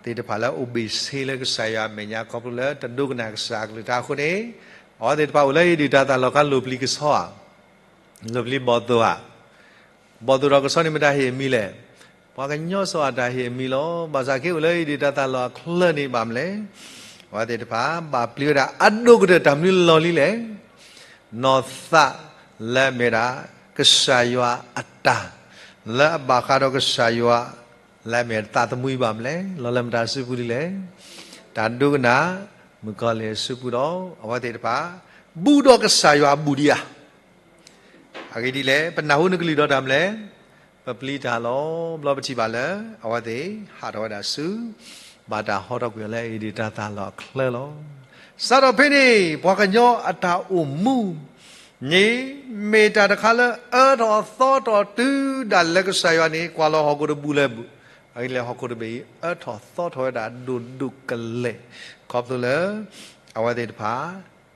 သ့ၣ်တဖၣ်လၢအအိၣ်ဘ့ၣ်ဆ့လၢကစၢ်ယွၤအမဲာ်ညါ ခီဖျိလၢတဒိကနၣ်ကစၢ်အကလုၢ်ကထါအဃိန့ၣ်, အဝဲသ့ၣ်တဖၣ်အိၣ်လၢအံၤဒုၣ်တၢ်သၣ်လီၤခါ လိၣ်ပျံၤကဆီဧါ, လိၣ်ပျံၤဘီၣ်သိၣ်ဧါ, ဘီၣ်သိၣ်ဒီးကဆီန့ၣ်မ့ၢ်တၢ်ဟ့ၣ်အမံၤလဲၣ်. ပှၤကညီစီၤအၤဒၣ်ဟ့ၣ်အမံၤလီၤ. ဘၣ်ဆၣ်က့အိၣ်လၢအံၤဒုၣ်တၢ်သၣ်လီၤအချၢန့ၣ်ဘၣ်မနုၤလဲၣ်. အဝဲသ့ၣ်တဖၣ်ဘၣ်ပျံၤဝဲဒၣ်အဒိၣ်ကတၢၢ်တၢ်မနုၤလီၢ်လံလဲၣ်. နီၢ်သးလၢအမ့ၢ်ဒၣ် ကစၢ်ယွၤအတၢ်, လၢအဘၣ်ဃးဒီးကစၢ်ယွၤ လၢအမ့ၢ်သးသမူအံၤဘၣ်မနုၤလဲၣ်. လီၤလၢမတၤအစုပူၤဒ်လဲၣ်. တၢ်ဒိကနၣ် မုၣ်ကီၤလံၢ်အစုပူၤဒီး အဝဲသ့ၣ်တဖၣ် ဘူးဒီးကစၢ်ယွၤအဘူးဒံးဧါ. အဂ့ၢ်ဒ်လဲၣ်, ပနၢ်ဟူနကလုၢ်ဒီးတၢ်မနုၤလဲၣ်. ပပျံၤတၢ်လီၤ. ဘျီပထံၣ်ဘၣ်လၢ အဝဲသ့ၣ်ဟးထီၣ်ဝဲဒၣ်ဆူ ဘၣ်တၢ်ဟီထီၣ်ကွံာ်အီၤလၢအံၤဒုၣ်တၢ်သၣ်လီၤအချၢလီၤ. စးထီၣ်ဖဲန့ၣ် ပှၤကညီအတၢ်အိၣ်မူ န့ၣ် မ့ၢ်တၢ်တခါလၢအၢထီၣ်သီထီၣ်တုၤဒၣ်လဲာ်ကစၢ်ယွၤန့ၣ် ကွၢ်လီၤဟီၣ်ခိၣ်တဘ့ၣ်လၢ အဂ့ၢ်ဒ်လဲၣ် ဟီၣ်ခိၣ်တဘ့ၣ်အံၤ အၢထီၣ်သီထီၣ်ဝဲဒၣ်ဒိၣ်ဒိၣ်ကလဲာ် ခီဖျိလၢ အဝဲသ့ၣ်တဖၣ်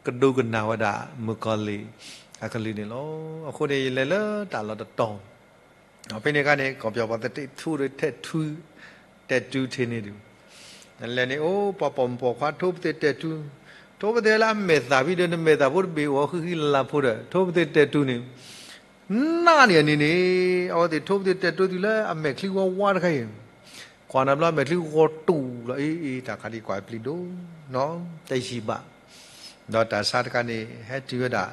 ကဒိကနၣ်ဝဲဒၣ်မုၣ်ကီၤလံၢ်အကလုၢ်န့ၣ်လီၤ. အဃိန့ၣ် ယလဲၤလၢတၢ်လီၢ်တတီၤ ဖဲန့ၣ်အခါန့ၣ် ကီၢ်ပယီၤပှၤသ့ၣ်ထူဒီး တဲာ်တူ တဲာ်တူထံန့ၣ်ဒုး နလဲၤန့ၣ် အိၣ်ပှၤပိာ်မုၣ်ပိာ်ခွါထိပသ့ၣ်တဲာ်တူ, ထိပသ့ၣ်လၢအမဲာ်သၣ်ဖိတဘ့ၣ်အိၣ်ဃံဃံလၤလၤဖိဒီး ထိပသ့ၣ်တဲာ်တူန့ၣ် နးန့ၢ်အန့ၣ်န့ၣ် အဝဲသ့ၣ်ထိပသ့ၣ်တဲာ်တူတုၤလၢအမဲာ်ချံဝါဝါတခါအံၤ, ကွၢ်နၤဘျီအမဲာ်ချံဂီၤတူာ်လီၤ အ့ အ့ တၢ်ခါဒ်ကွၢ်ပျံၤဒိၣ်နီၤ တယံာ်ဘၣ် ဒီးတၢ်ဆါတခါန့ၣ် ဟဲတုၤဝဲဒၣ်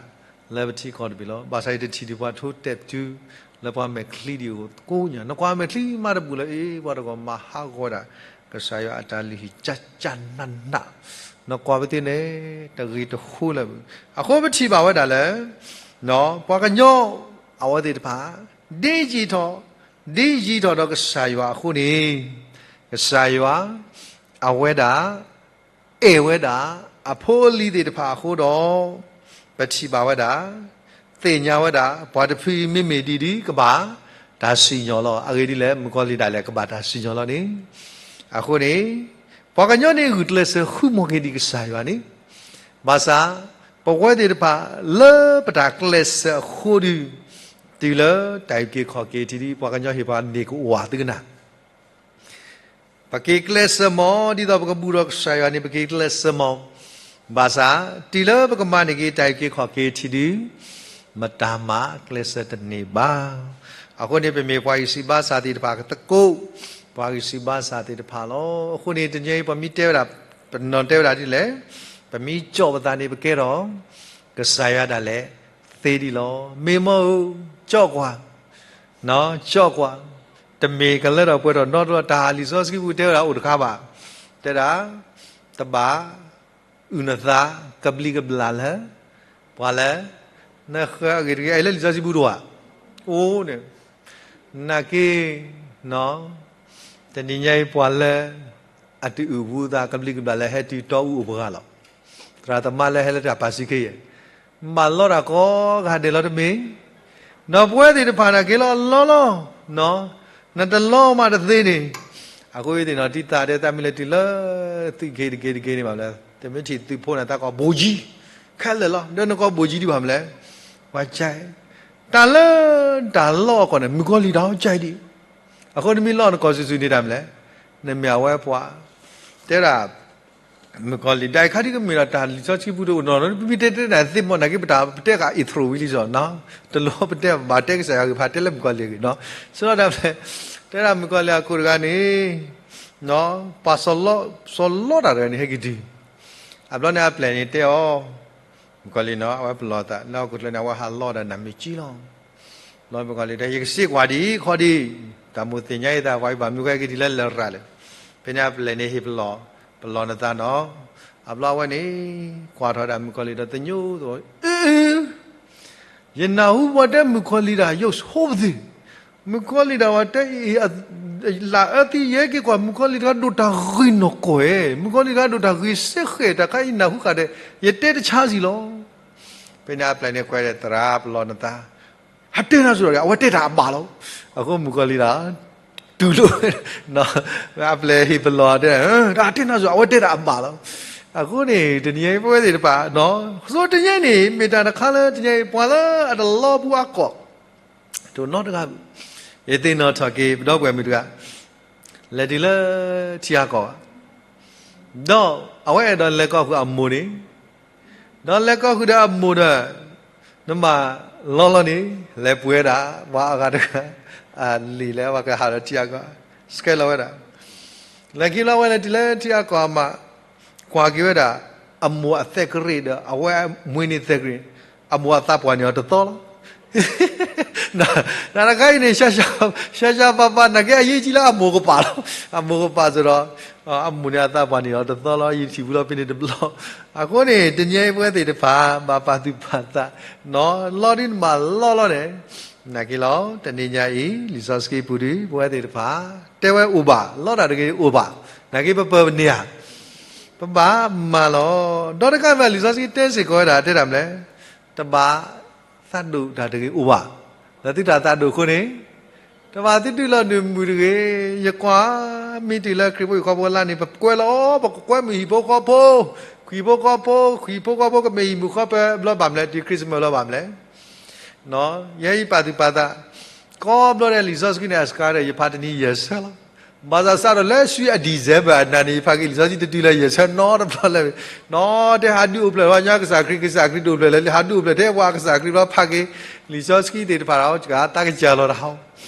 လၢပထံကီၢ်တဘ့ၣ်လီၤ. ဘၣ်ဆၣ်ယတထံၣ်ဒံးပှၤထိတဲာ်ပတုၤ လၢပှၤမဲာ်ချံဒံးအိၣ်ကိးညါ, နကွၢ်မဲာ်ချံမးတဘူၣ်လၢၤ အ့ ပှၤတဂီၢ်မၤဟးဂီၤဝဲဒၣ် ကစၢ်ယွၤအတၢ်လုၢ်ဟံၣ်ကၠၢ်ကၠၢ်နးနး, နကွၢ်ပသ့ၣ်န့ၣ် တဂ့ၤတဃိလၢၤဘၣ်. အဃိပထံၣ်ဘၣ်ဝဲဒၣ်လၢ ပှၤကညီအဝဲသ့ၣ်တဖၣ် ဒ်ယံာ်ထီၣ် ဒ်ယံာ်ထီၣ်ဒီးကစၢ်ယွၤအဃိန့ၣ် ကစၢ်ယွၤ အဝဲဒၣ် အဲၣ်ဝဲဒၣ် အဖိအလံၤသ့ၣ်တဖၣ်အဃိဒီး ပထံၣ်ဘၣ်ဝဲဒၣ် သ့ၣ်ညါဝဲဒၣ် ပှၤတဖုအံၤမ့မ့ၢ်ဒ်ဒ်ကဘၣ်တၢ်စံၣ်ညီၣ်လီၤ. အဂ့ၢ်ဒ်လဲၣ် မုၣ်ကီၤလံၢ်ဒၣ်လဲာ်ကဘၣ်တၢ်စံၣ်ညီၣ်လီၤန့ၣ်, အဃိန့ၣ် ပှၤကညီန့ၣ်ဂုာ်ကျဲးစၢးဃုမီၤက့ၤဒံးကစၢ်ယွၤန့ၣ်, ဘၣ်ဆၣ် ပဝဲသ့ၣ်တဖၣ်လၢပတၢ်ကျဲးစၢးအဃိဒီး တုၤလၢတၢ်အုၣ်က့ၤခီၣ်က့ၤထံးဒ် ပှၤကညီဟ့ၣ်ပှၤန့ၢ်ကအိၣ်ဝးသုကနၣ် ပက့ၤကျဲးစၢးမီၤ ဒ်သိးပကဘူးဒီးကစၢ်ယွၤန့ၣ် ပက့ၤကျဲးစၢးမီၤ, ဘၣ်ဆၣ် တုၤလၢပကမၤန့ၢ်က့ၤတၢ်အုၣ်က့ၤခီၣ်က့ၤထံးဒုး မတၤမးကျဲးစၢးတန့ၢ်ဘၣ်. အဃိန့ၣ် ပမ့ၢ်ပှၤဂံၢ်စၢ်ဘါစၢ်သ့ၣ်တဖၣ်ကသကိး ပှၤဂံၢ်စၢ်ဘါစၢ်သ့ၣ်တဖၣ်လီၤ. အဃိန့ၣ် တနံၤအံၤပှၤမ့ၢ်တဲဝဲဒၣ် ပနီၢ်တဲဝဲဒၣ်ဒ်လဲၣ်, ပမ့ၢ်ကၠီၣ်ပသးန့ၣ် ပကဲထီၣ် ကစၢ်ယွၤဒၣ်လဲာ်သ့ဒံးလီၤ. မ့ၢ်မ့ၢ်ဧိၤ ကၠီၣ်ကွၢ် ကၠီၣ်ကွၢ်, တမ့ၢ်ကလၢထီၣ်ပှဲၤထီၣ်နီတဘျီ တၢ်လံာ်စီဆှံပူၤတဲဝဲဒၣ်အိၣ်တခါဘၣ်, တဲဒၣ် တဘၣ်အုၣ်နသးကဘျံးကဘျၣ်လၢ ပှၤလၢ နဃၢၤအဂ့ၢ်တဂ့ၤ အအံၤလၢလံာ်စီဆှံပူၤတအိၣ်ဧါ, အိၣ်န့ၣ်, နာ်က့ တနံၤညါအံၤပှၤလၢ အတအုၣ်ဘူးအသးကဘျံးကဘျၣ်လၢဟဲတုၤတီအူအိၣ်ပှၤဂၤလီၤ. သရၣ်သမါလၢဟဲလၢတၢ်ပာ်စံးက့ယဲၢ် ဘၣ်လီတၢ်ကိးဂၤဒဲးလီၤတမ့ၢ်, ဒီးပဝဲသ့ၣ်တဖၣ်နာ်က့လီၤလီလီၤ, နတလီမးတသ့န့ၣ်, အဃိသ့ၣ်နီၤ တံၢ်သးဒဲးသးမ့ၢ်လဲၤတုၤလၢ သုးက့တက့တက့န့ၣ်ဘၣ်မလဲၣ်, တမ့ၢ်ထံၣ်သုးဖိန့ၣ် သးကီးဘိၣ်ကၠံ, ခဲလၢာ်လီၤ, ဒီးနကီးဘိၣ်ကၠံဒံးဘၣ်မလဲၣ်, ပှၤကဲ, တၢ်လၢ တၢ်လီၢ်အကီၢ်န့ၣ် မုၣ်ကီၤလံၢ်တၢ်အီၣ်ကၠံဒံး, အဃိနမ့ၢ်လီနကီၢ်စုာ်စုာ်န့ၣ်တၢ်မလဲၣ်, နမ့ၢ်အဝဲပှၤ, တဲဒၣ် မုၣ်ကီၤလံၢ် ဒ်ခါဒ်ကမ့ၢ်ဒီးတၢ်လံာ်စီဆှံပူၤတအိၣ်နီၤနီၤ ပမ့ၢ်တဲတဲတၢ်သ့ၣ်မီၢ်နာ်က့ ပတၢ်ပတဲဃာ်အံးထြိးဝံၤလံစီနီၤ, တလိၣ်ပတဲဘၣ်တဲကစၢ်ယွၤဂ့ၢ်ဖးတဲလၢမုၣ်ကီၤလံၢ်အဂ့ၢ်နီၤ, ဆိလီၤတၢ်ဖဲ, တဲဒၣ်မုၣ်ကီၤလံၢ်အခိၣ်တဂၤန့ၣ်, ပှၤစီၤလီတၢ်တဂၤန့ၣ် ဟဲက့ၤတုၤ, အဘျီန့ၣ်အပျဲၢ်န့ၣ်တဲအီၤ, မုၣ်ကီၤလံၢ်နီၤ အဝဲပလီၢ်သးလၢဟီၣ်ခိၣ်ချၢန့ၣ် အဝဲဟးလီတၢ်နၢ်မ့ၢ်ကၠံလီၤ လီၤမုၣ်ကီၤလံၢ်ဒီး ယကစ့ကွၢ်ဒံးခီဒံး, တၢ်မိၣ်သ့ၣ်ညါယသး ပှၤအံၤဘၣ်မနုၤဃိဟဲက့ၤတုၤလၢလရာ်လဲၣ်, ဖဲန့ၣ်အပျဲၢ်န့ၣ်ဟ့ၣ်ပလီၢ်, ပလီၢ်နသးနီၤ, အဘျီအဝဲန့ၣ်, ကွၢ်ထီၣ်ဒၣ်မုၣ်ကီၤလံၢ်ဒီးသညိသဝီ, အ့ ယနၢ်ဟူပှၤတဲမုၣ်ကီၤလံၢ်တၢ်ယိၣ်ဆိပသ့ၣ်, မုၣ်ကီၤလံၢ်တၢ်ဝဲတဲအံၤ, လၢအၢသံယဲက့ၤကွၢ် မုၣ်ကီၤလံၢ်တဂၤဒိၣ်တၢ်ဂ့ၤနီၢ်ကီၢ်ဧဲ, မုၣ်ကီၤလံၢ်တဂၤဒိၣ်တၢ်ဂ့ၤစ့ၢ်ဃဲး တၢ်ခါအံၤနၢ်ဟူဃာ်ဒီး ယတဲတဆါစံၣ်လီၤ ဖဲန့ၣ်အပျဲၢ်န့ၣ်ကွဲးဒီးသရၣ်ပလီၢ်နသး, ဟးတဲနၤစ့ၢ်ဒီး အဝဲတဲတၢ်အဘၣ်လီၤ, အဃိမုၣ်ကီၤလံၢ်ဒီး, တူၢ်လိာ်, အပျဲၢ်ဟ့ၣ်ပလီၢ်တဲ, တၢ်တဲနၤစ့ၢ် အဝဲတဲတၢ်အဘၣ်လီၤ, အဃိန့ၣ် တနံၤအံၤပဝဲသ့ၣ်တဖၣ်, ဆိတနံၤအံၤန့ၣ် မ့ၢ်တၢ်တခါလၢတနံၤအံၤ ပှၤလၢအတလီပူၤအကီၢ် တအိၣ်နီတဂၤ, ယသ့ၣ်နီၣ်ထီၣ်က့ၤ ပဒီပုၢ်ဝဲၢ်မုၣ်တဂၤ, လဲၤတုၤလၢထံအကီၢ်ဘၣ်, ဒီးအဝဲအဲၣ်ဒိးလဲၤကီၢ်ဃုာ်အမိၢ်န့ၣ်, ဒီးလဲၤကီၢ်ဃုာ်ဒီးအမိၢ်ဒီး, နမၤလီၢ်လီၢ်န့ၣ်, လဲၤပှ့ၤဝဲဒၣ် ပှၤအဂၤတဂၤ, အလံာ်လၢပှၤကဟးဒီးထံအကီၢ်, ဆှဲလီၤဝဲဒၣ်, လဲၤခံလီၤဝဲလဲၤတုၤလၢထံအကီၢ်အမး, ကွၢ်က့ၤဝဲဒၣ်, အမိၢ်အသဲကရ့ၣ်ဒီး အဝဲမွ့န့ၢ်သဲကရ့ၣ်, အမိၢ်အသးပှၢ်န့ၢ်အီၤတသီလီၤ. တၢ်တခါအံၤန့ၣ်, ရှါရှါပၤပၤ နာ်က့အရေးကြီးလၢအမိၢ်ကပၤလီၤ. အမိၢ်ကပၤစ့ၢ်ဒီး, အမိၢ်န့ၢ်အသးပှၢ်န့ၢ်အီၤတသီလီၤ, ယထံၣ်ဘူးလီၤဖဲန့ၣ်တဘျီ. အဃိန့ၣ် တနံၤအံၤပဝဲသ့ၣ်တဖၣ် ဘၣ်ပာ်သူၣ်ပာ်သး, နီၢ်လီၤဒုနမၤလီၢ်လီၢ်န့ၣ်, နာ်က့လီၤ, တနံၤညါအံၤ လံာ်စီဆှံပူၤဒီး ပဝဲသ့ၣ်တဖၣ်, တဲဝဲအိၣ်ဘၣ်, လီတၢ်တဂ့ၤအိၣ်ဘၣ်, နာ်က့ပပၢၤပန့ၢ်ဧါ, ပဘၣ်မၤလီၤ. ဒီးတကးဘၣ် လံာ်စီဆှံတဲစ့ၢ်ကီးဝဲဒၣ် တဲဒၣ်မလဲၣ်, တဘၣ်သးဒိၣ်တၢ်တဂ့ၤအိၣ်ဘၣ်, ဒီးသုတၢ်သးဒိၣ်အဃိန့ၣ်, တဘၣ်သုဒုးလီၤဒုးမုၢ်တဂ့ၤ, ယကွၢ်, မ့ၢ်တုၤလၢခရံာ်ဖိဟံၣ်ဃီဖိလါန့ၣ် ပကွဲးလီၤ, ပကကွဲးမုၢ်ဟံၣ်ဖိဃီဖိ, ဟံၣ်ဖိဃီဖိ, ဟံၣ်ဖိဃီဖိကမ့ၢ်ဟံၣ်မုၢ်ဃီပၢၤဘျီဘၣ်မလဲၣ်, တုၤ Christmas ဘျီဘၣ်မလဲၣ်. ယဲအံၤပာ်သူၣ်ပာ်သး, ကိးဘျီဒဲးလံာ်စီဆှံန့ၣ် အစခါဒီး ယဖးတနံၤယဲၢ်ဆၢလီၤ. ဘၣ်ဆၣ်စးထီၣ်လၢဆူအ December အနၤန့ၣ် ယဖးက့ၤလံာ်စီဆှံတတုၤလၢယဲၢ်ဆၢနီတဘျီလၢၤ, နီၢ်တဲဟးဒုးအိၣ်ဖျဲၣ်လီၤ, ညီကစၢ်ခရံာ်, ကစၢ်ခရံာ်တအိၣ်ဖျဲၣ်လၢၤ, ဟးဒုးအိၣ်ဖျဲၣ်ထဲပှၤကစၢ်ခရံာ်ဘျီ ဖးက့ၤလံာ်စီဆှံသ့ၣ်တဖၣ်ဒီး တၢ်ကစၢ်လီၤတၢ်ဟီ.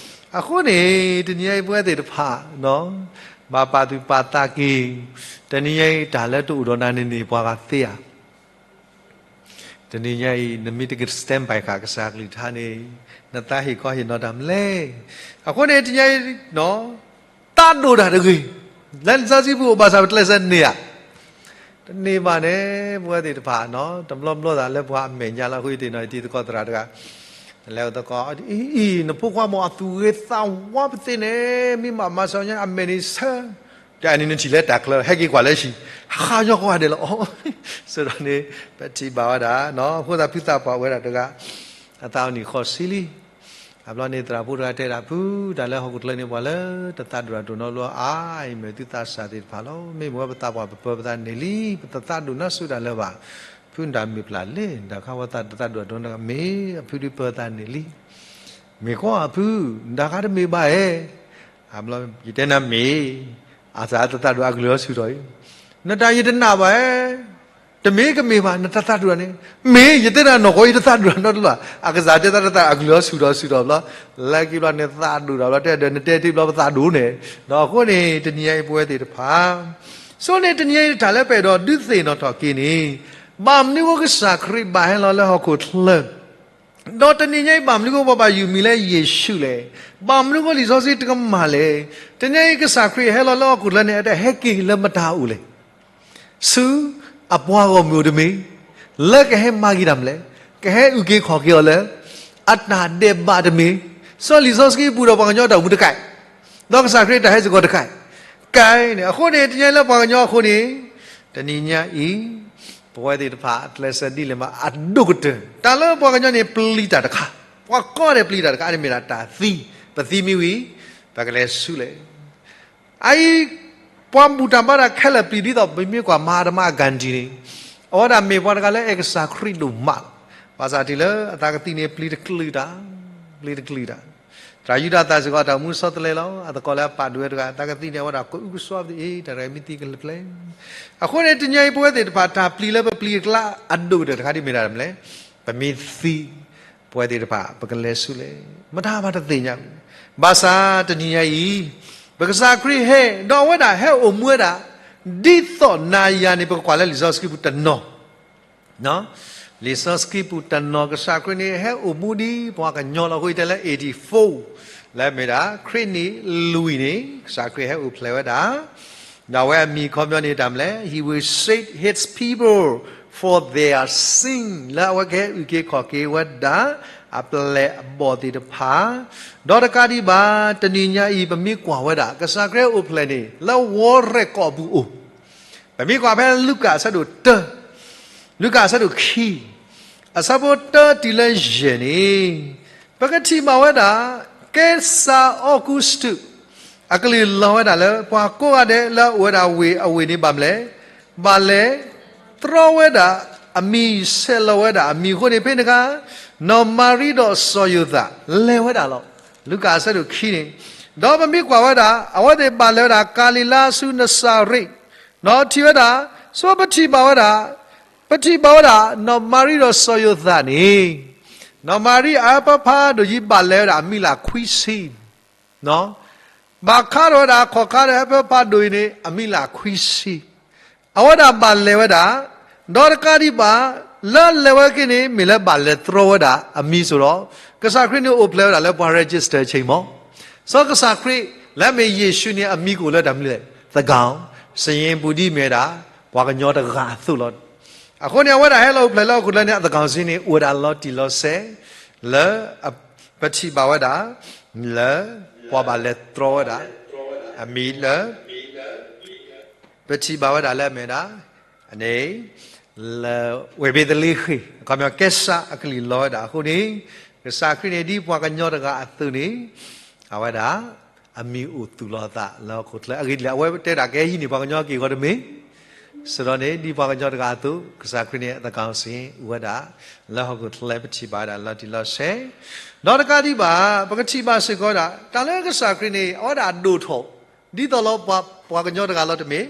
အဃိန့ၣ် တနံၤအံၤပဝဲသ့ၣ်တဖၣ်, ဘၣ်ပာ်သူၣ်ပာ်သးက့ၤ, တနံၤအံၤတၢ်လၢတအိၣ်ဒီးနၤန့ၣ်န့ၣ် ပှၤဂၤသ့ဧါ. တနံၤညါအံၤ နမ့ၢ်တက stand by ဃာ်ကစၢ်ကလုၢ်ကထါန့ၣ်, နသးဟ့ၣ်ခီဟ့ၣ်နီၤတၢ်မလဲၣ်. အဃိန့ၣ် တနံၤအံၤ, သးဒိၣ်တၢ်တဂ့ၤ, လၢလံာ်စီဆှံပူၤအိၣ်ဘၣ်ဆၣ်ပကျဲးစၢးန့ၢ်ဧါ. တန့ၢ်ဘၣ်န့ၣ် ပဝဲသ့ၣ်တဖၣ်, တဘျီဘျီသးလၢပှၤအမဲာ်ညါလီၤ. အဃိသ့ၣ်နီၤ ယတံၤသကိးသရၣ်တဂၤ, လဲၤအိၣ်သကိး, အံၤ, နဖိခွါမ့ၢ်အသူၣ်ဂ့ၤသးဝါပသ့ၣ်န့ၣ်, မ့ၢ်မၤမၤစၢၤညါအမဲာ်န့ၣ်ဆၢ, တၢ်အနံၤနထံၣ်လၢတၢ်ချၢ ဟဲက့ၤကွၢ်လၢဟံၣ်, ဟးညီကွၢ်ဒဲးလီၤအီၤ, စ့ၢ်ဒီးန့ၣ် ပထံၣ်ဘၣ်ဝဲဒၣ်, အဃိသတးဖုသးပှၢ်ဝဲဒၣ်တဂၤ, အသးအိၣ်နံၣ်ဃီးဆံလံ. အဘျီန့ၣ်သရၣ်ဖိတဂၤတဲဒၣ်ဖု, တၢ်လၢဟီၣ်ခိၣ်ချၢန့ၣ် ပှၤလၢတသးဒိၣ်တၢ်ဒိၣ်နီတဘျီအါအံၤ မ့ၢ်သုသးစၢ်သ့ၣ်တဖၣ်လီၤ. မ့ၢ်မ့ၢ်ဝဲပသးပှၢ်ပပၢၤပသးန့ၢ်လံ, ပတသးဒိၣ်နီတစူးတၢ်လၢၤဘၣ်. ဖုတၢ်မ့ၢ်ပျၢ်လဲၣ်, တၢ်ခါဝဲသးတသးဒိၣ်တၢ်ဒိၣ်နီတဂၤ မ့ၢ်အဖုဒုးပၢၤသးန့ၢ်လံ. မ့ၢ်ကွၢ်အဖု, တၢ်ခါတမ့ၢ်ဘၣ်ဧါ. အဘျီယတဲနၤမ့ၢ်, အသးတသးဒိၣ်အကလုၢ်အီၤဆူၣ်ထီၣ်အံၤ, နတၢ်ယတနာ်ဘၣ်ဧါ. တမ့ၢ်ကမ့ၢ်ဘၣ် နတသးဒိၣ်တၢ်န့ၣ်, မ့ၢ်ယတဲနၤနီၢ်ကီၢ်အံၤတသးဒိၣ်တၢ်နီတဘျီဘၣ်. အကစၢ်တဲသးတသးအကလုၢ်အီၤဆူၣ်ထီၣ်ဆူၣ်ထီၣ်ဘျီ, လၢခံဘျီနသးဒိၣ်တၢ်ဘျီ တဲဒီးနတဲတ့ၢ်ဘျီပသးဒိၣ်န့ၣ်, ဒီးအဃိန့ၣ် တနံၤအံၤပဝဲသ့ၣ်တဖၣ် ဆိန့ၣ်တနံၤအံၤတၢ်လၢပအဲၣ်ဒိးဒုးသ့ၣ်နီၣ်ထီၣ်က့ၤန့ၣ်, ဘၣ်မနုၤဃိကစၢ်ခရံာ်ဘၣ်ဟဲလီၤလၢဟီၣ်ခိၣ်ချၢ, ဒီးတနံၤညါအံၤဘၣ်မနုၤဃိပှၤဘၣ်ယုၢ်မံၤလၢယ့ၣ်ၡူးလဲၣ်, ဘၣ်မနုၤဃိလံာ်စီဆှံတကမၣ်လဲၣ်, တနံၤအံၤကစၢ်ခရံာ်ဟဲလီၤလၢဟီၣ်ခိၣ်ချၢန့ၣ် အတၢ်ဟဲက့ၤလၢမတၤအိၣ်လဲၣ်. ဆူအပှၤဂီၢ်မုၢ်အိၣ်တမ့ၢ်, လၢကဟဲမၤက့ၤတၢ်မနုၤလဲၣ်, ကဟဲအုၣ်က့ၤခီၣ်က့ၤအီၤလၢ အတၢ်ဒဲးဘးတမ့ၢ်, စီၤလံာ်စီဆှံပူၤဒီးပှၤကညီတၢ်အိၣ်မူတကး, ဒီးကစၢ်ခရံာ်တၢ်ဟဲစ့ၢ်ကီးတကး, ကဲန့ၣ် အဃိန့ၣ် တနံၤညါလၢပှၤကညီအဃိန့ၣ်, တနံၤညါအံၤ ပဝဲသ့ၣ်တဖၣ်အကျဲးစၢးဒ်လဲၣ်မးအဒိၣ်ကတၢၢ်, တၢ်လၢပှၤကညီန့ၣ်ပျံၤတၢ်တခါ, ပှၤကိးဂၤဒဲးပျံၤတၢ်တခါန့ၣ်မ့ၢ်ဒၣ်တၢ်သံ, ပသံမ့ၢ်ဝံၤ, ပကလဲၤဆူလဲၣ် အအံၤ, ပှၤဘူၣ်တၢ်ဘါတၢ်ခဲလၢာ်ပျံၤဒ်သိး ပမ့ၢ်ကွၢ်မၤတမါအဂၤဒံးန့ၣ်, အဝဲဒၣ်မ့ၢ်ပှၤတဂၤလၢအဲၣ်ကစၢ်ခရံာ်ဒိၣ်မးလီၤ. ဘၣ်ဆၣ်တုၤလၢအသးကသံၣ်န့ၣ်ပျံၤတကလုာ်တၢ်, ပျံၤတကလုာ်တၢ်, သရၣ်ယူဒၤသၣ်စ့ၢ်ကီးတၢ်အိၣ်မူဆီတလဲလီၤ. အသကိးလၢအပာ်ဒိၣ်ဝဲတဂၤ အသးကသံၣ်န့ၣ် အဝဲဒၣ်ကအုကစွါပသ့ၣ်အံၤ တၢ်တဂၤမ့ၢ်သံကလဲၤဖျဲး. အဃိန့ၣ် တနံၤအံၤပဝဲသ့ၣ်တဖၣ်တၢ်ပျံၤလၢပပျံၤအကျါအဒိၣ်ကတၢၢ်တခါဒ်မ့ၢ်ဒၣ်မနုၤလဲၣ်, ပမ့ၢ်သံ ပဝဲသ့ၣ်တဖၣ် ပကလဲၤဆူလဲၣ်, မတၤဘၣ်တသ့ၣ်ညါ, ဘၣ်ဆၣ်တနံၤညါအံၤ, ပကစၢ်ခရံာ်ဟဲ ဒီးအဝဲဒၣ်ဟဲအိၣ်မူဝဲဒၣ်, ဒ်သိးနၤယၤန့ၣ် ပကကွၢ်လၢလံာ်စီဆှံပူၤတနီၤ, လံာ်စီဆှံပူၤတနီၤ ကစၢ်ခရံာ်န့ၣ်ဟဲအိၣ်မူဒ်ပှၤကညီလီၤ. အဃိတဲလၢ eighty-four, လၢမ့ၢ်ဒၣ် ခရံာ်နံၣ်လွံၢ်န့ၣ် ကစၢ်ခရံာ်ဟဲအိၣ်ဖျဲၣ်ဝဲဒၣ် ဒီးအဝဲအမံၤအခီပညီန့ၣ်တၢ်မနုၤလဲၣ်, He will save his people for their sin, လၢအဝဲကဟဲအုၣ်က့ၤခီၣ်က့ၤဝဲဒၣ် အပျဲၢ်အဘီၣ်သ့ၣ်တဖၣ်, ဒီးတကးဒံးဘၣ် တနံၤညါအံၤ ပမ့ၢ်ကွၢ်ဝဲဒၣ် ကစၢ်ခရံာ်အိၣ်ဖျဲၣ်န့ၣ် လၢဝီရဲၣ်ကီၢ်အပူၤအိၣ်, ပမ့ၢ်ကွၢ်ဖဲလူၤကၣ်အဆၢဒိၣ်တၢ, လူၤကၣ်အဆၢဒိၣ်ခံ, အဆၢဖိတၢတုၤလၢယဲၢ်န့ၣ်, ပကထံၣ်ဘၣ်ဝဲဒၣ် ကဲစၢ်အီကူးစတူး အကလုၢ်လီၤဝဲဒၣ်လၢ ပှၤကိးဂၤဒဲးလၢအအိၣ်ဝဲဒၣ်ဝ့ၢ်အဝ့ၢ်န့ၣ် ဘၣ်မလဲၣ်, ဘၣ်လဲၤတြီဝဲဒၣ်အမံၤ ဆဲးလီၤဝဲဒၣ်အမံၤအဃိန့ၣ် ဖဲန့ၣ်အခါ နီၢ်မၤရံဒီးစီၤယိၤသး လဲၤဝဲဒၣ်လီၤ. လူၤကၣ်အဆၢဒိၣ်ခံန့ၣ်, ဒီးပမ့ၢ်ကွၢ်ဝဲဒၣ် အဝဲသ့ၣ်ဘၣ်လဲၤဝဲဒၣ် ကၤလံၤလါဆူနစၤရ့း ဒီးထံၣ်ဝဲဒၣ်, ဆိပထံၣ်ဘၣ်ဝဲဒၣ်, ပထံၣ်ဘၣ်ဝဲဒၣ် နီၢ်မၤရံဒီးစီၤယိၤသးန့ၣ်, နီၢ်မၤရံအအၢပၢဖးဒိၣ်ယံၤ ဘၣ်လဲၤဝဲဒၣ်အမံၤလၢခွံဆံ ဘၣ်ခးထီၣ်ဝဲဒၣ်အခီၣ်ခါဒီးအအၢပၢဖးဒိၣ်အံၤန့ၣ် အမံၤလၢခွံဆံ, အဝဲဒၣ်ဘၣ်လဲၤဝဲဒၣ်, ဒီးတကးဒံးဘၣ်, လၢလဲၤဝဲက့ၤန့ၣ် မ့ၢ်လၢဘၣ်လဲၤတြီဝဲဒၣ်အမံၤစိၤဒီး, ကစၢ်ခရံာ်န့ၣ်အိၣ်ဖျဲၣ်ဝဲဒၣ်လၢပှၤ register ဆ့မး, စီၤကစၢ်ခရံာ် လၢမ့ၢ်ယ့ၣ်ၡူးန့ၣ် အမံၤကအိၣ်လၢတၢ်မနုၤလဲၣ်, သကီ, စယ့ပူၤဒ်မ့ၢ်ဝဲဒၣ် ပှၤကညီတဂၤအသိးလီၤ. အဃိန့ၣ် အဝဲဒၣ်ဟဲလီၤအိၣ်ဖျဲၣ်လၢဟီၣ်ခိၣ်ချၢန့ၣ် အသကီစ့န့ၣ် အိၣ်ဝဲဒၣ်လီၤတံၢ်လီၤဆဲး လၢ ပထံၣ်ဘၣ်ဝဲဒၣ် လၢ ပှၤဘၣ်လဲၤတြီဝဲဒၣ် အမံၤလၢ ပထံၣ်ဘၣ်ဝဲဒၣ်လၢအမ့ၢ်ဝဲဒၣ် န့ၣ် လၢ ဝ့ၢ်ဘ့းသလ့ဃ့ၣ် အခီပညီ ကဲစးအကလုၢ်လီၤဝဲဒၣ်အဃိန့ၣ်, ကစၢ်ခရံာ်န့ၣ် ဒ်ပှၤကညီတဂၤအသိးန့ၣ်, အဝဲဒၣ် အမံၤအိၣ်သူၣ်လီၤအသးလၢဟီၣ်ခိၣ်ချၢ အဂ့ၢ်ဒ်လဲၣ် အဝဲတဲဒၣ်ကဟံးန့ၢ်ပှၤကညီက့ၢ်ဂီၤတမ့ၢ် စံးဒီးန့ၣ် ဒ်ပှၤကညီတဂၤအသိး ကစၢ်ခရံာ်န့ၣ် အသကီစ့အိၣ်ဝဲဒၣ် လၢဟီၣ်ခိၣ်ချၢပထံၣ်ဘၣ်ဝဲဒၣ်လီၤတံၢ်လီၤဆဲး, ဒီးတကးဒံးဘၣ် ပကထံၣ်ဘၣ်စ့ၢ်ကီးဝဲဒၣ် တၢ်လၢကစၢ်ခရံာ်န့ၣ် အဝဲဒၣ်ဒိၣ်ထီၣ် ဒ်သိးလီၤပှၤကညီတဂၤလီၤတမ့ၢ်,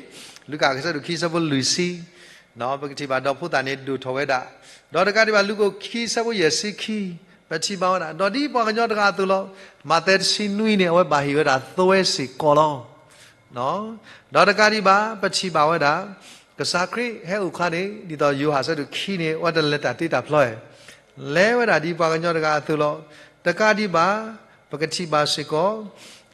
လူၤကၣ်အဆၢဒိၣ်ခံဆၢဖိလွံၢ်ဆံ, ပကထံၣ်ဘၣ်ဒီးဖိသၣ်န့ၣ်ဒိၣ်ထီၣ်ဝဲဒၣ်, ဒီးတကးဒံးဘၣ် လူၤကၣ်ခံဆၢဖိယဲၢ်ဆံခံ, ပထံၣ်ဘၣ်ဝဲဒၣ် ဒီးဒ်ပှၤကညီတဂၤအသိးလီၤ, မးသဲတဆံနွံန့ၣ် အဝဲဘၣ်ဟ့ၣ်ဝဲဒၣ်သွဲစ့ၢ်ကီးလီၤ. ဒီးတကးဒံးဘၣ် ပထံၣ်ဘၣ်ဝဲဒၣ် ကစၢ်ခရံာ်ဟဲအိၣ်ခါန့ၣ် ဒ်သိးယိၤဟၣ်အဆၢဒိၣ်ခံန့ၣ် အဝဲတလဲၤတၢ်တ့တၢ်ဖျီဧိၤ, လဲၤဝဲဒၣ်ဒ်ပှၤကညီတဂၤအသိးလီၤ. တကးဒံးဘၣ် ပကထံၣ်ဘၣ်စ့ၢ်ကီး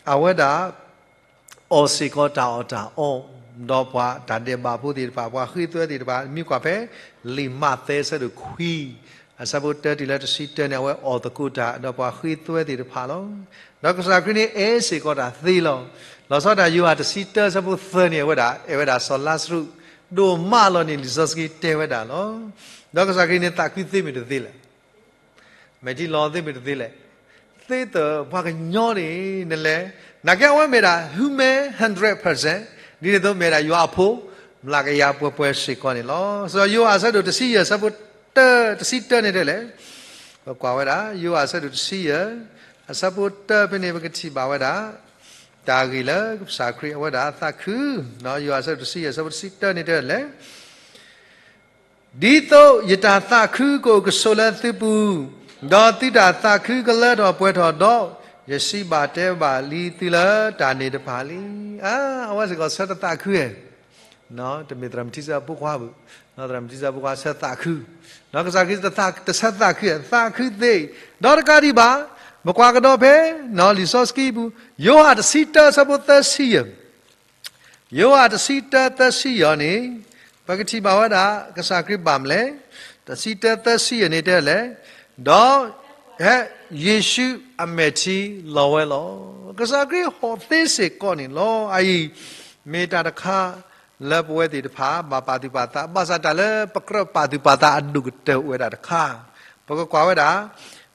အဝဲဒၣ် အီၣ်စ့ၢ်ကီးတၢ်အီၣ်တၢ်အီ, ဒီးပှၤတၢ်ဒဲးဘးဖိသ့ၣ်တဖၣ် ပှၤဃ့သွဲသ့ၣ်တဖၣ် မ့ၢ်ကွၢ်ဖဲ လံာ်မးသဲအဆၢဒိၣ်ခွံ အဆၢဖိတၢတုၤလၢတဆံတၢန့ၣ် အဝဲအီၣ်သကိးတၢ် ဒီးပှၤဃ့သွဲသ့ၣ်တဖၣ်လီၤ. ဒီးကစၢ်ခရံာ်န့ၣ်အဲၣ်စ့ၢ်ကီးတၢ်သ့လီၤ. လီၤဆီဒၣ်တၢ်ယိၤဟၣ်တဆံတၢအဆၢဖိသၢန့ၣ် အဝဲဒၣ် အဲၣ်ဝဲဒၣ်စီၤလါစရူး ဒိၣ်မးလီၤန့ၣ် လံာ်စီဆှံတဲဝဲဒၣ်လီၤ. ဒီးကစၢ်ခရံာ်န့ၣ်သးခုသ့မ့ၢ်တသ့လဲၣ် မဲာ်ထံလီၤသ့မ့ၢ်တသ့လဲၣ်. သ့တၢ်ပှၤကညီန့ၣ် နလဲၤ, နာ်က့အဝဲမ့ၢ်ဒၣ် human hundred percent, ဒ်န့ၣ်အသိးမ့ၢ်ဒၣ်ယွၤအဖိ မျးကယၤပှဲၤပှဲၤစ့ၢ်ကီးန့ၣ်လီၤ. စီၤယိၤဟၣ်အဆၢဒိၣ်တဆံယဲၢ်အဆၢဖိတၢ တဆံတၢန့ၣ်တဲလဲၣ်, ပကွၢ်ဝဲဒၣ် ယိၤဟၣ်အဆၢဒိၣ်တဆံယဲၢ် အဆၢဖိတၢဖဲန့ၣ် ပကထံၣ်ဘၣ်ဝဲဒၣ် တၢ်ဂ့ၢ်လၢကစၢ်ခရံာ်အဝဲဒၣ်သးခု, ယိၤဟၣ်အဆၢဒိၣ်တဆံယဲၢ်အဆၢဖိတဆံတၢန့ၣ်တဲလဲၣ် ဒ်သိးယတၢ်သးခုကအိၣ်ကဆိးလၢသုပူၤ, ဒီးသုတၢ်သးခုကလၢထီၣ်ပှဲၤထီၣ်ဒီး, ယစံးဘၣ်တဲဘၣ်လံသုလၢတၢ်န့ၣ်တဖၣ်လံ. အါ, အဝဲစ့ၢ်ကီးဆၢတသးခုဧါ, တမ့ၢ်သရၣ်မုၣ်ထံစၢအဖိခွါဘၣ်, သရၣ်မုၣ်ထံစၢအဖိခွါဆၢသးခု, ကစၢ်ခရံာ်တဆၢသးခု, သးခုသ့, ဒီးတကးဒံးဘၣ်, ပကွၢ်ကဒီးဖဲ လံာ်စီဆှံပူၤ, ယိၤဟၣ်တဆံတၢဆၢဖိသၢဆံယဲၢ် ယိၤဟၣ်တဆံတၢသၢဆံယဲၢ်န့ၣ်, ပကထံၣ်ဘၣ်ဝဲဒၣ် ကစၢ်ခရံာ်ဘၣ်မလဲၣ်, တဆံတၢသၢဆံယဲၢ်န့ၣ်တဲလဲၣ်, ဒီး ဟဲယ့ၣ်ၡူးအမဲာ်ထံလီၤဝဲလီၤ. ကစၢ်ခရံာ်ဟီၣ်သ့စ့ၢ်ကီးန့ၣ်လီၤ. အအံၤ မ့ၢ်တၢ်တခါ လၢပဝဲသ့ၣ်တဖၣ် ဘၣ်ပာ်သူၣ်ပာ်သး, ဘၣ်ဆၣ်တၢ်လၢပကြၢးပာ်သူၣ်ပာ်သးအဒိၣ်ကတၢၢ်အိၣ်ဝဲဒၣ်တခါ, ပကကွၢ်ဝဲဒၣ်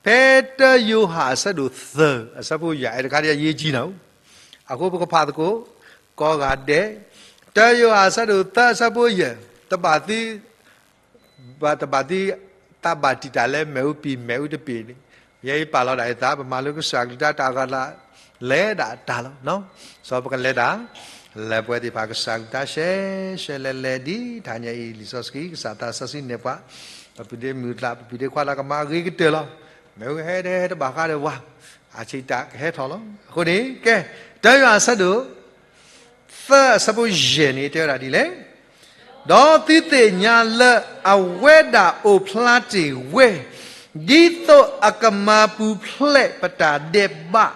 ဖဲတၢယိၤဟၣ်အဆၢဒိၣ်သၢ အဆၢဖိယဲၢ် အဲတခါဒ်အရေးကြီးနၤ, အဃိပကဖးသကိး ကိးဂၤဒဲး, တၢယိၤဟၣ်အဆၢဒိၣ်သၢအဆၢဖိယဲၢ်, တဘၣ်သု ဘၣ်တဘၣ်သု သးဘၣ်တံာ်တာ်လၢမ့ၣ်အူပံာ်မ့ၣ်အူတပ့ၤန့ၣ်, ယဲအံၤပာ်လီၤဒၣ်ယသး ပမၤလိကစၢ်ကလုၢ်တၢ်တၢ်အဂၤလၢ လဲၤဒၣ်တၢ်လီၤ. စီၤပကလဲၤတၢ် လဲၤပှဲၤသ့ၣ်တဖၣ်ကစၢ်ကလုၢ်တၢ်ရှဲရှဲလဲၤလဲၤဒ်တနံၤအံၤ လံာ်စီဆှံ ကစၢ်သးစီဆှံနဲၣ်ပှၤ, ပပုၢ်ဒ့မုၣ်ကျါ ပပုၢ်ဒ့ခွါလၢကမၤအဂ့ၤကတၢၢ်လီၤ. မ့ၣ်အူဟဲတဟဲတဘၣ်ဃးဒီးဝၤ, အဆံးတၢ်ကဟဲထီၣ်လီၤ. အဃိန့ၣ် ကဲ, တၢယိၤဟၣ်အဆၢဒိၣ် သၢအဆၢဖိယဲၢ်န့ၣ်တဲဝဲဒၣ်ဒ်လဲၣ်, ဒီးသုသ့ၣ်ညါလၢအဝဲဒၣ်အိၣ်ဖျါတ့ၢ်ဝဲ, ဒ်သိးအကမၤပူၤဖျဲးပတၢ်ဒဲးဘး,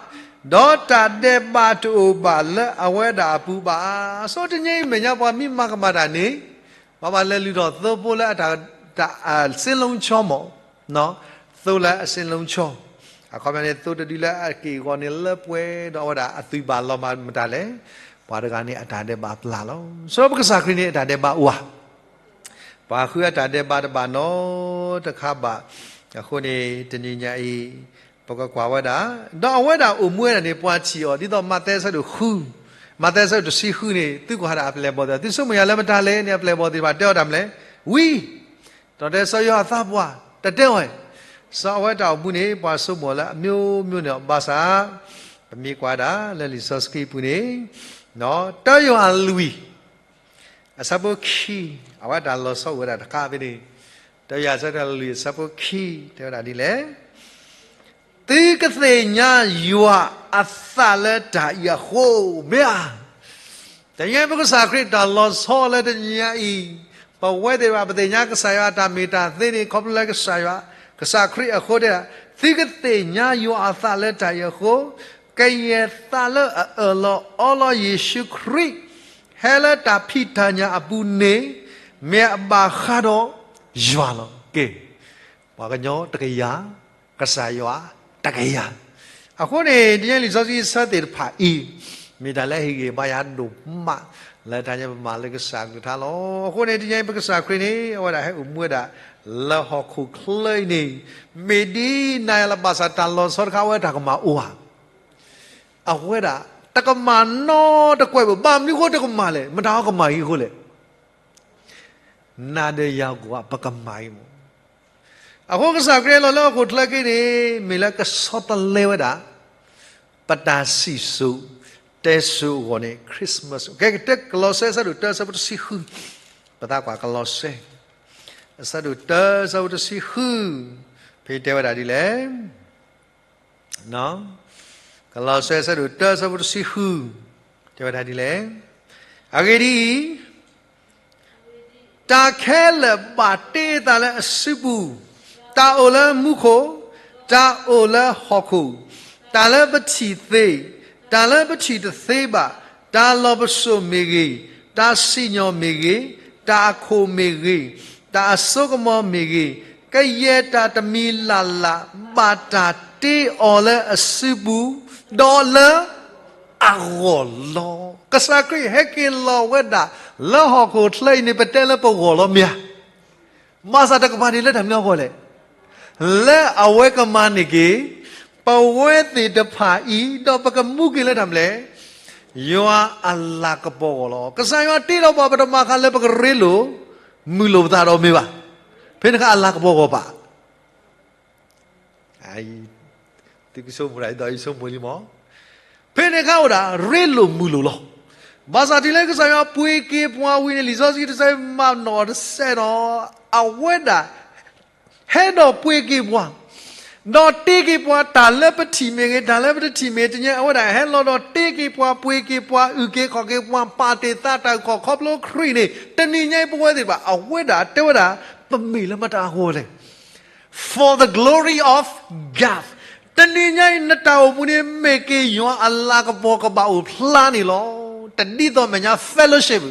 ဒီးတၢ်ဒဲးဘးတအိၣ်ဘၣ်လၢအဝဲဒၣ်အပူၤဘၣ်. ဆိတနံၤအံၤမဲာ်ညါပှၤမ့ၢ်မၤကမၣ်တၢ်န့ၣ်, ပှၤဘၣ်လဲၤလုၢ်ထီၣ်သိဖိလၢအတၢ်, တၢ်, အစ့လိဆှီမး သိလၢအစ့လိဆှီ, အခီပညီန့ၣ် သိတဒုလၢအက့ၢ်အဂီၤန့ၣ်လၢပှဲၤဒီးအဝဲဒၣ်အသွံၣ်ဘၣ်လီၤမၢ်မတၤလဲၣ်, ပှၤတဂၤန့ၣ်အတၢ်ဒဲးဘးပျၢ်လီၤ. စီၤပကစၢ်ခရံာ်န့ၣ်အတၢ်ဒဲးဘးအိၣ်ဧါ, ပှၤဃုအတၢ်ဒဲးဘးတဘၣ်နီတခါဘၣ်. အဃိန့ၣ် တနံၤညါအံၤ ပကကွၢ်ဝဲဒၣ်, ဒီးအဝဲဒၣ်အိၣ်မူဝဲဒၣ်န့ၣ် ပှၤထံၣ်အီၤ ဒ်သိးမးသဲအဆၢဒိၣ်ဃု, မးသဲအဆၢဒိၣ်တဆံဃုန့ၣ် သုကွၢ်ဒၣ်အပျဲၢ်အဘီၣ်သ့ၣ်, သုဆိကမိၣ်ယၤလၢမတၤလဲၣ်န့ၣ် အပျဲၢ်အဘီၣ်သ့ၣ်တဖၣ်တဲအီၤတၢ်မနုၤလဲၣ်, ဝံ ဒီးတဲစီၤယိၤဟၣ်သးပှၢ်, တၢ်တဲအီၤ, စီၤအဝဲတၢ်အိၣ်မူန့ၣ် ပှၤဆိကမိၣ်လၢအမျိုးမျိုးန့ၣ်ဘၣ်ဆၣ်, ပမ့ၢ်ကွၢ်ဒၣ်လၢလံာ်စီဆှံပူၤန့ၣ်, တၢယိၤဟၣ်လွံၢ် အဆၢဖိခံ, အဝဲတၢ်လီၤဆီအိၣ်ဝဲဒၣ်တခါဖဲန့ၣ်, တယၤဆၢတၢ်လီၤလံၤအဆၢဖိခံ တဲဝဲဒၣ်ဒ်လဲၣ်, သုကသ့ၣ်ညါယွၤအသးလၢတၢ်အံၤအဃိ, မ့ၢ်ဧါ. တနံၤအံၤပကစၢ်ခရံာ်တၢ်လီၤဆီလၢတနံၤအံၤ, ပဝဲသ့ၣ်တဖၣ်ပသ့ၣ်ညါကစၢ်ယွၤအတၢ်မ့ၢ်တၢ်သ့န့ၣ် ခီဖျိလၢကစၢ်ယွၤ, ကစၢ်ခရံာ်အဃိတဲဒၣ်, သုကသ့ၣ်ညါယွၤအသးလၢတၢ်အံၤအဃိ, ကယဲၢ်သးလၢအအၢၣ်လီၤအီလီၤယ့ၣ်ၡူးခရံာ်, ဟဲလၢတၢ်ဖံးတၢ်ညၣ်အပူၤန့ၣ်, မ့ၢ်အဘၣ်ဃးဒီးယွၤလီၤ. ကဲ, ပှၤကညီတကယၤ, ကစၢ်ယွၤတကယၤ. အဃိန့ၣ် တနံၤအံၤလံာ်စီဆှံအဆၢသ့ၣ်တဖၣ်အံၤ, မ့ၢ်တၢ်လၢဟ့ၣ်ဂံၢ်ဘါယၤဒိၣ်မး လၢတၢ်ညါပမၤလၢကစၢ်အကလုၢ်ကထါလီၤ. အဃိန့ၣ် တနံၤအံၤပကစၢ်ခရံာ်န့ၣ် အဝဲဒၣ်ဟဲအိၣ်မူဝဲဒၣ် လၢဟီၣ်ခိၣ်ချၢအံၤန့ၣ်, မ့ၢ်ဒ်နၤယၤလၢဘၣ်ဆၣ်တၢ်လီၤဆီတခါ အဝဲတၢ်ကမၣ်အိၣ်ဧါ. အဝဲဒၣ် တကမၣ်နီတကွဲးဘၣ်. ဘၣ်မနုၤဃိတကမၣ်လဲၣ်. မတၤအီၤကမၣ်ဂ့ၤအဃိလဲၣ်. နၤဒီးယၤကွၢ် ပကမၣ်ဂ့ၤမး. အဃိကစၢ်ခရံာ်လီၤလၢဟီၣ်ခိၣ်ချၢက့ၤန့ၣ် မ့ၢ်လၢကဆီတလဲဝဲဒၣ် ပတၢ်စံၣ်စိၤတဲစိၤအဂီၢ်န့ၣ် Christmas. ကဲ, ကတၢၢ်ကလီးစဲ အဆၢဒိၣ်တၢ အဆၢဖိတဆံဃု, ပသးကွၢ်ကလီးစဲ အဆၢဒိၣ်တၢ အဆၢဖိတဆံဃု, ဖဲတဲဝဲဒၣ်ဒ်လဲၣ်. ကလီးစဲ အဆၢဒိၣ်တၢ အဆၢဖိတဆံဃု, တဲဝဲဒၣ်ဒ်လဲၣ်. အဂ့ၢ်ဒ်အံၤ, တၢ်ခဲလၢာ်ဘၣ်တ့အသးလၢအစုပူၤ, တၢ်အိၣ်လၢမူခိၣ်, တၢ်အိၣ်လၢဟီၣ်ခိၣ်, တၢ်လၢပထံၣ်သ့, တၢ်လၢပထံၣ်တသ့ဘၣ်, တၢ်လီၤပစိာ်မ့ၢ်ဂ့ၤ, တၢ်စံၣ်ညီၣ်မ့ၢ်ဂ့ၤ, တၢ်အခိၣ်မ့ၢ်ဂ့ၤ, တၢ်အစိကမီၤမ့ၢ်ဂ့ၤ, ကယဲၢ်တၢ်တမံၤလၢ်လၢ် ဘၣ်တၢ်တ့အီၤလၢအစုပူၤ, ဒီးလၢ အဂီၢ်လီၤ. ကစၢ်ခရံာ်ဟဲက့ၤလီၤဝဲဒၣ် လၢဟီၣ်ခိၣ်ချၢအံၤန့ၣ် ပတဲလၢပဂီၢ်လီၤမ့ၢ်ဧါ. ဘၣ်ဆၣ်တကမၣ်န့ၣ်လၢတၢ်မနုၤအဂီၢ်လဲၣ်. လၢအဝဲကမၤန့ၢ်က့ၤ ပဝဲသ့ၣ်တဖၣ်အံၤ ဒီးပကမူက့ၤလၢတၢ်မနုၤလဲၣ်. ယွၤအလၤကပီၤအဂီၢ်လီၤ. ကစၢ်ယွၤတ့ဒီးပှၤ ပတမၤဃးလၢပကရ့လိာ် မုာ်လိာ်ပသးဒီးမ့ၢ်ဘၣ်. ဖဲန့ၣ်အခါအလၤကပီၤအဂီၢ်ဘၣ် သုကဆိကမိၣ်တၢ်ဒ်သိးယဆိကမိၣ်လံမး. ဖဲန့ၣ်အခါအိၣ်ဒၣ် ရ့လိာ်မုာ်လိာ်လီၤ. ဘၣ်ဆၣ်တုၤလၢကစၢ်ယွၤပှ့ၤက့ၤပှၤဝံၤန့ၣ် လံာ်စီဆှံတဆၢမၤနီၣ်တစဲးဒီး အဝဲဒၣ် ဟဲဒီးပှ့ၤက့ၤပှၤ, ဒီးတ့က့ၤပှၤ တၢ်လၢပထံၣ်မ့ၢ်ဂ့ၤ, တၢ်လၢပတထံၣ်မ့ၢ် တညါအဝဲဒၣ်ဟဲလီၤဒီးတ့က့ၤပှၤ ပှ့ၤက့ၤပှၤ အုၣ်က့ၤခီၣ်က့ၤပှၤ ပာ်တ့ၢ်သးတၢ်အုၣ်ခီၣ် ခီဖျိခရံာ်န့ၣ် တနံၤညါအံၤပဝဲသ့ၣ်တဖၣ် အဝဲဒၣ်တဲဝဲဒၣ် ပမ့ၢ်လၢမတၤအဂီၢ်လဲၣ်. For the glory of God. တနံၤညါအံၤ နတၢ်အိၣ်မူန့ၣ် မ့ၢ်က့ၤယွၤအလၤကပီၤကဘၣ်အိၣ်ဖျါန့ၣ်လီၤ. တဒ်သိးမဲာ်ညါ fellowship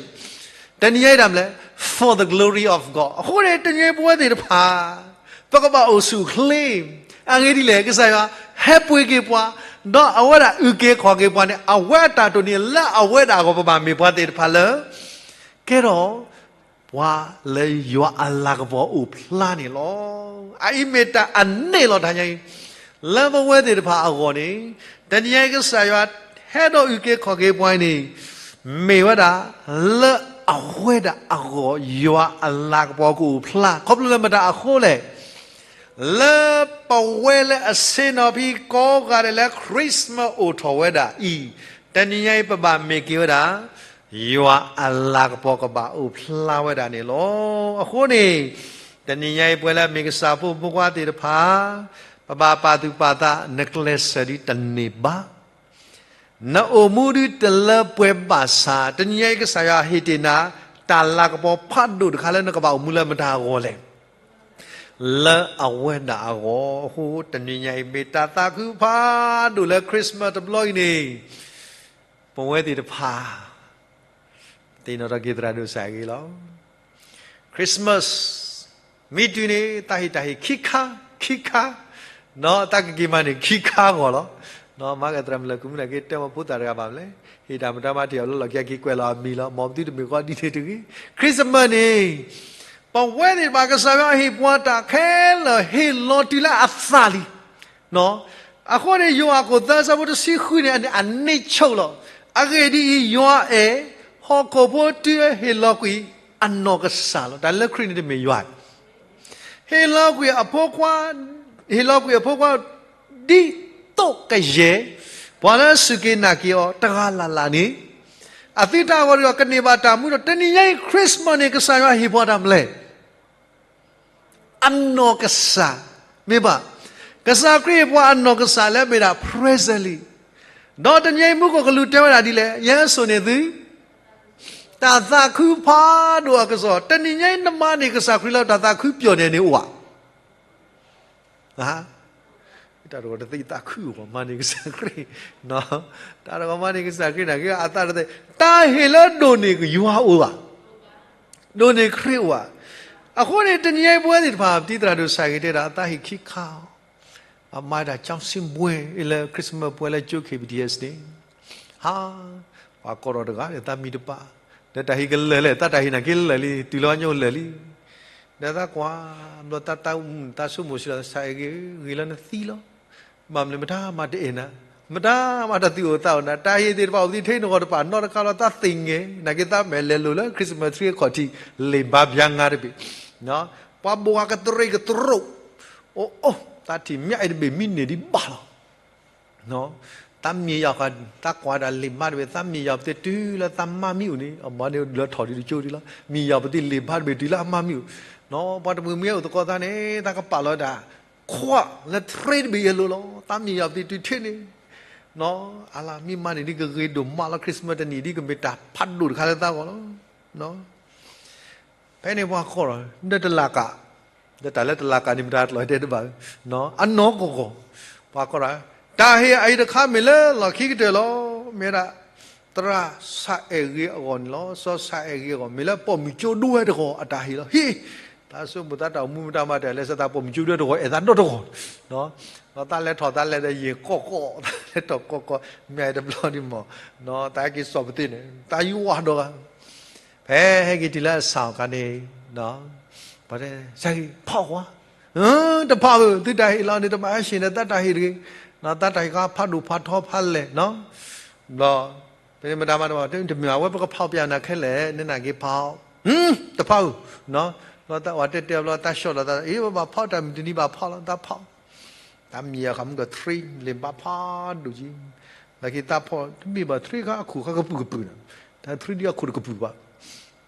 တနံၤညါအံၤဒၣ်မလဲၣ် for the glory of God. အဃိန့ၣ် တနံၤညါအံၤပဝဲသ့ၣ်တဖၣ် ပကဘၣ်အိၣ်ဆူၣ်အိၣ်ချ့ အဂ့ၢ်ဒ်လဲၣ် ကစၢ်ယွၤ ဟဲပှ့ၤက့ၤပှၤ, ဒီးအဝဲဒၣ်အုၣ်က့ၤခီၣ်က့ၤပှၤန့ၣ် အဝဲအတၢ်တိၢ်န့ၢ်လၢအဝဲဒၣ်အဂီၢ် ပဘၣ်မ့ၢ်ပှၤသ့ၣ်တဖၣ်လၢ ကဲထီၣ် ပှၤလၢယွၤအလၤကပီၤအိၣ်ဖျါန့ၣ်လီၤ. အအံၤမ့ၢ်တၢ်အန့ၣ်လီၤတနံၤညါအံၤ လၢပဝဲသ့ၣ်တဖၣ်အဂီၢ်န့ၣ် တနံၤညါအံၤကစၢ်ယွၤဟဲဒီးအုၣ်က့ၤခီၣ်က့ၤပှၤအံၤန့ၣ် မ့ၢ်ဝဲဒၣ် လၢအဝဲဒၣ်အဂီၢ် ယွၤအလၤကပီၤကအိၣ်ဖျါ ခီဖျိလၢမတၤအဃိလဲၣ်. လၢပဝဲလၢအဆ့ၣ်နီၤဖဲကိးဂၤဒဲးလၢ Christmas အိၣ်ထီၣ်ဝဲဒၣ်အံၤ တနံၤညါအံၤပဘၣ်မ့ၢ်က့ၤဝဲဒၣ် ယွၤအလၤကပီၤကဘၣ်အိၣ်ဖျါဝဲဒၣ်န့ၣ်လီၤ. အဃိန့ၣ် တနံၤညါအံၤ ပဝဲလၢအမ့ၢ်ကစၢ်ဖိမုၣ်ဖိခွါသ့ၣ်တဖၣ် ပဘၣ်ပာ်သူၣ်ပာ်သး နကျဲးစၢးဒ်တန့ၢ်ဘၣ်. နအိၣ်မူဒ်တလၢပှဲၤဘၣ်ဆၣ် တနံၤညါအံၤကစၢ်ယွၤဟ့ၣ်တ့ၢ်နၤ တၢ်လၤကပီၤဖးဒိၣ်တခါလၢနကဘၣ်အိၣ်မူလၢမတၤအဂီၢ်လဲၣ်. လၢအဝဲဒၣ်အဂီၢ် အဃိတနံၤညါအံၤ မ့ၢ်တၢ်သးခုဖးဒိၣ်လၢ Christmas တဘျီအံၤန့ၣ် ပဝဲသ့ၣ်တဖၣ် သ့ၣ်နီၣ်ထီၣ်က့ၤသရၣ်ဒိၣ်စၢ်ဂ့ၤလီၤ. Christmas မ့ၢ်တုၤန့ၣ် တၢ်ဟ့ၣ်တၢ်ဟ့ၣ်ခံခါ ခံခါ, ဒီးတၢ်ကက့ၤမၤန့ၢ်ခံခါအဂီၢ်လီၤ. မၤကသရၣ်မုၣ်လၢကုမုၣ်န့ၣ်က့ၤတဲမၤဖိသၣ်တဂၤဘၣ်မလဲၣ်, ဟ့ၣ်တၢ်မတၤမၤတ့ၢ်အီၤလၢလီၢ်ခံက့ၤကွဲးလီၤအမံၤလီၤ. မ်သုတမ့ၢ်ဃီဒ်န့ၣ်တဂ့ၤ. Christmas န့ၣ် ပဝဲသ့ၣ်တဖၣ်ကစၢ်ယွၤဟ့ၣ်ပှၤတၢ်ခဲလၢာ်ဟ့ၣ်လီၤတုၤလၢအသးလံ အဃိန့ၣ် ယိၤဟၣ်ခိၣ်သၢဆၢဖိတဆံဃုန့ၣ် အန့ၣ်အန့ၣ်ဆိၣ်လီၤ. အဂ့ၢ်ဒ်အံၤ, ယွၤအဲၣ်ဟီၣ်ခိၣ်ဖိတုၤအဟ့ၣ်လီၤကွံာ်အနီၢ်ကစၢ်လီၤ. တၢ်လၢခရံာ်န့ၣ်တမ့ၢ်ယွၤ, ဟ့ၣ်လီၤကွံာ်အဖိခွါ, ဟ့ၣ်လီၤကွံာ်အဖိခွါ ဒ်သိးကယဲၢ် ပှၤလၢအစူၢ်က့ၤနာ်က့ၤအီၤတဂၤလၢ်လၢ်န့ၣ် အသုတၢ်ဂီၤတဂ့ၤ ကန့ၢ်ဘၣ်တၢ်မူဒီး တနံၤညါအံၤ Christmas န့ၣ် ကစၢ်ယွၤဟ့ၣ်ပှၤတၢ်မနုၤလဲၣ်. အနီၢ်ကစၢ်, မ့ၢ်ဘၣ်, ကစၢ်ခရံာ်ဟ့ၣ်ပှၤအနီၢ်ကစၢ်လၢမ့ၢ်ဒၣ် presently, ဒီးတနံၤညါအံၤမူခိၣ်ကလူးတဲဝဲဒၣ်ဒ်လဲၣ်, ယဲအစိၤန့ၣ်သု တၢ်သးခုဖးဒိၣ်အကစီၣ်, တနံၤညါအံၤနမၤန့ၢ်ကစၢ်ခရံာ်လၢတၢ်သးခုပျီၣ်န့ၣ်န့ၣ်အိၣ်ဧါ. တၢ်တဂီၤတသ့သးခုအိၣ်မၤန့ၢ်ကစၢ်ခရံာ်, တၢ်တဂီၤမၤန့ၢ်ကစၢ်ခရံာ်န့ၣ် အသးတသ့, တၢ်ဟ့ၣ်လၢဒိၣ်န့ၢ်ယွၤအိၣ်ဧါ, ဒိၣ်န့ၢ်ခရံာ်အိၣ်ဧါ. အဃိန့ၣ် တနံၤညါအံၤပဝဲသ့ၣ်တဖၣ် ပတံၤသရၣ်ဒိၣ်ဆၣ်ဂ့ၤတဲဒၣ် အသးဟ့ၣ်ခံခါ, အမၤဒၣ်ကၠီစ့ဘှဲလၢ Christmas ပှဲၤလၢကၠိ K B T S န့ၣ်, ဟါ, ပှၤကီၢ်ဒီးတဂၤဒီး သးမံတပၢ်, ဒီးတၢ်ဟ့ၣ်ကလၢာ်လဲၣ်, သးတၢ်ဟ့ၣ်နာ်က့လၢာ်လံ, တုၤလၢအညိလၢာ်လံ, ဒီးသးကွၢ်, ဘျီသးတၢ်, သးဆိကမိၣ်စ့ၢ်ကီး ဆၣ်အဲၣ်ဂ့ၤ, ဂ့ၤလၢနသံလီၤ. ဘၣ်မနုၤလဲၣ် မတၤမၤတအဲၣ်နၤ, မတၤမၤတၢ်သူၣ်အိၣ်သးအိၣ်နၤ, တၢ်ဟ့ၣ်သ့ၣ်တဖၣ်အိၣ်သ့ထဲနဂီၢ်တပၤ, နီၢ်တခါလီၤ သးသ့ၣ်ငဲၤ, နာ်က့သးမဲာ်လဲၤလိာ်လၢ Christmas tree အခီၣ်ထံး, လ့ၣ်ဘါပၠါငါတဘ့ၣ်, ပှၤဘိးဝဲကတရံးကတရိး, အိၣ်အိၣ်, သးထံၣ်မ့ၢ်အဲၣ်တဘ့ၣ် မ့ၢ်န့ၢ်ဒံးဘၣ်လီၤ. သးမ့ၢ်ယၤဃီ, သးကွၢ်ဒၣ်လ့ၣ်ဘါတဘ့ၣ်, သးမ့ၢ်ယၤပသ့ၣ်တုၤလၢသးမါမံအိၣ်န့ၣ်, အမၤန့ၣ်လၢထီၣ်ဒံးတကၠိဒံးလီၤ, မ့ၢ်ယၤပသ့ၣ်လ့ၣ်ဘါတဘ့ၣ်တုၤလၢအမါမံအိၣ်, ပှၤတမှံၤမှံအိၣ်သကိးသးန့ၣ် သးကပာ်လီၤဒၣ်, ခွါလၢ tree တဘ့ၣ်အလိၤလီၤ, သးမ့ၢ်ယၤပသ့ၣ်တုၤထဲန့ၣ်, အလၢမ့ၢ်မၤန့ၢ်ဒ်ကဂ့ၤဒိၣ်မးလီၤ, Christmas တနံၣ်ဒ်ကမ့ၢ်တၢ်ဖးဒိၣ်တခါလၢသးဂီၢ်လီၤ. ဖဲန့ၣ်ပှၤကီၢ်ဒီး ဒီးတလၢကး, ဒီးတၢ်လၢတလၢကးန့ၣ် မတၤတလီၤတဲတဘၣ်, အနီၢ်ကီၢ်ကီၢ်, ပှၤကီၢ်ဒီး, တၢ်ဟ့ၣ်အအံၤတခါမ့ၢ်လၢလီၢ်ခံကတၢၢ်လီၤ, မ့ၢ်ဒၣ် သရၣ်ဆၣ်အဲၣ်ဂ့ၤအဂီၢ်န့ၣ်လီၤ, စီၤဆၣ်အဲၣ်ဂ့ၤအဂီၢ်, မ့ၢ်လၢပိာ်မုၣ်ကၠိဒိဝဲတဂီၤအတၢ်ဟ့ၣ်လီၤ, ဟ့ၣ်, သးဆိကမိၣ်သးတၢ်အိၣ်မူမတၤမၤတၢ်လဲၤဆၢသးပိာ်မုၣ်ကၠိဒိတဂီၤ အဲၣ်သးဒီတဂီၤ ဒီးသးလဲၤထီၣ်သးလဲၤဒီးယံာ်ကီၢ်ကီၢ်, သးလဲၤထီၣ်ကီၢ်ကီၢ်, မ့ၢ်တဘျီဒံးမး, သးက့ၤစိာ်ပသ့ၣ်န့ၣ် သးယွၤဒီးဂၤ, ဖဲဟဲက့ၤတုၤလၢအဆၣ်အခါန့ၣ်, ပှၤတဲ, ဆၣ်ဂ့ၤ ဖီၣ်ကွၢ်, တဖီၣ်ဧၢ, သုတၢ်ဟ့ၣ်လီၤန့ၣ် တဘၣ်ဟဲဆ့ၣ်န့ၣ် သးတၢ်ဟ့ၣ်တဂ့ၤ, သးတၢ်ဟ့ၣ်ခါဖးဒိၣ်ဖးထီဖးလဲၢ်, ဘျီ, ဖဲန့ၣ်မတၤမၤတဘၣ်, တမ့ၢ်အဝဲပကဖီၣ်ပျဲနၤခဲလၢာ် နနာ်က့ဖီၣ်, တဖီၣ်ဧၢ, ဘျီသးဝဲတဲတဲဘျီ သးဆှီၣ်ဒီးသး အ့ ဘၣ်ဖီၣ်တၢ်မုၢ်တနံၤဘၣ်ဖီၣ်လီၤ သးဖီၣ်, တၢ်မံၤယၤဃီမုၢ်ကထြံ လ့ၣ်ဘါဖးဒိၣ်က့ၤ, လၢခံသးဖီၣ် တမ့ၢ်ဘၣ်ထြံခါ အခိၣ်ဃါကပုာ်ကပုာ်န့ၣ်, တၢ်ထြံဒ်အခိၣ်တကပုာ်ဘၣ်,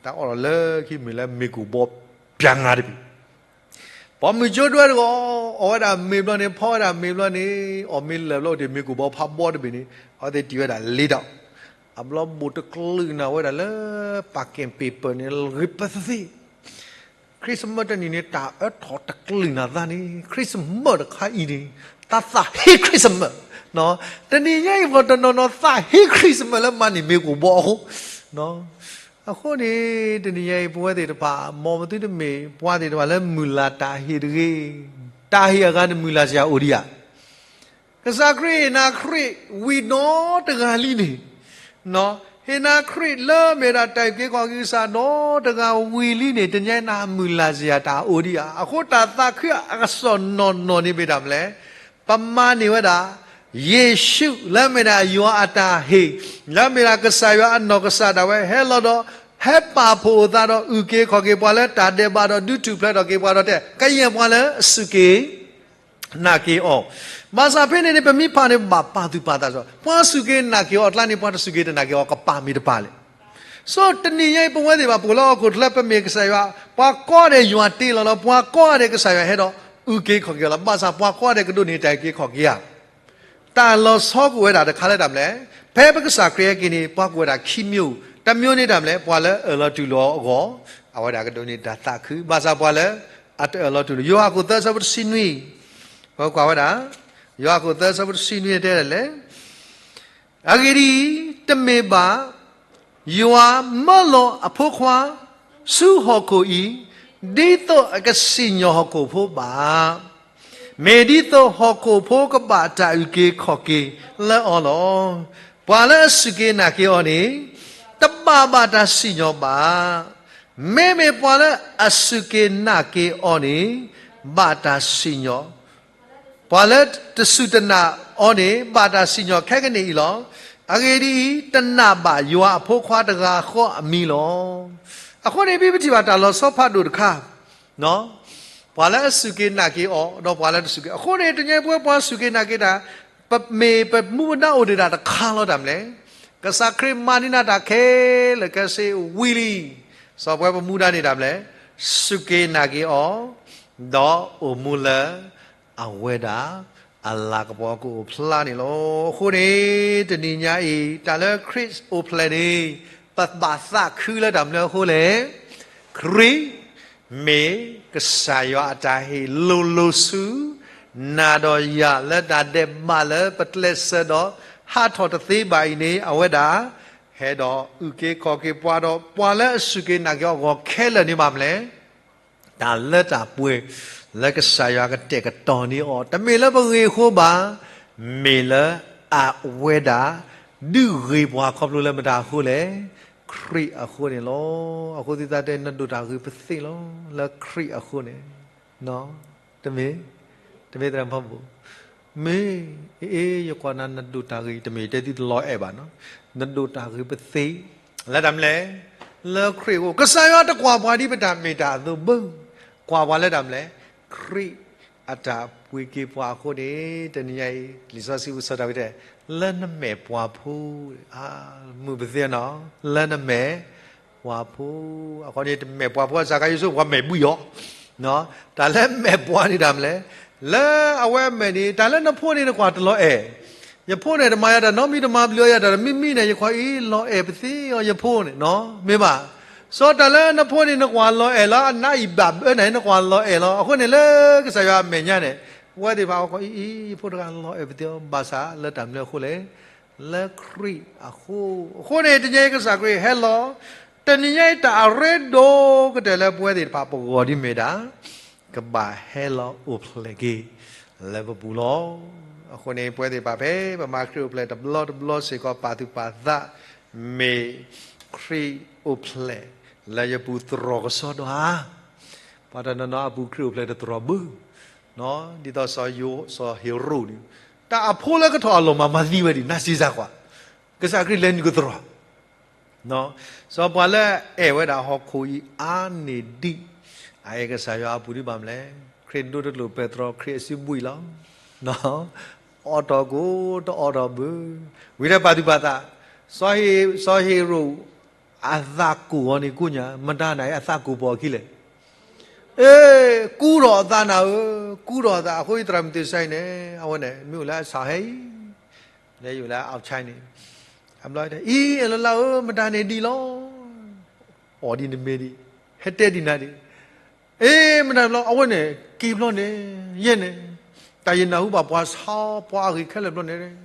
တၢ်အီၣ်လီၤလၢခံမ့ၢ်လၢမ့ၢ်ကိၣ်ဘီပၠါငါတဘ့ၣ် ပိာ်မုၣ်ကၠိဒိတဂီၤ, အီၣ်ဝဲဒၣ်မ့ၤဘျီန့ၣ် ဖီဝဲဒၣ်မ့ၤဘျီန့ၣ်, အီၣ်မ့ၤလၢာ်ဘျီအိၣ်တ့ၢ်မ့ၤကိၣ်ဘီဖးဘီတဘ့ၣ်န့ၣ်, အဝဲသ့ၣ်တံၢ်ဝဲဒၣ်လ့ဒီး, အဘျီဘိၣ်တကလုာ်နၤဝဲဒၣ်လၢ ပၢ်က့ၣ်ပ့ၤပၢၢ်န့ၣ် ဂ့ၤပသ့ Christmas တနံၤန့ၣ် တၢ်အၢထီၣ်တကလုာ်နၤသးန့ၣ် Christmas တခါအံၤန့ၣ်, သးသးဟ့ Christmas, တနံၤညါအံၤ ပှၤတနီၤနီၤသးဟ့ Christmas လၢမၤန့ၢ်မ့ၤကိၣ်ဘီအဃိ, အဃိန့ၣ် တနံၤညါအံၤ ပဝဲသ့ၣ်တဖၣ် မ်ပသုတမ့ၢ်ပှၤသ့ၣ်တဖၣ်လၢမုၢ်လၢ်တၢ်ဟ့ၣ်တဂ့ၤ, တၢ်ဟ့ၣ်အဂၤန့ၣ် မုၢ်လၢ်စ့ၢ်အိၣ်ဒံးဧါ. ကစၢ်ခရံာ်ဟ့ၣ်နၤခရံာ်ဝံၤနီတဂၤလံန့ၣ်, ဟ့ၣ်နၤခရံာ်လၢမ့ၢ်ဒၣ်တၢ်အုၣ်က့ၤခီၣ်က့ၤကစၢ်နီတဂၤဝံၤလံန့ၣ် တနံၤညါအံၤနၤမုၢ်လၢ်စ့ၢ်တၢ်အိၣ်ဒံးဧါ. အဃိတၢ်သးခုအကစီၣ်နီၢ်နီၢ်န့ၣ်မ့ၢ်တၢ်မနုၤလဲၣ်, ပမၤန့ၢ်ဝဲဒၣ် ယ့ၣ်ၡူးလၢမ့ၢ်ဒၣ်ယွၤအတၢ်ဟ့ၣ်, လၢမ့ၢ်ဒၣ်ကစၢ်ယွၤအနီၢ်ကစၢ်ဒၣ်ဝဲဟဲလီၤဒီး ဟဲပာ်ဖှိၣ်အသးဒီးအုၣ်က့ၤခီၣ်က့ၤပှၤလၢတၢ်ဒဲးဘးဒီး ဒုးထူၣ်ဖျဲးထီၣ်က့ၤပှၤဒီးတဲ ကယဲၢ်ပှၤလၢအစူၢ်က့ၤ နာ်က့ၤအီၤ, ဘၣ်ဆၣ်ဖဲန့ၣ်န့ၣ် ပမ့ၢ်ဖးန့ၣ် ဘၣ်ပာ်သူၣ်ပာ်သးစ့ၢ်ကီး, ပှၤစူၢ်က့ၤနာ်က့ၤအီၤအကျါန့ၣ် ပှၤတစူၢ်က့ၤတနာ်က့ၤအီၤ ကပာ်မ့ၢ်တပာ်လဲၣ်. ဆိတနံၤညါအံၤ ပဝဲသ့ၣ်ဘၣ်ပှၤလၢဟီၣ်ခိၣ်ချၢ ပမ့ၢ်ကစၢ်ယွၤ ပှၤကိးဂၤဒဲးယွၤတ့လီၤလီၤ, ပှၤကိးဂၤဒဲးကစၢ်ယွၤဟဲဒီး အုၣ်က့ၤခီၣ်က့ၤအီၤလီၤ. ဘၣ်ဆၣ်ပှၤကိးဂၤဒဲးကဒိးန့ၢ်တၢ်အုၣ်က့ၤခီၣ်က့ၤဧါ. တၢ်လီၤဆီကွံာ်ဝဲဒၣ်တခါလၢတၢ်မနုၤလဲၣ်, ဖဲပကစၢ်ခရံာ်ဟဲက့ၤန့ၣ် ပှၤကွၢ်ဝဲဒၣ်ခံမျိုး, တမျိုးန့ၣ်တၢ်မနုၤလဲၣ်, ပှၤလၢအၢၣ်လီၤတူၢ်လိာ်အီၤအဂီၢ်, အဝဲဒၣ်ကဒိးန့ၢ်တၢ်သးခု, ဘၣ်ဆၣ်ပှၤလၢအတအၢၣ်လီၤတူၢ်လိာ်, ယိၤဟၣ်ခိၣ်သၢဆၢဖိတဆံနွံ, ပကွၢ်ဝဲဒၣ်, ယိၤဟၣ်ခိၣ်သၢဆၢဖိတဆံနွံတဲဒ်လဲၣ် အဂ့ၢ်ဒ်အံၤ, တမ့ၢ်ဘၣ် ယွၤမၢလီၤအဖိခွါ ဆူဟီၣ်ခိၣ်အံၤ ဒ်သိးအကစံၣ်ညီၣ်ဟီၣ်ခိၣ်ဖိဘၣ်, မ့ၢ်ဒ်သိးဟီၣ်ခိၣ်ဖိကဘၣ်တၢ်အုၣ်က့ၤခီၣ်က့ၤလၢအီၤလီၤ. ပှၤလၢအစူၢ်က့ၤနာ်က့ၤအီၤန့ၣ် တဘၣ်ဘၣ်တၢ်စံၣ်ညီၣ်ဘၣ်. မ့မ့ၢ်ပှၤလၢအစူၢ်က့ၤနာ်က့ၤအီၤန့ၣ် ဘၣ်တၢ်စံၣ်ညီၣ် ပှၤလၢတစူၢ်တနာ်အီၤန့ၣ် ဘၣ်တၢ်စံၣ်ညီၣ်ခဲကနံၣ်အံၤလီၤ. အဂ့ၢ်ဒ်အံၤ, တနာ်ဘၣ်ယွၤအဖိခွါတဂၤဃီအမံၤလီၤ. အဃိန့ၣ် မ့ၢ်ပထံၣ်ဘၣ်တၢ်လီၤဆီဖးဒိၣ်တခါ, ပှၤလၢအစူၢ်က့ၤနာ်က့ၤအီၤ ဒီးပှၤလၢတစူၢ်က့ၤ, အဃိန့ၣ် တနံၤညါအံၤပဝဲပှၤစူၢ်က့ၤနာ်က့ၤတၢ်, ပမ့ၢ်ပမူပဒါအိၣ်ဒံးဒၣ်တခါလီၤတၢ်မနုၤလဲၣ်. ကစၢ်ခရံာ်မၤန့ၢ်နၤတၢ်ခဲလၢာ်ခဲဆ့ဝံၤလံ, စီၤပှဲၤပမူဒါန့ၣ်တၢ်မနုၤလဲၣ်, စူၢ်က့ၤနာ်က့ၤအီၤ, ဒီးအိၣ်မူလၢအဝဲဒၣ်အလၤကပီၤကအိၣ်ဖျါန့ၣ်လီၤ. အဃိန့ၣ် တနံၤညါအံၤ တၢ်လၢခရံာ်အိၣ်ဖျဲၣ်န့ၣ် ပဘၣ်သးခုလၢတၢ်မနုၤအဃိလဲၣ်. ခရံာ် မ့ၢ်ကစၢ်ယွၤအတၢ်ဟ့ၣ်လိၤလိၤဆူ နၤဒီးယၤလၢတၢ်ဒဲးဘးလၢပကျဲးစၢးဒီးဟးထီၣ်တသ့ဘၣ်အံၤန့ၣ် အဝဲဒၣ် ဟဲဒီးအုၣ်က့ၤခီၣ်က့ၤပှၤဒီးပှၤလၢအစူၢ်က့ၤနာ်က့ၤအီၤအဂီၢ်ခဲလၢာ်န့ၣ်ဘၣ်မနုၤလဲၣ်. တၢ်လၢတၢ်ပှဲၤ လၢကစၢ်ယွၤကတဲာ်ကတီၤန့ၢ်အီၤ တမ့ၢ်လၢပဂ့ၤအဃိဘၣ်, မ့ၢ်လၢအဝဲဒၣ် ဒုးဂ့ၤပှၤခီဖျိလၢမတၤအဃိလဲၣ်, ခရံာ်အဃိန့ၣ်လီၤ. အဃိသတးဒီး နဒိၣ်တၢ်ဂ့ၤပသ့လီၤ လၢခရံာ်အဃိန့ၣ်, တမ့ၢ်, တမ့ၢ်သရၣ်ဖီဘိၣ်, မ့ၢ်, အ့ ယကွၢ်နၤနဒိၣ်တၢ်ဂ့ၤ တမ့ၢ်တဲသုတလီၤအဲၣ်ဘၣ်နီၤ, နဒိၣ်တၢ်ဂ့ၤပသ့ လၢတၢ်မနုၤလဲၣ်, လၢခရံာ်အဃိ ကစၢ်ယွၤတကွၢ်ပှၤဒ်ပတၢ်မ့ၢ်တၢ်အသိးဘၣ်, ကွၢ်ပှၤလၢတၢ်မနုၤလဲၣ်, ခရံာ်အတၢ်ပှ့ၤက့ၤပှၤအဃိန့ၣ် တနံၤညါအံၤ လံာ်စီဆှံပူၤဆၢတၢ်ဝံတဲ လၢနမဲာ်ပှၤဖိ, မုာ်ပသ့နီၤ, လၢနမဲာ်ပှၤဖိ, အဃိန့ၣ် တမဲာ်ပှၤဖိအစှၤခါယဆိ ပှၤမဲာ်ဘှံးအီၤ တၢ်လၢမဲာ်ပှၤန့ၣ်တၢ်မနုၤလဲၣ်, လၢအဝဲအမဲာ်န့ၣ် တၢ်လၢနဖိန့ၣ်နကွၢ်တလီၤအဲၣ်, ယဖိန့ၣ်တမၤယၤတၢ်နီတမံၤ တမၤဘျုးယၤတၢ် တမံၤမံၤန့ၣ် ယခွါအံၤလီၤအဲၣ်ပသ့အီၤယဖိန့ၣ်, မ့ၢ်ဘၣ်, စီၤတၢ်လၢနဖိန့ၣ်နကွၢ်လီၤအဲၣ်လီၤ အနါအံၤဘၣ်ဘၢနၤန့ၣ် နကွၢ်လီၤအဲၣ်လီၤ အဃိန့ၣ်လၢကစၢ်ယွၤအမဲာ်ညါန့ၣ် ဝဲသ့ၣ်တဖၣ်အီၤခီအံၤ ယဖိတဂၤလီၤအဲၣ်ပသ့အီၤ ဘၣ်ဆၣ်လၢတၢ်မနုၤအဃိလဲၣ် လၢခရံာ်အဃိ, အဃိန့ၣ် တနံၤအံၤကစၢ်ခရံာ်ဟဲလီၤ, တနံၤညါအံၤတၢ်အရ့ဒိၣ်ကတၢၢ်လၢပဝဲသ့ၣ်တဖၣ်ပဂီၢ်ဒ်မ့ၢ်ဒၣ်, ကဘၣ်ဟဲလီၤအိၣ်ဖျဲၣ်က့ၤ လၢပပူၤလီၤ. အဃိန့ၣ် ပဝဲသ့ၣ်တဖၣ်ဖဲပမၤခရံာ်အိၣ်ဖျဲၣ်တဘျီတဘျီစ့ၢ်ကီး ပာ်သူၣ်ပာ်သး, မ့ၢ်ခရံာ်အိၣ်ဖျဲၣ်လၢယပူၤတြီၤကစီဒီဧါ, ပှၤတနီၤနီၤအပူၤခရံာ်အိၣ်ဖျဲၣ်တတြီၤဘၣ် ဒ်သိးစီၤဟ့ၤရိာ်န့ၣ် တၢ်အဖိလၢကထီၣ်အလီၢ်မၤမၤသံဝဲဒံး နၢ်စ့စၢ်ကွၢ်, ကစၢ်ခရံာ်လဲၤနုာ်ကတြီၤ, စီၤပှၤလၢအအဲၣ်ဝဲဒၣ်ဟီၣ်ခိၣ်အံၤအါန့ၢ်ဒံး, အအဲၣ်ကစၢ်ယွၤအပူၤဒံးဘၣ်မနုၤလဲၣ်, ခရံာ်ဒိတကျိာ်ပဲတြီ ခရံာ်အစုဘှံးလီၤ အီၣ်တီၢ်ကိၣ်တအီၣ်တီၢ်ဘၣ်, ဝံၤဒီးပာ်သူၣ်ပာ်သး, စီၤဟ့ၤရိာ် အသးကိၢ်အီၤန့ၣ်ကိညါ မတၤနၤအံၤအသးကိၢ်ပှၤအခံလဲၣ်, အ့ ကူထီၣ်အသးနၤဧၢ, ကူထီၣ်အသး အဃိယသရၣ်မုၣ်သ့ၣ်စဲအံၤန့ၣ် အဝဲန့ၣ် မ့ၢ်အိၣ်လၢအဆၣ်ဟဲအံၤ, လဲၤယိာ်လၢအအိၣ်ဆါန့ၣ်, အဘျီအံၤ အ့ လၢလၢဧၢ မတၤန့ၣ်ဒံးလီၤ, အီၣ်ဒ်နမ့ၢ်ဒံး, ဟဲတဲဒံးနၤဒံး, အ့ မတၤဘျီ အဝဲန့ၣ် က့ၤဘျီန့ၣ်, ယဲန့ၣ်, တၢ်ယနၢ်ဟူဘၣ်ပှၤဆါပှၤအဂ့ၢ်ခဲလၢာ်ဘျီန့ၣ်,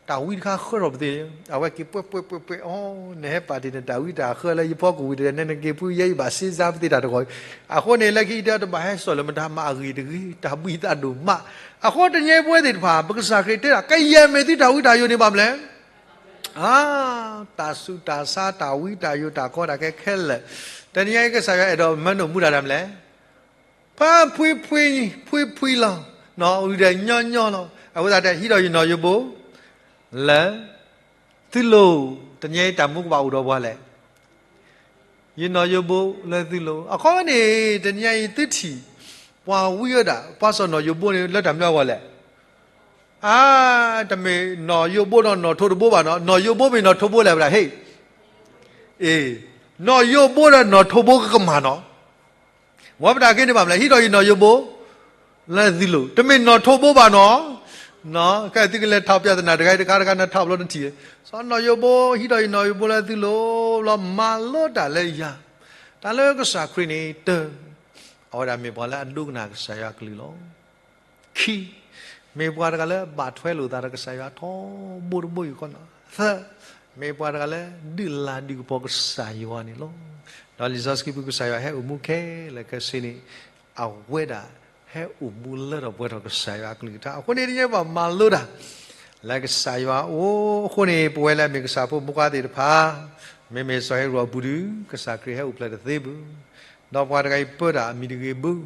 တၢ်ဝံတခါဃၢထီၣ်ပသ့ၣ်, အဝဲက့ၤပှဲၤပှဲၤပှဲၤပှဲၤအီၤ, နဟဲပာ်တ့ၢ်နတၢ်ဝံတၢ်ဃၢလၢယဖီကဝံၤတဂၤ နနက့ၤဖုယဲအံၤဘၣ်စ့စၢ်ပသ့ၣ်တၢ်တဂီၢ်, အဃိန့ၣ် လၢခံကတၢၢ်တဘၣ်ဟဲစိာ်လၢမတၤမၤအဂ့ၢ်တဂ့ၤ တၢ်ဘှံးသးဒိၣ်မး, အဃိတနံၤအံၤပဝဲသ့ၣ်တဖၣ် ပကစၢ်ခရံာ်တဲဒၣ် ကယဲၢ်မ့ၢ်သုတၢ်ဝံတၢ်ယိာ်န့ၣ်ဘၣ်မနုၤလဲၣ် အါ, တၢ်ဆူးတၢ်ဆါ တၢ်ဝံတၢ်ယိာ် တၢ်ကီတၢ်ခဲခဲလၢာ်, တနံၤအံၤကစၢ်ယွၤအဲၣ်ဒိးမၤနၢၤမူဒါတၢ်မနုၤလဲၣ်, ဖးဖှံဖှံ, ဖှံဖှံလီၤ, ဝံၤဒီးညီညီလီၤ, အဃိသတး ဟံးဒီးယနီၣ်ယိဘိ လၢ သုလိၤ, တနံၤအံၤတၢ်မူကဘၣ်အိၣ်ဒီးပှၤလဲၣ် ယနီၣ်ယိဘိလၢသုလိၤ, အခီပညီန့ၣ် တနံၤအံၤသုထံၣ် ပှၤဝံဝဲဒၣ် ပှၤစီၣ်နီၣ်ယိဘိန့ၣ် လၢတၢ်မနုၤအဂီၢ်လဲၣ်, အါ, တမ့ၢ်နီၣ်ယိဘိဒီးနီၣ်ထိးတဘိဘၣ်နီၤ, နီၣ်ယိဘိမ့ၢ်နီၣ်ထိးဘိလဲၣ်ဝဲဒၣ်ဟ့ၣ်, အ့, နီၣ်ယိဘိဒီးနီၣ်ထိးဘိကကမၣ်နီၤ, မ်ပတၢ်က့န့ၣ်ဘၣ်မနုၤလဲၣ်, ဟံးဒီးယနီၣ်ယိဘိ လၢသုလိၤ, တမ့ၢ်နီၣ်ထိးဘိဘၣ်နီၤ, ကဲသုကလဲၤထီၣ်ပြဿနာတဂၤတခါတခါ နထီၣ်ဘျီတထံၣ်, စီၣ်နီၣ်ယိဘိ ဟံးဒီးယနီၣ်ယိဘိလၢသုလိၤ ဘျီမၤလိတၢ်လၢယၤ, တၢ်လၢကစၢ်ခရံာ်န့ၣ် တၢ်, အဝဲဒၣ်မ့ၢ်ပှၤလၢအဒိကနၣ်ကစၢ်ယွၤကလုၢ်လီၤ. ခံ, မ့ၢ်ပှၤတဂၤလၢဘၣ်ထွဲလိာ်သးဒီးကစၢ်ယွၤထီဘိတဘိယူၢ်ဃီနီၤ, သၢ, မ့ၢ်ပှၤတဂၤလၢဒုးလၤဒုးကပီၤကစၢ်ယွၤန့ၣ်လီၤ. ဒီးလံာ်စီဆှံပူၤကစၢ်ယွၤဟဲအိၣ်မူခဲလၢာ်ခဲဆ့န့ၣ်, အဝဲဒၣ်ဟဲအိၣ်မူလၢထီၣ်ပှဲၤထီၣ်ကစၢ်ယွၤအကလုၢ်ကထါ, အဃိန့ၣ် တနံၤအံၤပဘၣ်မၤလိတၢ် လၢကစၢ်ယွၤအအိၣ်, အဃိန့ၣ် ပဝဲလၢအမ့ၢ်ကစၢ်ဖိမုၣ်ဖိခွါသ့ၣ်တဖၣ်, မ့မ့ၢ်စီၤဟ့ၤရိာ်အပူၤဒုး ကစၢ်ခရံာ်ဟဲအိၣ်ဖျဲၣ်တသ့ဘၣ်, ဒီးပှၤတဂၤအံၤပၢတၢ်အမံၤတဂ့ၤဘၣ်,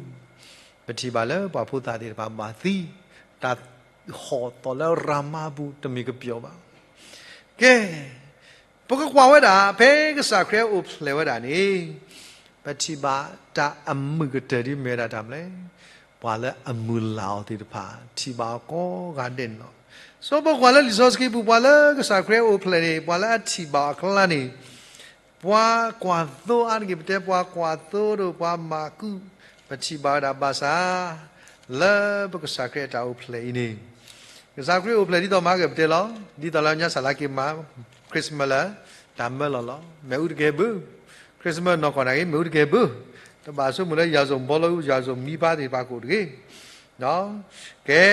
ပထံၣ်ဘၣ်လၢပှၤဖိသၣ်သ့ၣ်တဖၣ်ဘၣ်သံ, တၢ်ဟီၣ်သီၣ်လၢရၤမါအပူၤတမ့ၢ်ကပျီၤဘၣ်. ကဲ, ပကကွၢ်ဝဲဒၣ် ဖဲကစၢ်ခရံာ်ဟဲအိၣ်ဖျဲၣ်ဝဲဒၣ်န့ၣ်, ပထံၣ်ဘၣ်တၢ်အမုာ်ကတၢၢ်ဒ်မ့ၢ်ဝဲဒၣ်တၢ်မနုၤလဲၣ်, ပှၤလၢအမုၢ်လၢ်အီၤသ့ၣ်တဖၣ် ထံၣ်ဘၣ်အီၤကိးဂၤဒဲးန့ၣ်လီၤ. စီၤပီကွၢ်လၢလံာ်စီဆှံပူၤ ပှၤလၢကစၢ်ခရံာ်အိၣ်ဖျဲၣ်န့ၣ် ပှၤလၢအထံၣ်ဘၣ်အီၤအကျါန့ၣ် ပှၤကွၢ်သိအါတက့ၢ် ပတဲပှၤကွၢ်သိဒီးပှၤမၤကူး ပထံၣ်ဘၣ်ဝဲဒၣ်ဘၣ်ဆၣ် လၢပကစၢ်ခရံာ်အတၢ်အိၣ်ဖျဲၣ်အံၤန့ၣ် ကစၢ်ခရံာ်အိၣ်ဖျဲၣ်ဒ်သိးမၤကပတဲလီၤ. ဒ်သိးလၢညါစၢ်လၢက့ၤမၤ Christmas လၢ တၢ်မၢလီၤလီၤ. မ့ၣ်အူတကဲဘၣ် Christmas နီၢ်ကီၢ်နာ်က့ မ့ၣ်အူတကဲဘၣ် တဘၣ်ဆိကမိၣ်လၢ ယၤစိၤဘီလီအူ ယၤစိၤမံဖါသ့ၣ်တဖၣ်ကိးတဂ့ၤ ကဲ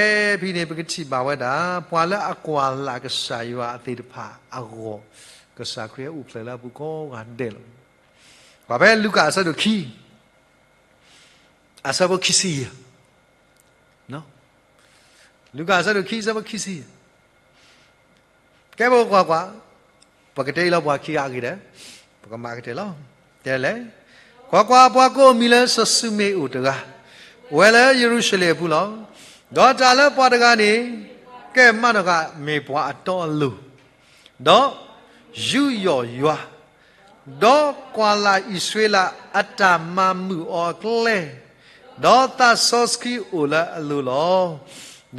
ဖဲန့ၣ် ပကထံၣ်ဘၣ်ဝဲဒၣ် ပှၤလၢအကွၢ်လၢ်ကစၢ်ယွၤသ့ၣ်တဖၣ်အဂီၢ် ကစၢ်ခရံာ်အိၣ်ဖျဲၣ်လၢအပူၤကိးဂၤဒဲးလီၤ. ပှၤဖဲလူၤကၣ်အဆၢဒိၣ်ခံ အဆၢဖိခံဆံယဲၢ်, လူၤကၣ်အဆၢဒိၣ်ခံ အဆၢဖိခံဆံယဲၢ် ကဲ ပကကွၢ်ကွၢ်, ပကတဲအံၤလီၤပှၤခံဂၤအဂ့ၢ်ဒီး ပကမၤကတၢၢ်လီၤ. တဲလဲၣ်, ကွၢ်ကွၢ်, ပှၤကိးအမံၤလၢစီၤၡမူၤအ့ၣ်အိၣ်တဂၤ, အိၣ်ဝဲလၢယရူၤၡလ့ၣ်အပူၤလီၤ. ဒီးတၢ်လၢပှၤတဂၤန့ၣ် ကဲမးနီၢ်ဃၣ် မ့ၢ်ပှၤအတီအလိၤ, ဒီးယူးယီၣ်ယွၤ, ဒီးကွၢ်လၢ်အံၣ်စရ့လးအတၢ်မၤမုာ်အီၤအကျဲ, ဒီးသးစီဆှံအိၣ်လၢအလိၤလီ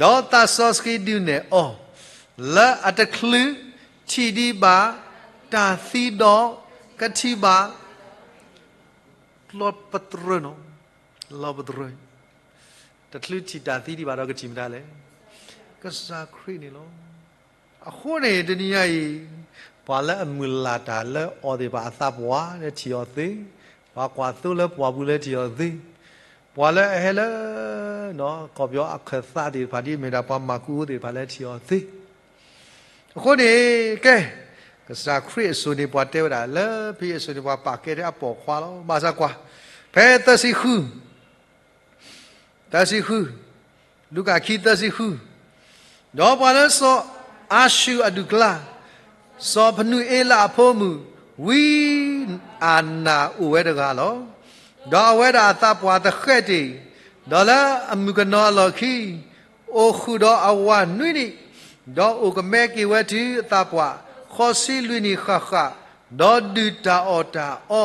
ၤ. ဒီးသးစီဆှံဒုးနဲၣ်အီၤ လၢအတချုးထံၣ်ဒံးဘၣ် တၢ်သံဒီးကထံၣ်ဘၣ် လီၤပတြၢၤနီၤ, လီၤပတြၢၤ, တချုးထံၣ်တၢ်သံဒံးဘၣ်ဒီးကထံၣ်မတၤလဲၣ်, ကစၢ်ခရံာ်န့ၣ်လီၤ. အဃိန့ၣ် တနံၤညါအံၤ ပှၤလၢအမုၢ်လၢ်တၢ်လၢအီၤသ့ၣ်တဖၣ်အသးပှၢ်လၢထံၣ်အီၤသ့, ပှၤကွၢ်သိလၢပှၢ်ပူၤလၢထံၣ်အီၤသ့, ပှၤလၢအဟဲလၢ ကီၢ်ပယီၤအခၢၣ်သးသ့ၣ်တဖၣ် ဒ်အမ့ၢ်ဒၣ်ပှၤမၤကူးအိၣ်သ့ၣ်တဖၣ်လၢထံၣ်အီၤသ့ အဃိန့ၣ် ကဲ, ကစၢ်ခရံာ်အစိၤန့ၣ် ပှၤတဲဝဲဒၣ်လၢဖဲအစိၤန့ၣ် ပှၤပာ်ကဲထဲအပိာ်ခွါလီၤ. ဘၣ်ဆၣ်ကွၢ်, ဖဲသၢဆံဃု, သၢဆံဃု, လူၤကၣ်ခံသၢဆံဃု, ဒီးပှၤလၢစီၤအၤၡူၣ်အဒူၣ်ကျါ, စီၤဖနူအ့လးအဖိမုၣ်, ဝံအၤနၢ်အိၣ်ဝဲတဂၤလီၤ. ဒီးအဝဲဒၣ်အသးပှၢ်သဃဲးတ့ၢ်, ဒီးလၢအမုၣ်ကနီၤအလီၢ်ခံ အိၣ်ဃုာ်ဒီးအဝၤနွံနံၣ်, ဒီးအိၣ်ကမဲက့ၤဝဲတုၤအသးပှၢ် ဃိးဆံလွံၢ်နံၣ်ဃၣ်ဃၣ်, ဒီးဒုၣ်တၢ်အီၣ်တၢ်အီ,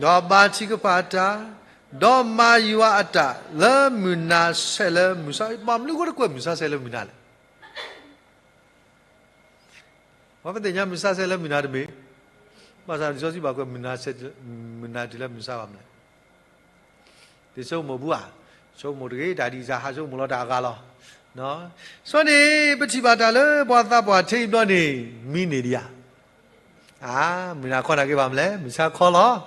ဒီးဘါထုကဖၣ်တၢ်, ဒီးမၤယွၤအတၢ်လၢမုၢ်နၤဆဲးလၢမုၢ်ဆါ, ဘၣ်မနုၤအဃိတကွဲးမုၢ်ဆါဆဲးလၢမုၢ်နၤလဲၣ်. ပသ့ၣ်ညါမုၢ်ဆါဆဲးလၢမုၢ်နၤတမ့ၢ်, ဘၣ်ဆၣ်လံာ်စီဆှံဘၣ်ကွဲး မုၢ်နၤတုၤလၢမုၢ်ဆါဘၣ်မနုၤလဲၣ်. သုဆိကမိၣ်ဘူးဧါ, ဆိကမိၣ်တဂ့ၤ, တၢ်ဒ်စၢ်ဟးဆိကမိၣ်လီၤတၢ်အဂၤလီၤ. ဆိန့ၣ် ပထံၣ်ဘၣ်တၢ်လၢပှၤသးပှၢ်ထဲအံၤဘျီန့ၣ် မံန့ၢ်ဒံးဧါ. အါ, မုၢ်နၤခီနာ်က့ဘၣ်မနုၤလဲၣ်, မုၢ်ဆါခီလီၤ.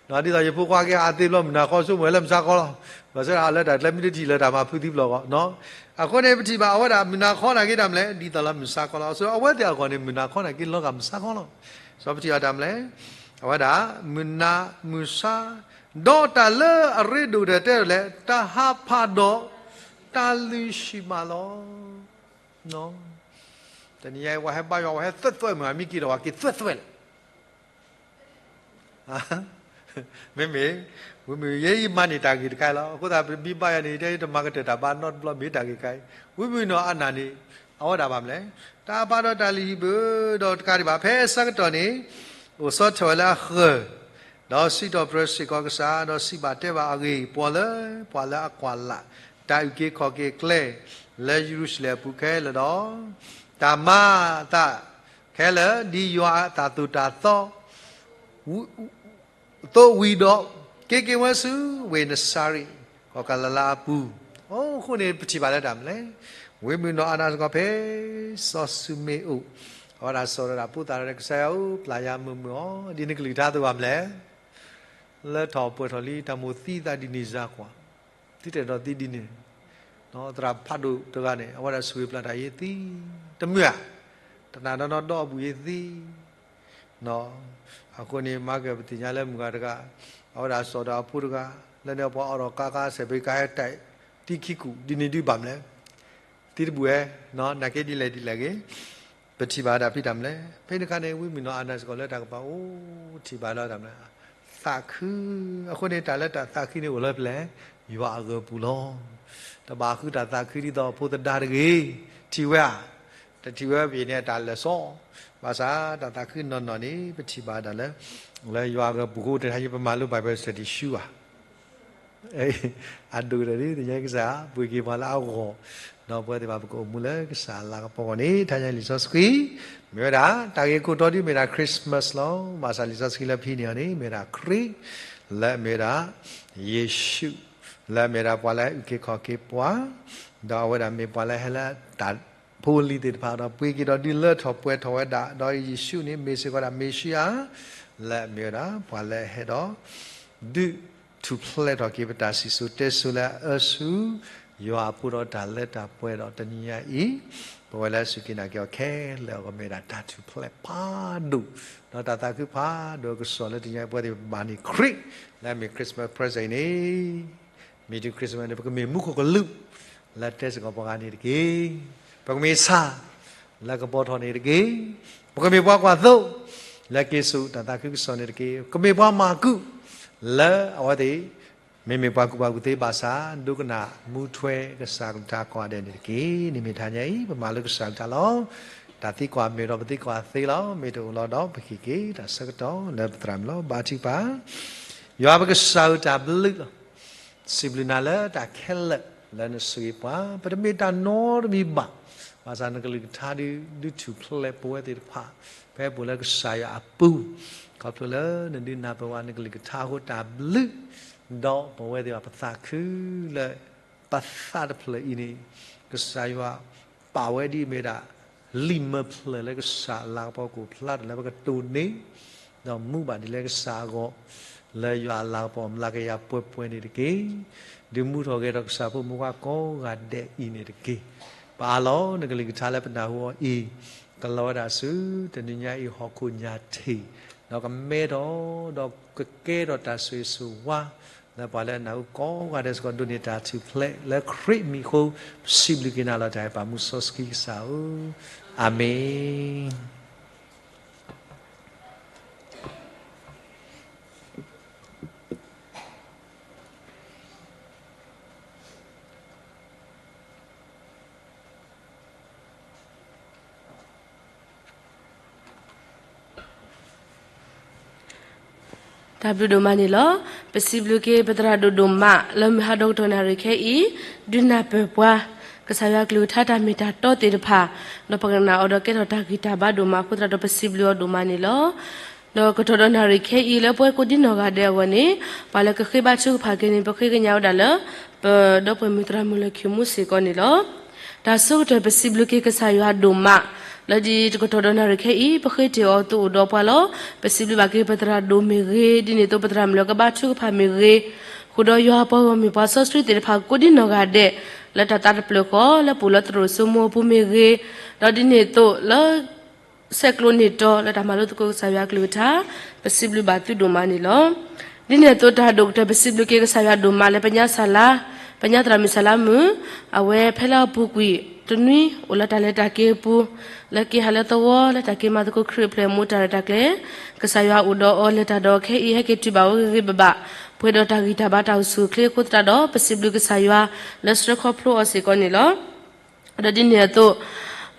ဒ်သိးယဖိခွါက့ၤအသ့ဘျီ မုၢ်နၤခီဆိကမိၣ်ဝဲလၢမုၢ်ဆါခီလီၤ. ဘၣ်ဆၣ်ဒီးလၢတၢ်ကျဲမ့ၢ်တထံၣ်လၢတၢ်မၤဖုးသံပျိၢ်အဂီၢ်. အဃိန့ၣ် ပထံၣ်ဘၣ်အဝဲဒၣ်မုၢ်နၤခီနာ်က့တၢ်မနုၤလဲၣ်, ဒ်သိးလၢမုၢ်ဆါခီလီၤ. ဆိအဝဲသ့ၣ်အဂီၢ်န့ၣ် မုၢ်နၤခီနာ်က့လီၤဂာ်မုၢ်ဆါခီလီၤ. ဆိပထံၣ်ဘၣ်တၢ်မနုၤလဲၣ်, အဝဲဒၣ် မုၢ်နၤမုၢ်ဆါ, ဒီးတၢ်လၢအရ့ဒိၣ်ကတၢၢ်တဲဒ်လဲၣ်, တၢ်ဟးဖးဒီး တၢ်လုၢ်ဟံၣ်မးလီၤ. တနံၤညါအံၤ ပှၤဟဲဘါယွၤ ပှၤဟဲသွဲၣ်သွဲၣ်မုၢ် မ့ၢ်က့ၤဒီးပှၤက့ၤသွဲၣ်သွဲၣ်လဲၣ်. မ့မ့ၢ် ဝံမုၢ် ယဲယမၤန့ၢ်တၢ်ဂ့ၢ်တခါအံၤလီၤ. အဃိသတး ပမ့ၢ်ဘါယွၤန့ၣ် တဲတမၤကတၢၢ်တၢ်ဘါနီတဘျီ မ့ၢ်တၢ်ဂ့ၢ်တခါအံၤ. ဝံမုၢ်နီၢ်အၤနၢ်န့ၣ် အဝဲဒၣ်ဘၣ်မနုၤလဲၣ်, တၢ်ဟးဖးဒီးတၢ်လုၢ်ဟံၣ်ဘၣ်ဒီးတကးဒံးဘၣ် ဖဲအဆၢကတီၢ်န့ၣ် အိၣ်ဆီထီၣ်ဝဲလၢအဃၢၤ, ဒီးစံးထီၣ်ပတြၢၤစ့ၢ်ကီးကစၢ်, ဒီးစံးဘၣ်တဲဘၣ်အဂ့ၢ် ပှၤလၢ ပှၤလၢအကွၢ်လၢ် တၢ်အုၣ်က့ၤခီၣ်က့ၤအကျဲ လၢယရူၤၡလ့ၣ်အပူၤခဲလၢာ်ဒီး တၢ်မၤအသးခဲလၢာ် ဒ်ယွၤအတၢ်သိၣ်တၢ်သီ သိးဝံၤဒီး က့ၤက့ၤဝဲဆူဝ့ၢ်နစၤရ့း ကီၢ်ကၤလံလါအပူၤ. အဃိန့ၣ် ပထံၣ်ဘၣ်လၢတၢ်မနုၤလဲၣ်, ဝံမုၢ်နီၢ်အၤနၢ်စ့ၢ်ကီးဖဲ စီၤၡမူၤအ့ၣ်အိၣ်, အဝဲဒၣ်စိာ်ဒီးတၢ်ဖိသၣ်ဒီး ကစၢ်ယွၤဧၢ ပျၢ်ယၤမုာ်မုာ်အီၤ ဒ်နကလုၢ်ကထါအသိးဘၣ်မနုၤလဲၣ်. လၢထီၣ်ပှဲၤထီၣ်လံ တၢ်မိၣ်သံသးဒ်န့ၣ်စ့ၢ်ကီး သုတအဲၣ်ဒိးသံဒ်န့ၣ်, သရၣ်ဖးဒိၣ်တဂၤန့ၣ် အဝဲဒၣ်ဆိၣ်ဂ့ၤပျၢ်တၢ်အံၤသံ, တမုာ်ဧါ, တနၤဒီနီၢ်ဒီအပူၤအံၤသံ, အဃိန့ၣ် မၤက့ၤပသ့ၣ်ညါလၢမုၢ်ဂၤတဂၤ, အဝဲဒၣ်စိာ်ဒီးအဖိတဂၤ, လၢန့ၣ်ပှၤအိၣ်ဒီးကါကါစဲးဘ့ကါဟဲတၢ်သံခံကူာ် ဒ်န့ၣ်ဒုးဘၣ်မနုၤလဲၣ်, သံတဘူၣ်ဝဲ, နာ်က့ဒ်လဲၣ်ဒ်လဲၣ်ဂ့ၤ ပထံၣ်ဘၣ်တၢ်ဖံးတၢ်မနုၤလဲၣ်. ဖဲန့ၣ်အခါန့ၣ် ဝံမုၢ်နီၢ်အၤနၢ်စ့ၢ်ကီးလၢတၢ်ကပၤအိၣ်ထံၣ်ဘၣ်လၢတၢ်မနုၤလဲၣ်, သးခု, အဃိန့ၣ် တၢ်လၢတၢ်သးခုန့ၣ်အိၣ်လၢပျဲၢ် ယွၤအဂၢၤပူၤလီၤ. တဘၣ်ဃုတၢ်သးခုဒ်သိးဖိသဒါတဂ့ၤ, ထံၣ်ဝဲဧါ, တထံၣ်ဝဲဘၣ်န့ၣ် တၢ်လၢာ်စီ, ဘၣ်ဆၣ်တၢ်သးခုနီၢ်နီၢ်န့ၣ် ပထံၣ်ဘၣ်ဒၣ်လၢ လၢယွၤအဂၢၤပူၤအဃိ တဟါညါပမၤလိ Bible study ဆူဧါ. အဒိၣ်ကတၢၢ်ဒ်သ့ၣ်ညါကစၢ် ပှ့ၤက့ၤပှၤလၢအဂီၢ်, ဒီးပဝဲသ့ၣ်တဖၣ်ပကအိၣ်မူလၢကစၢ်အလၤကပီၤအဂီၢ်န့ၣ် ထါညါလံာ်စီဆှံ မ့ၢ်ဝဲဒၣ် တၢ်ဂ့ၢ်ခိၣ်တီဒ်မ့ၢ်ဒၣ် Christmas လီၤ. ဘၣ်ဆၣ်လံာ်စီဆှံလၢဖဲန့ၣ်အီၤန့ၣ် မ့ၢ်ဝဲဒၣ်ခရံာ် လၢအမ့ၢ်ဝဲဒၣ် ယ့ၣ်ၡူး လၢအမ့ၢ်ဝဲဒၣ်ပှၤလၢအအုၣ်က့ၤခီၣ်က့ၤပှၤ, ဒီးအဝဲဒၣ်မ့ၢ်ပှၤလၢဟဲလၢတၢ်ဖိလံၤသ့ၣ်တဖၣ်ဒီး ပှ့ၤက့ၤဒီးဒုးလၢထီၣ်ပှဲၤထီၣ်ဝဲဒၣ်, ဒီးယ့ၣ်ၡူးန့ၣ် မ့ၢ်စ့ၢ်ကီးဒၣ်မ့ၣ်ၡံအၤ လၢအမ့ၢ်ဝဲဒၣ် ပှၤလၢအဟဲဒီး ဒုးထူၣ်ဖျဲးထီၣ်က့ၤပတၢ်စံၣ်စိၤတဲစိၤလၢအအၢဆူ ယွၤအပူၤဒီးတၢ်လၢတၢ်ပှဲၤဒီးတနံၤညါအံၤ, ပဝဲလၢစူၢ်က့ၤနာ်က့ၤအီၤခဲလၢာ်အဂီၢ်မ့ၢ်ဝဲဒၣ်တၢ်ထူၣ်ဖျဲးဖးဒိၣ်, ဒီးတၢ်သးခုဖးဒိၣ်အကစီၣ်လၢတနံၤညါအံၤ ပဝဲသ့ၣ်ဘၣ်န့ၢ်ခရံာ် လၢအမ့ၢ် Christmas present အံၤန့ၣ် မ့ၢ်တုၤ Christmas န့ၣ် ပကမ့ၢ်မူခိၣ်ကလူး လၢတဲစ့ၢ်ကီးပှၤဂၤန့ၣ်တက့ၢ်. ပကမ့ၢ်ဆၣ် လၢကပီၤထီၣ်န့ၣ်တက့ၢ်. ပကမ့ၢ်ပှၤကွၢ်သိ လၢက့ၤဆူတၢ်သးခုကစီၣ်န့ၣ်တက့ၢ်. ပကမ့ၢ်ပှၤမၤကူၣ် လၢအဝဲသ့ၣ် မ့မ့ၢ်ပှၤကူၣ်ဘၣ်ကူၣ်သ့ဘၣ်ဆၣ် ဒိကနၣ်မူထွဲကစၢ်ကလုၢ်ကထါကိးဂၤဒဲးန့ၣ်တက့ၢ်. န့ၣ်မ့ၢ်ထါညါအံၤ ပမၤလိကစၢ်ကလုၢ်ကထါလီၤ. တၢ်သံကွၢ်မ့ၢ်ဒီးပသံကွၢ်သ့လီၤ. မ့ၢ်တအိၣ်လီၤဒီး ပဟ့ၣ်က့ၤတၢ်ဆၢကတီၢ်လၢပသရၣ်မုၣ်လီၤ. ဘါထုကဖၣ်, ယွၤပကစၢ်ဧၢ တၢ်ဘျုးလီၤ. စံးဘျုးနၤလၢတၢ်ခဲလၢာ်လၢနဆိၣ်ဂ့ၤပှၤ, ပတမ့ၢ်တၢ်နီတမံၤဘၣ်, ဘၣ်ဆၣ်နကလုၢ်ကထါဒုး ဒုးထူၣ်ဖျဲးပဝဲသ့ၣ်တဖၣ် ဖဲပအိၣ်လၢကစၢ်ယွၤအပူၤ, ခီဖျိလၢနဒုးနၢ်ပၢၢ်ဝဲနကလုၢ်ကထါအဃိတၢ်ဘျုး, ဒီးပဝဲသ့ၣ်တဖၣ်ပသးခုလၢ ပသးတဖျၢၣ်အံၤန့ၣ် ကစၢ်ယွၤပာ်ဝဲဒ်အမ့ၢ်ဒၣ် လံာ်မၢဖျၢၣ်လၢကစၢ်အလၤကပီၤကအိၣ်ဖျါထီၣ်လၢပကတိၢ်န့ၢ်, ဒီးမူဘၣ်ဒ်လၢကစၢ်အဂီၢ်, လၢယွၤအလၤကပီၤအမျးကယၤပှဲၤပှဲၤန့ၣ်တက့ၢ်. ဒုးမူထီၣ်ဂဲၤထီၣ်ကစၢ်ဖိမုၣ်ဖိခွါကိးဂၤဒဲးအံၤန့ၣ်တက့ၢ်. ပအၢၣ်လီၤနကလုၢ်ကထါလၢပနၢ်ဟူအီၤအံၤ, ကလီၤဝဲဒၣ်ဆူတနံၤညါအံၤဟီၣ်ခိၣ်ညၣ်ထံး, ဒီးကမဲထီၣ်, ဒီးကကဲထီၣ်တၢ်ဆိၣ်ဂ့ၤဆိၣ်ဝါ လၢပှၤလၢအနၢ်ဟူကိးဂၤဒဲးစ့ၢ်ကီး ဒိးန့ၢ်တၢ်ထူၣ်ဖျဲးလၢခရံာ်အမံၤအဃိ, ပစံးဘျုးက့ၤနၤလီၤ တၢ်အဲၣ်ပာ်မူစီဆှံကစၢ်ဧၢ, အၤမ့ၣ်. တၢ်ဘျုးဒိၣ်မးန့ၣ်လီၤ. ပစံးဘျုးက့ၤပသရၣ်ဒိၣ်ဒိၣ်မး လၢမုၢ်ဟါဒီကတီၢ်နၣ်ရံၣ်ခဲအံၤ, ဒုးနၢ်ပၢၢ်ပှၤ ကစၢ်ယွၤကလုၢ်ကထါတၢ်မ့ၢ်တၢ်တီသ့ၣ်တဖၣ်, ဒီးပကနၣ်အီၤဒီးကဲထီၣ်တၢ်ဂံၢ်တၢ်ဘါဒိၣ်မးအဃိသတးဒီး ပစံးဘျုးအီၤဒိၣ်မးန့ၣ်လီၤ. ဒီးကတီၢ်ဒီးနၣ်ရံၣ်ခဲအံၤလၢပဝဲကိးဒံနီၢ်ဂၤဒဲးအဂီၢ်န့ၣ်, ပှၤလၢကဃ့ဘါထုကဖၣ်က့ၤန့ၣ် ပဃ့ကညးဝဲဒၣ်လၢ ပဒီပုၢ်ဝဲၢ်မုၣ်သရၣ်မုၣ်လၢခံမူစ့ၢ်ကီးန့ၣ်လီၤ. တၢ်ဆိကတၢၢ်ပစံးဘျုးက့ၤကစၢ်ယွၤဒိၣ်မး, လၢဒ်တကတီၢ်ဒီးနၣ်ရံၣ်ခဲအံၤ ပဃ့တ့ၢ်အီၤအသိးအိၣ်ဒီးပှၤလီၤ. ပစံးဘျုးဘၣ်က့ၤပသရၣ်ဒိၣ်မ့ၢ်ဂ့ၤ, ဒ်န့ၣ်အသိးပသရၣ်မုၣ်လၢကဘါထုကဖၣ်မ့ၢ်ဂ့ၤ, ဃုာ်ဒီးယွၤပှၤဂီၢ်မုၢ်ပှၤစီဆှံသ့ၣ်တဖၣ်ကိးဒံနီၢ်ဂၤဒဲး, လၢတၢ်သးတဖျၢၣ်ဃီ လၢပအိၣ်လၢသရိာ်စိမိၤအပူၤမ့ၢ်ဂ့ၤ, ဒီးဒ်န့ၣ်အသိးလၢ ဆဲးကျိးန့ၢ်တီလၢတၢ်မၤလိသကိးကစၢ်ယွၤကလုၢ်ကထါ, ပစံးဘျုးဘၣ်သုဒိၣ်မးန့ၣ်လီၤ. ဒ်န့ၣ်အသိးတၢ်ဒိၣ်ကတၢၢ်ပစံးဘျုးက့ၤကစၢ်ယွၤဒိၣ်မးလၢပညါစၢ်လါ, ပညါသရၣ်မုၣ်စၢ်လါမုၣ်, အဝဲဖဲလၢအပူၤကွံာ်တနွံအိၣ်လၢတၢ်လဲၤတၢ်က့ၤအပူၤ, လၢက့ၤဟးလၢသဝီ လၢတၢ်က့ၤမၤသကိးခရံာ်အပျဲၢ်အမိၢ်တၢ်ရဲၣ်တၢ်ကျဲၤ, ကစၢ်ယွၤအိၣ်ဒီးအီၤလဲၤတၢ်ဒီးခဲအံၤဟဲက့ၤတုၤဘၣ်ဝဲဂ့ၤဂ့ၤဘၣ်ဘၣ်, ပှဲၤဒီးတၢ်ဂံၢ်တၢ်ဘါတၢ်အိၣ်ဆူၣ်အိၣ်ချ့အဃိသတးဒီး ပစံးဘျုးကစၢ်ယွၤလၢဆှၢခီဖျိအီၤစ့ၢ်ကီးန့ၣ်လီၤ. ဒီးဒ်န့ၣ်အသိး,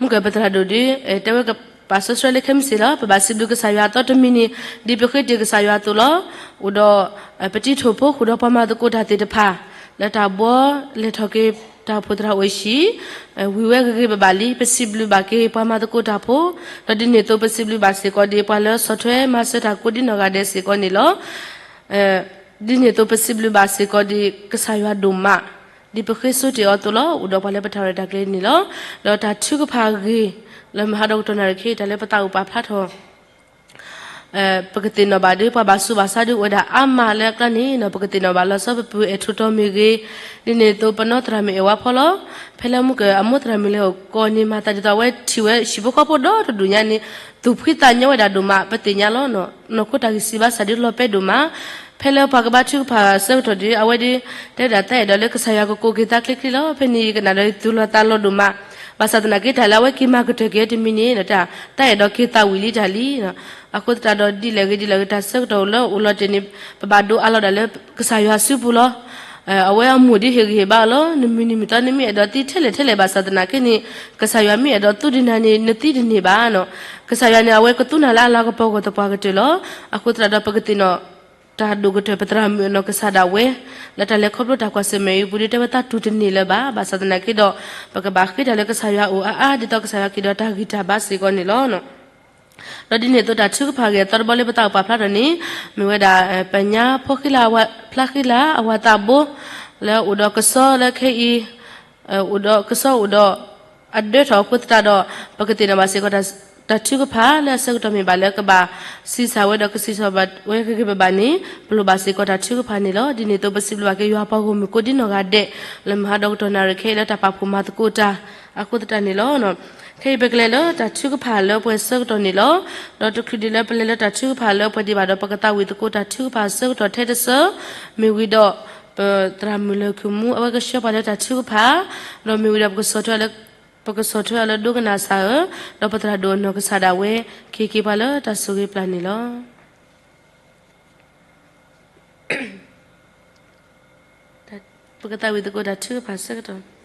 မုၢ်ကပသရၣ်ဒိၣ်ဒုး, တဲဝဲကပာ်စီဆှံလၢခဲမုၢ်ဆ့ၣ်လီၤ. ပဘၣ်စံးဘျုးကစၢ်ယွၤအသီတမံၤန့ၣ်, ဒ်ပဃ့တ့ၢ်ကစၢ်ယွၤအသိးလီၤ. အိၣ်ဒီး, ပတံၤထိၣ်ဖိဃုာ်ဒီးပှၤမၤသကိးတၢ်သ့ၣ်တဖၣ်, လၢတၢ်ဘှီလဲၤထီၣ်က့ၤတၢ်အိၣ်ဖှိၣ်သရၣ်အိၣ်ဆံး, ဝံၤဝဲဂ့ၤဂ့ၤဘၣ်ဘၣ်လံ. ပစံးဘျုးဘၣ်က့ၤပှၤမၤသကိးတၢ်ဖိ, ဒီးဒ်န့ၣ်အသိးပစံးဘျုးဘၣ်စ့ၢ်ကီးဒ်ပှၤလၢဆီၣ်ထွဲမၤစၢၤတၢ်ကိးဒံနီၢ်ဂၤဒဲးစ့ၢ်ကီးန့ၣ်လီၤ. ဒ်န့ၣ်အသိးပစံးဘျုးဘၣ်စ့ၢ်ကီးဒ်ကစၢ်ယွၤဒိၣ်မး, ဒ်ပဃ့စိတ့ၢ်အီၤအသိးလီၤ. အိၣ်ဒီးပှၤလၢပတၢ်ရဲၣ်တၢ်ကျဲၤန့ၣ်လီၤ. ဒီးတၢ်ထုကဖၣ်ဂ့ၤ, လၢမုၢ်ဟါဒီကတီၢ်နၣ်ရံၣ်ခဲအံၤ တၢ်လၢပသးအိၣ်ပာ်ဖျါထီၣ် ပကသ့ၣ်နီၣ်ဘၣ်ဒီး ပှၤဘၣ်ဆူးဘၣ်ဆါဒုးအိၣ်ဝဲဒၣ်အါမးလၢအကျါန့ၣ်, ပကသ့ၣ်နီၣ်ဘၣ်လီၤဆီပပုၢ်အဲၣ်ထူးတီၤမ့ၢ်ဂ့ၤ, ဒ်န့ၣ်အသိးပနီၢ်သရၣ်မုၣ်အဲၣ်ဝါဖီလီၤ. ဖဲလၢမုၢ်ကအမိၢ်သရၣ်မုၣ်လဲၤအိၣ်ကိးန့ၣ် မၤသးဒ်သိးအဝဲထံၣ်ဝဲဟံၣ်ဖိဃီဖိဒီတဒူၣ်ညါန့ၣ်, သူၣ်ဖှံသးညီဝဲဒၣ်ဒိၣ်မး, ပသ့ၣ်ညါလီၤ. နီၢ်ခိတၢ်ဂံၢ်စၢ်ဘါစၢ်ဒုးလီၤပဲဒိၣ်မး. ဖဲလၢပှၤကဘါထုကဖၣ်ဆၢကတီၢ်ဒီး အဝဲဒုး တဲဝဲဒၣ်သးအဲၣ်ဒိးလၢကစၢ်ယွၤကကိးက့ၤသးချ့ချ့လီၤ. ဖဲန့ၣ်ယကနၣ်ဒီးသူၣ်လီၤသးလီၤဒိၣ်မး. ဘၣ်ဆၣ်သနာ်က့တၢ်လၢအဝဲက့ၤမၤကတၢၢ်က့ၤတမံၤန့ၣ်, တၢ်သးအဲၣ်ဒိးက့ၤသးဝံၣ်လံတၢ်လံ. အဃိသတးဒီးဒ်လဲၣ်ဂ့ၤဒ်လဲၣ်ဂ့ၤ တၢ်ဆၢကတီၢ်လၢအိၣ်လီၤတဲာ်န့ၣ်, ပဘၣ်ဒိအးလီၤဒၣ်လၢကစၢ်ယွၤစုပူၤလီၤ. အဝဲအမိၢ်ဒုးဟ့ၣ်ဂံၢ်ဟ့ၣ်ဘါအီၤလီၤ. နမုၢ်နံၤမုၢ်သီနမ့ၢ်အဲၣ်ဒိးသံထဲလဲၣ်ထဲလဲၣ်ဘၣ်ဆၣ်သနာ်က့န့ၣ်, ကစၢ်ယွၤမ့ၢ်အဲၣ်ဒိးသူဒုးနၤန့ၣ် နသံတန့ၢ်ဘၣ်. ကစၢ်ယွၤန့ၣ် အဝဲကသူနၤလၢအလၤကပီၤဂီၢ်သပှၢ်ကတၢၢ်လီၤ. အဃိသတးဒီးပကသ့ၣ်နီၣ် တၢ်ဒိၣ်ကတၢၢ်ပသရၣ်မုၣ်အနီၢ်ကစၢ်ဒၣ်ဝဲ လၢတၢ်လဲၤခီဖျိတၢ်ကွၢ်ဆၢၣ်မဲာ်အံၤအပူၤဒီး တဲဝဲသးတူၢ်တန့ၢ်လၢၤဘၣ်. ဘၣ်ဆၣ်သနာ်က့ဒီး ပကဘၣ်ဃ့တၢ်လၢကစၢ်ယွၤအအိၣ်အါအါ ဒ်သိးကစၢ်ယွၤက့ၤဒီးတၢ်ဂံၢ်တၢ်ဘါစ့ၢ်ကီးန့ၣ်လီၤ. ဒီးဒ်န့ၣ်အသိးတၢ်ထုကဖၣ်အဂ့ၢ်အသီတဘီလၢပသးအိၣ်ပာ်ဖျါထီၣ်န့ၣ် မ့ၢ်ဝဲဒၣ် ပညါဖီဃံလၤ ဖျါဃံလၤအဝၤသးဘိ လၢအိၣ်ဒီးကစီလၢခဲအံၤ အိၣ်ဒီးကစီအိၣ်ဒီး အဒၢထီၣ်အဃိသတးဒီး ပကသ့ၣ်နီၣ်ဘၣ်စ့ၢ်ကီး တၢ်ထုကဖၣ်လၢအဆၢကတီၢ်မ့ၢ်ဘၣ်လၢကဘၣ် စံးစၢ်ဝဲဒီးကစံးထီၣ်ဘၣ်ဝဲဂ့ၤဂ့ၤဘၣ်ဘၣ်န့ၣ် ပလိၣ်ဘၣ်စ့ၢ်ကီးတၢ်ထုကဖၣ်န့ၣ်လီၤ. ဒ်န့ၣ်အသိးပစံးဘျုးဘၣ်က့ၤယွၤပှၤဂီၢ်မုၢ်ကိးဒ်နီၢ်ဂၤဒဲး လၢမုၢ်ဟါဒီကတီၢ်နၣ်ရံၣ်ခဲအံၤလၢတၢ်ပာ်ဖှိၣ်မၤသကိးတၢ်အဃိသတးန့ၣ်လီၤ. ခဲအံၤပကလဲၤလၢတၢ်ထုကဖၣ်လၢပှဲၤဆၢကတီၢ်န့ၣ်လီၤ. ဒီးတချုးဒံးလၢပလဲၤလၢတၢ်ထုကဖၣ်လၢပှဲၤဒံးဘၣ်ဒီး ပကသးဝံၣ်သကိးတၢ်ထုကဖၣ်အဆၢကတီၢ်ထဲတဆၢ မ့ၢ်ဝံၤဒီး ပသရၣ်မုၣ်လၢၢ်ခိၣ်မူ အဝဲကဆှၢပှၤလၢတၢ်ထုကဖၣ် ဒီးမ့ၢ်ဝံၤဒီး ပကဆီၣ်ထွဲအီၤလၢဒိကနၣ်စၢ်ဧၢ, ဒီးပသရၣ်ဒိၣ်အနီၢ်ကစၢ်ဒၣ်ဝဲ ကဟ့ၣ်က့ၤပှၤလၢတၢ်ဆိၣ်ဂ့ၤပျၢ်န့ၣ်လီၤ. ပကသးဝံၣ်သကိးတၢ်ထုကဖၣ်ဆၢကတီၢ်.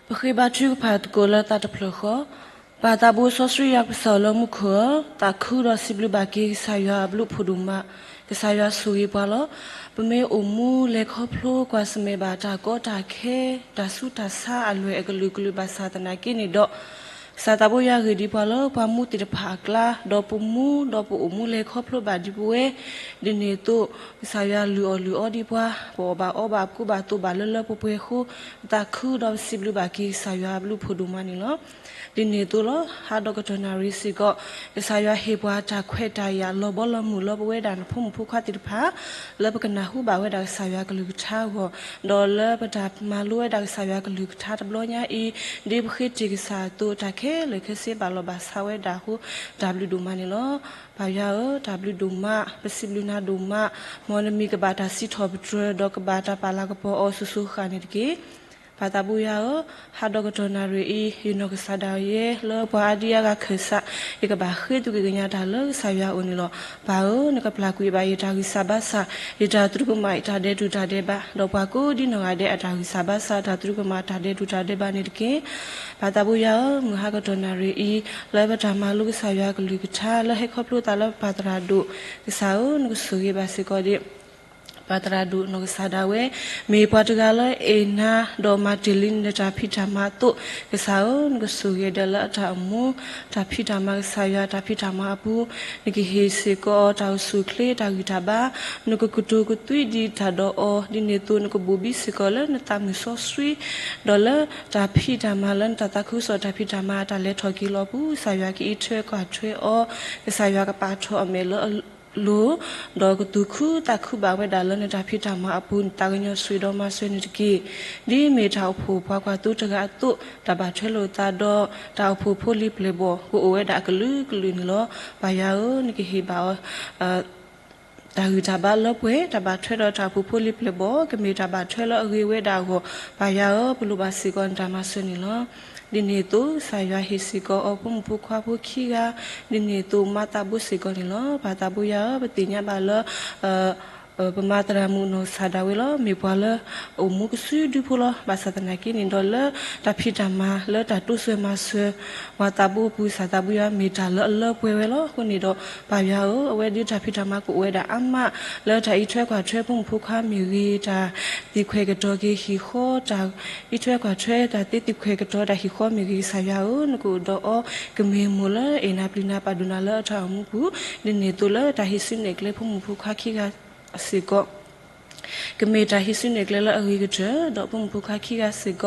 ပဃ့ဘါထုကဖၣ်သကိးလၢသးတဖျၢၣ်ဃီ, ပၢ်သးဘိစီဆှံယွၤပကစၢ်လၢမူခိၣ်ဧၢ, သးခုဒီးစံးဘျုးဘၣ်က့ၤကစၢ်ယွၤအဘျုးဖးဒိၣ်မး, ကစၢ်ယွၤဆိၣ်ဂ့ၤပှၤလီၤ. ပမ့ၢ်အိၣ်မူလဲၤခီဖျိကွၢ်ဆၢၣ်မဲာ်ဘၣ်တၢ်ကီတၢ်ခဲ, တၢ်ဆူးတၢ်ဆါအလွဲၢ်အကလုာ်ကလုာ်ဘၣ်ဆၣ်သနာ်က့န့ၣ်ဒီး ကစၢ်သးဘိယွၤဂ့ၢ်ဒံးပှၤလၢပှၤမူသ့ၣ်တဖၣ်အကျါ, ဒီးပမူဒီးပအိၣ်မူလဲၤခီဖျိဘၣ်ဒံးပဝဲ, ဒ်န့ၣ်အသိး ကစၢ်ယွၤလုၢ်အီၣ်လုၢ်အီဒံးပှၤ, ပအီၣ်ဘၣ်အီဘၣ်ပကိးဘၣ်သိးဘၣ်လၢလၢပှဲၤပှဲၤအဃိ, ပသးခုဒီးပစံးဘျုးဘၣ်က့ၤကစၢ်ယွၤအဘျုးဖးဒိၣ်မးန့ၣ်လီၤ. ဒ်န့ၣ်အသိးလီၤ. ဟါဒီကတီၢ်နၣ်ရံၣ်စ့ၢ်ကီး ကစၢ်ယွၤဟ့ၣ်ပှၤတၢ်ခွဲးတၢ်ယာ်လီၤဘီလီၤမုၢ်လၢပဝဲဒၣ်နဖိမုၣ်ဖိခွါသ့ၣ်တဖၣ် လၢပကနၢ်ဟူဘၣ်ဝဲဒၣ်ကစၢ်ယွၤကလုၢ်ကထါအဂီၢ်, ဒီးလၢပတၢ်မၤလိဝဲဒၣ်ကစၢ်ယွၤကလုၢ်ကထါတဘျီညါအံၤ, ဒ်ပဃ့တ့ၢ်ကစၢ်အသိး တၢ်ခဲလၢာ်ခဲဆ့ဘၣ်လီၤဘၣ်ဆါဝဲဒၣ်အဃိ, တၢ်ဘျုးဒိၣ်မးန့ၣ်လီၤ. ပၢ်ယွၤဧၢ, တၢ်ဘျုးဒိၣ်မး, ပစံးဘျုးနၤဒိၣ်မး, မ်နမံၤကဘၣ်တၢ်စံးထီၣ်ပတြၢၤ ဒီးကဘၣ်တၢ်ပာ်လၤကပီၤအီၤစိၤစိၤဃၣ်ဃၣ်န့ၣ်တက့ၢ်. ပၢ်သးဘိယွၤဧၢ, ဟါဒီကတီၢ်နၣ်ရံၣ်အံၤ ယနီၢ်ကစၢ်ဒၣ်ယဲလၢပှၤအါဒံအါဂၤခၢၣ်စး, ယကဘၣ်ဃ့သုးက့ၤကညးတၢ်လၢကစၢ်ယွၤအအိၣ်န့ၣ်လီၤ. ပၢ်ဧၢ, နကပျၢ်ကွံာ်ဘၣ်ယတၢ်ဂံၢ်စၢ်ဘါစၢ်, ယတၢ်သရူးကမၣ်, ယတၢ်ဒဲးတူၢ်တၢ်ဒဲးဘး, ဒီးပှၤကိးဒ်နီၢ်ဂၤဒဲးအတၢ်ဂံၢ်စၢ်ဘါစၢ်, တၢ်သရူးကမၣ်, တၢ်ဒဲးတူၢ်တၢ်ဒဲးဘးန့ၣ်တက့ၢ်. ပၢ်သးဘိယွၤဧၢ, မုၢ်ဟါကတီၢ်နၣ်ရံၣ်အံၤ လၢပတၢ်မၤလိကစၢ်ယွၤကလုၢ်ကထါ လၢဟဲခီဖျိသးလၢပၢ်သရၣ်ဒိၣ်, ကစၢ်ဧၢ, နကဆိၣ်ဂ့ၤဘၣ်စ့ၢ်ကီးဒံး ပၢ်သရၣ်ဒိၣ်နီၢ်ကစၢ်ဒၣ်ဝဲ, မ့ၢ်ပှၤတဂၤလၢအအဲၣ်နၤ, ဒီးမၤတ့ၢ်လံနတၢ်ဖံးတၢ်မၤအသိး, ကစၢ်ဧၢ, နကဆိၣ်ဂ့ၤဒၣ်လၢအတၢ်အိၣ်မူ, တၢ်ဖံးတၢ်မၤကစၢ်ယွၤ, တၢ်ဖံးတၢ်မၤအပူၤ, နကဟ့ၣ်စ့ၢ်ကီးအီၤတၢ်အိၣ်ဆူၣ်အိၣ်ချ့, တၢ်ဂံၢ်တၢ်ဘါ, နကကတိၤကသွံဒံးတၢ်ဒီးအီၤ, ဒ်န့ၣ်အသိး နကဘိၣ်ဘံစ့ၢ်ကီးလၢနသးမုာ်စီဆှံ, ဒီးလၢတၢ်ဖံးတၢ်မၤလၢနတၢ်သးခုကစီၣ်တၢ်ဖံးတၢ်မၤအတၢ်လဲၤထီၣ်က့ၤလီၤအပူၤ, ကစၢ်ယွၤကအံးထွဲကွၢ်ထွဲအီၤ, ကစၢ်ယွၤကပာ်ထီၣ်အမဲာ်လၢအ လိၤ, ဒီးကသူၣ်ခုသးခုဘၣ်ဝဲဒၣ်လၢနတၢ်ဖံးတၢ်မၤအပူၤ, နသးကညီၤဆှဲဒီးမၤစၢၤန့ၣ်တက့ၢ်. ဒ်မ့ၢ်တၢ်အိၣ်ဖှိၣ်ပှၤကွၢ်သိတဂၤအသိး, တၢ်ဘၣ်ထွဲလိာ်သးဒီး တၢ်အိၣ်ဖှိၣ်ဖိလံၤပျဲၢ်ဘီၣ် ကအိၣ်ဝဲဒၣ်အကလုာ်ကလုာ်န့ၣ်လီၤ. ပၢ်ယွၤဧၢ, နကဟ့ၣ်ဘၣ်အီၤ တၢ်ဂံၢ်တၢ်ဘါလၢပှဲၤ, တၢ်ဘၣ်ထွဲဒီးတၢ်အိၣ်ဖှိၣ်ဖိလံၤပျဲၢ်ဘီၣ်, ကမ့ၢ်တၢ်ဘၣ်ထွဲလၢအဂ့ၤဝဲဒၣ်အဂီၢ်, ပၢ်ယွၤဧၢ, ပလိၣ်ဘၣ်စ့ၢ်ကီးနတၢ်မၤစၢၤန့ၣ်လီၤ. ဒ်န့ၣ်အသိး ကစၢ်ယွၤဟ့ၣ်စ့ၢ်ကီးအီၤဖိမုၣ်ဖိခွါဖိခံဂၤ, ဒ်န့ၣ်အသိးမၤသးဘိစ့ၢ်ကီးန့ၣ်လီၤ. ပၢ်သးဘိယွၤဧၢ, ပသ့ၣ်ညါဘၣ်လၢ ပမၤသရၣ်မုၣ်နီၢ်ကစၢ်ဒၣ်ဝဲလီၤ. မ့ၢ်ပှၤလၢအအိၣ်မူကစုဒုဖိလီၤ. ဘၣ်ဆၣ်သနာ်က့န့ၣ်ဒီး လၢတၢ်ဖံးတၢ်မၤ လၢတၢ်တိစၢၤမၤစၢၤ ပှၤသးဘိအပူၤ ကစၢ်သးဘိယွၤ မ့ၢ်တၢ်လၢအလၢပှဲၤဝဲလီၤ. အဃိန့ၣ်ဒီး ပၢ်ယွၤဧၢ, အဝဲဒၣ်တၢ်ဖံးတၢ်မၤကအိၣ်ဝဲဒၣ်အါမး လၢတၢ်အံးထွဲကွၢ်ထွဲဖိမုၣ်ဖိခွါမ့ၢ်ဂ့ၤ, တၢ်သံခွဲးကတီၤက့ၤဟံၣ်ဃီ, တၢ်အံးထွဲကွၢ်ထွဲ တၢ်သ့သံခွဲးကတီၤတၢ်ဟံၣ်ဃီမ့ၢ်ဂ့ၤ, ကစၢ်ယွၤဧၢ, နကအိၣ်ဒီးအီၤ, ကမ့ၢ်မိၢ်လၢအဲၣ်နၤပျံၤနၤ ပာ်ဒိၣ်နၤလၢအတၢ်အိၣ်မူပူၤ, ဒ်န့ၣ်အသိးလၢတၢ်ဟံးစုနဲၣ်ကျဲဖိမုၣ်ဖိခွါခံဂၤစ့ၢ်ကီး ကမ့ၢ်တၢ်ဟံးစုနဲၣ်ကျဲလၢအဂ့ၤကတၢၢ်, ဒီးဖိမုၣ်ဖိခွါခံဂၤစ့ၢ်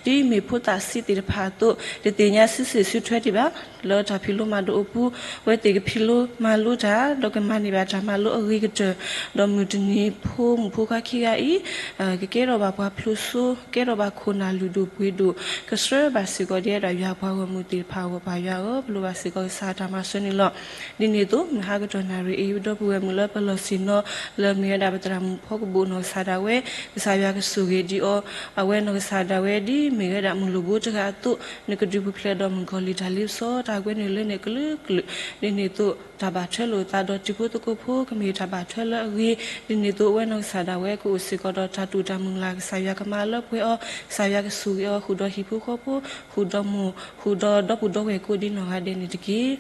ကီး ဒ်မ့ၢ်ဖိသၣ်ဆံးသ့ၣ်တဖၣ်အသိး တသ့ၣ်ညါစုစ့ၣ်စုထွဲဒံးဘၣ်, လၢတၢ်ဖံးလိမၤဒိးအပူၤ အဝဲသ့ၣ်ကဖံးလိမၤလိတၢ် ဒီးကမၤန့ၢ်ဘၣ်တၢ်မၤလိအဂ့ၤကတၢၢ်, ဒီးမုၢ်တနံၤဖိမုၣ်ဖိခွါခံဂၤအံၤ ကကဲထီၣ်ဘၣ်ပှၤဖျိးစိ, ကဲထီၣ်ဘၣ်ခိၣ်နၢ်လုၢ်ဒိၣ်ပှ့ၤဒိၣ်, ကဆှၢဘၣ်စ့ၢ်ကီးဒ်အဲၣ်ဒိးယွၤပှၤဂီၢ်မုၢ်သ့ၣ်တဖၣ်အဂီၢ် ပၢ်ယွၤဧၢ, ပလိၣ်ဘၣ်စ့ၢ်ကီးကစၢ်တၢ်မၤစၢၤန့ၣ်လီၤ. ဒ်န့ၣ်အသိး မုၢ်ဟါကတီၢ်နၣ်ရံၣ်အံၤ ပဒီပုၢ်ဝဲၢ်မုၣ်လၢပလီၢ်ဆ့ၣ်နီၤ လၢမ့ၢ်ဝဲဒၣ်ပသရၣ်မုၣ်ဖီကဘိၣ်နီၢ်ကစၢ်ဒၣ်ဝဲ, ကစၢ်ယွၤကဆိၣ်ဂ့ၤဒံးအီၤ, အဝဲနီၢ်ကစၢ်ဒၣ်ဝဲ ဒ်မ့ၢ်ဝဲဒၣ်မုၢ်လိၣ်ဘိတဂၤအသိး နကဒုးပူၤဖျဲးဒီးမုၢ်ကီၤလံၢ်တၢ်လ့ပစီ တၢ်ကွဲနုာ်လၢန့ၣ်ကလုာ်ကလုာ်, ဒ်န့ၣ်အသိး တၢ်ဘၣ်ထွဲလိာ်သးဒီးတံၤဖိသကိးဖိ ကမ့ၢ်တၢ်ဘၣ်ထွဲလၢအဂ့ၤ, ဒ်န့ၣ်အသိးအဝဲနီၢ်ကစၢ်ဒၣ်ဝဲ ကအိၣ်စ့ၢ်ကီးဒီးတၢ်တူၢ်တၢ်မုၢ်လၢ် ကစၢ်ယွၤကမၤလၢပှဲၤအီၤ, ကစၢ်ယွၤကဆိၣ်ဂ့ၤအီၤ ဃုာ်ဒီးဟံၣ်ဖိဃီဖိ, ဃုာ်ဒီးမိၢ်, ဃုာ်ဒီးဒီပုၢ်ဒီဝဲၢ်ကိးဒ်နီၢ်ဂၤဒဲးန့ၣ်တက့ၢ်.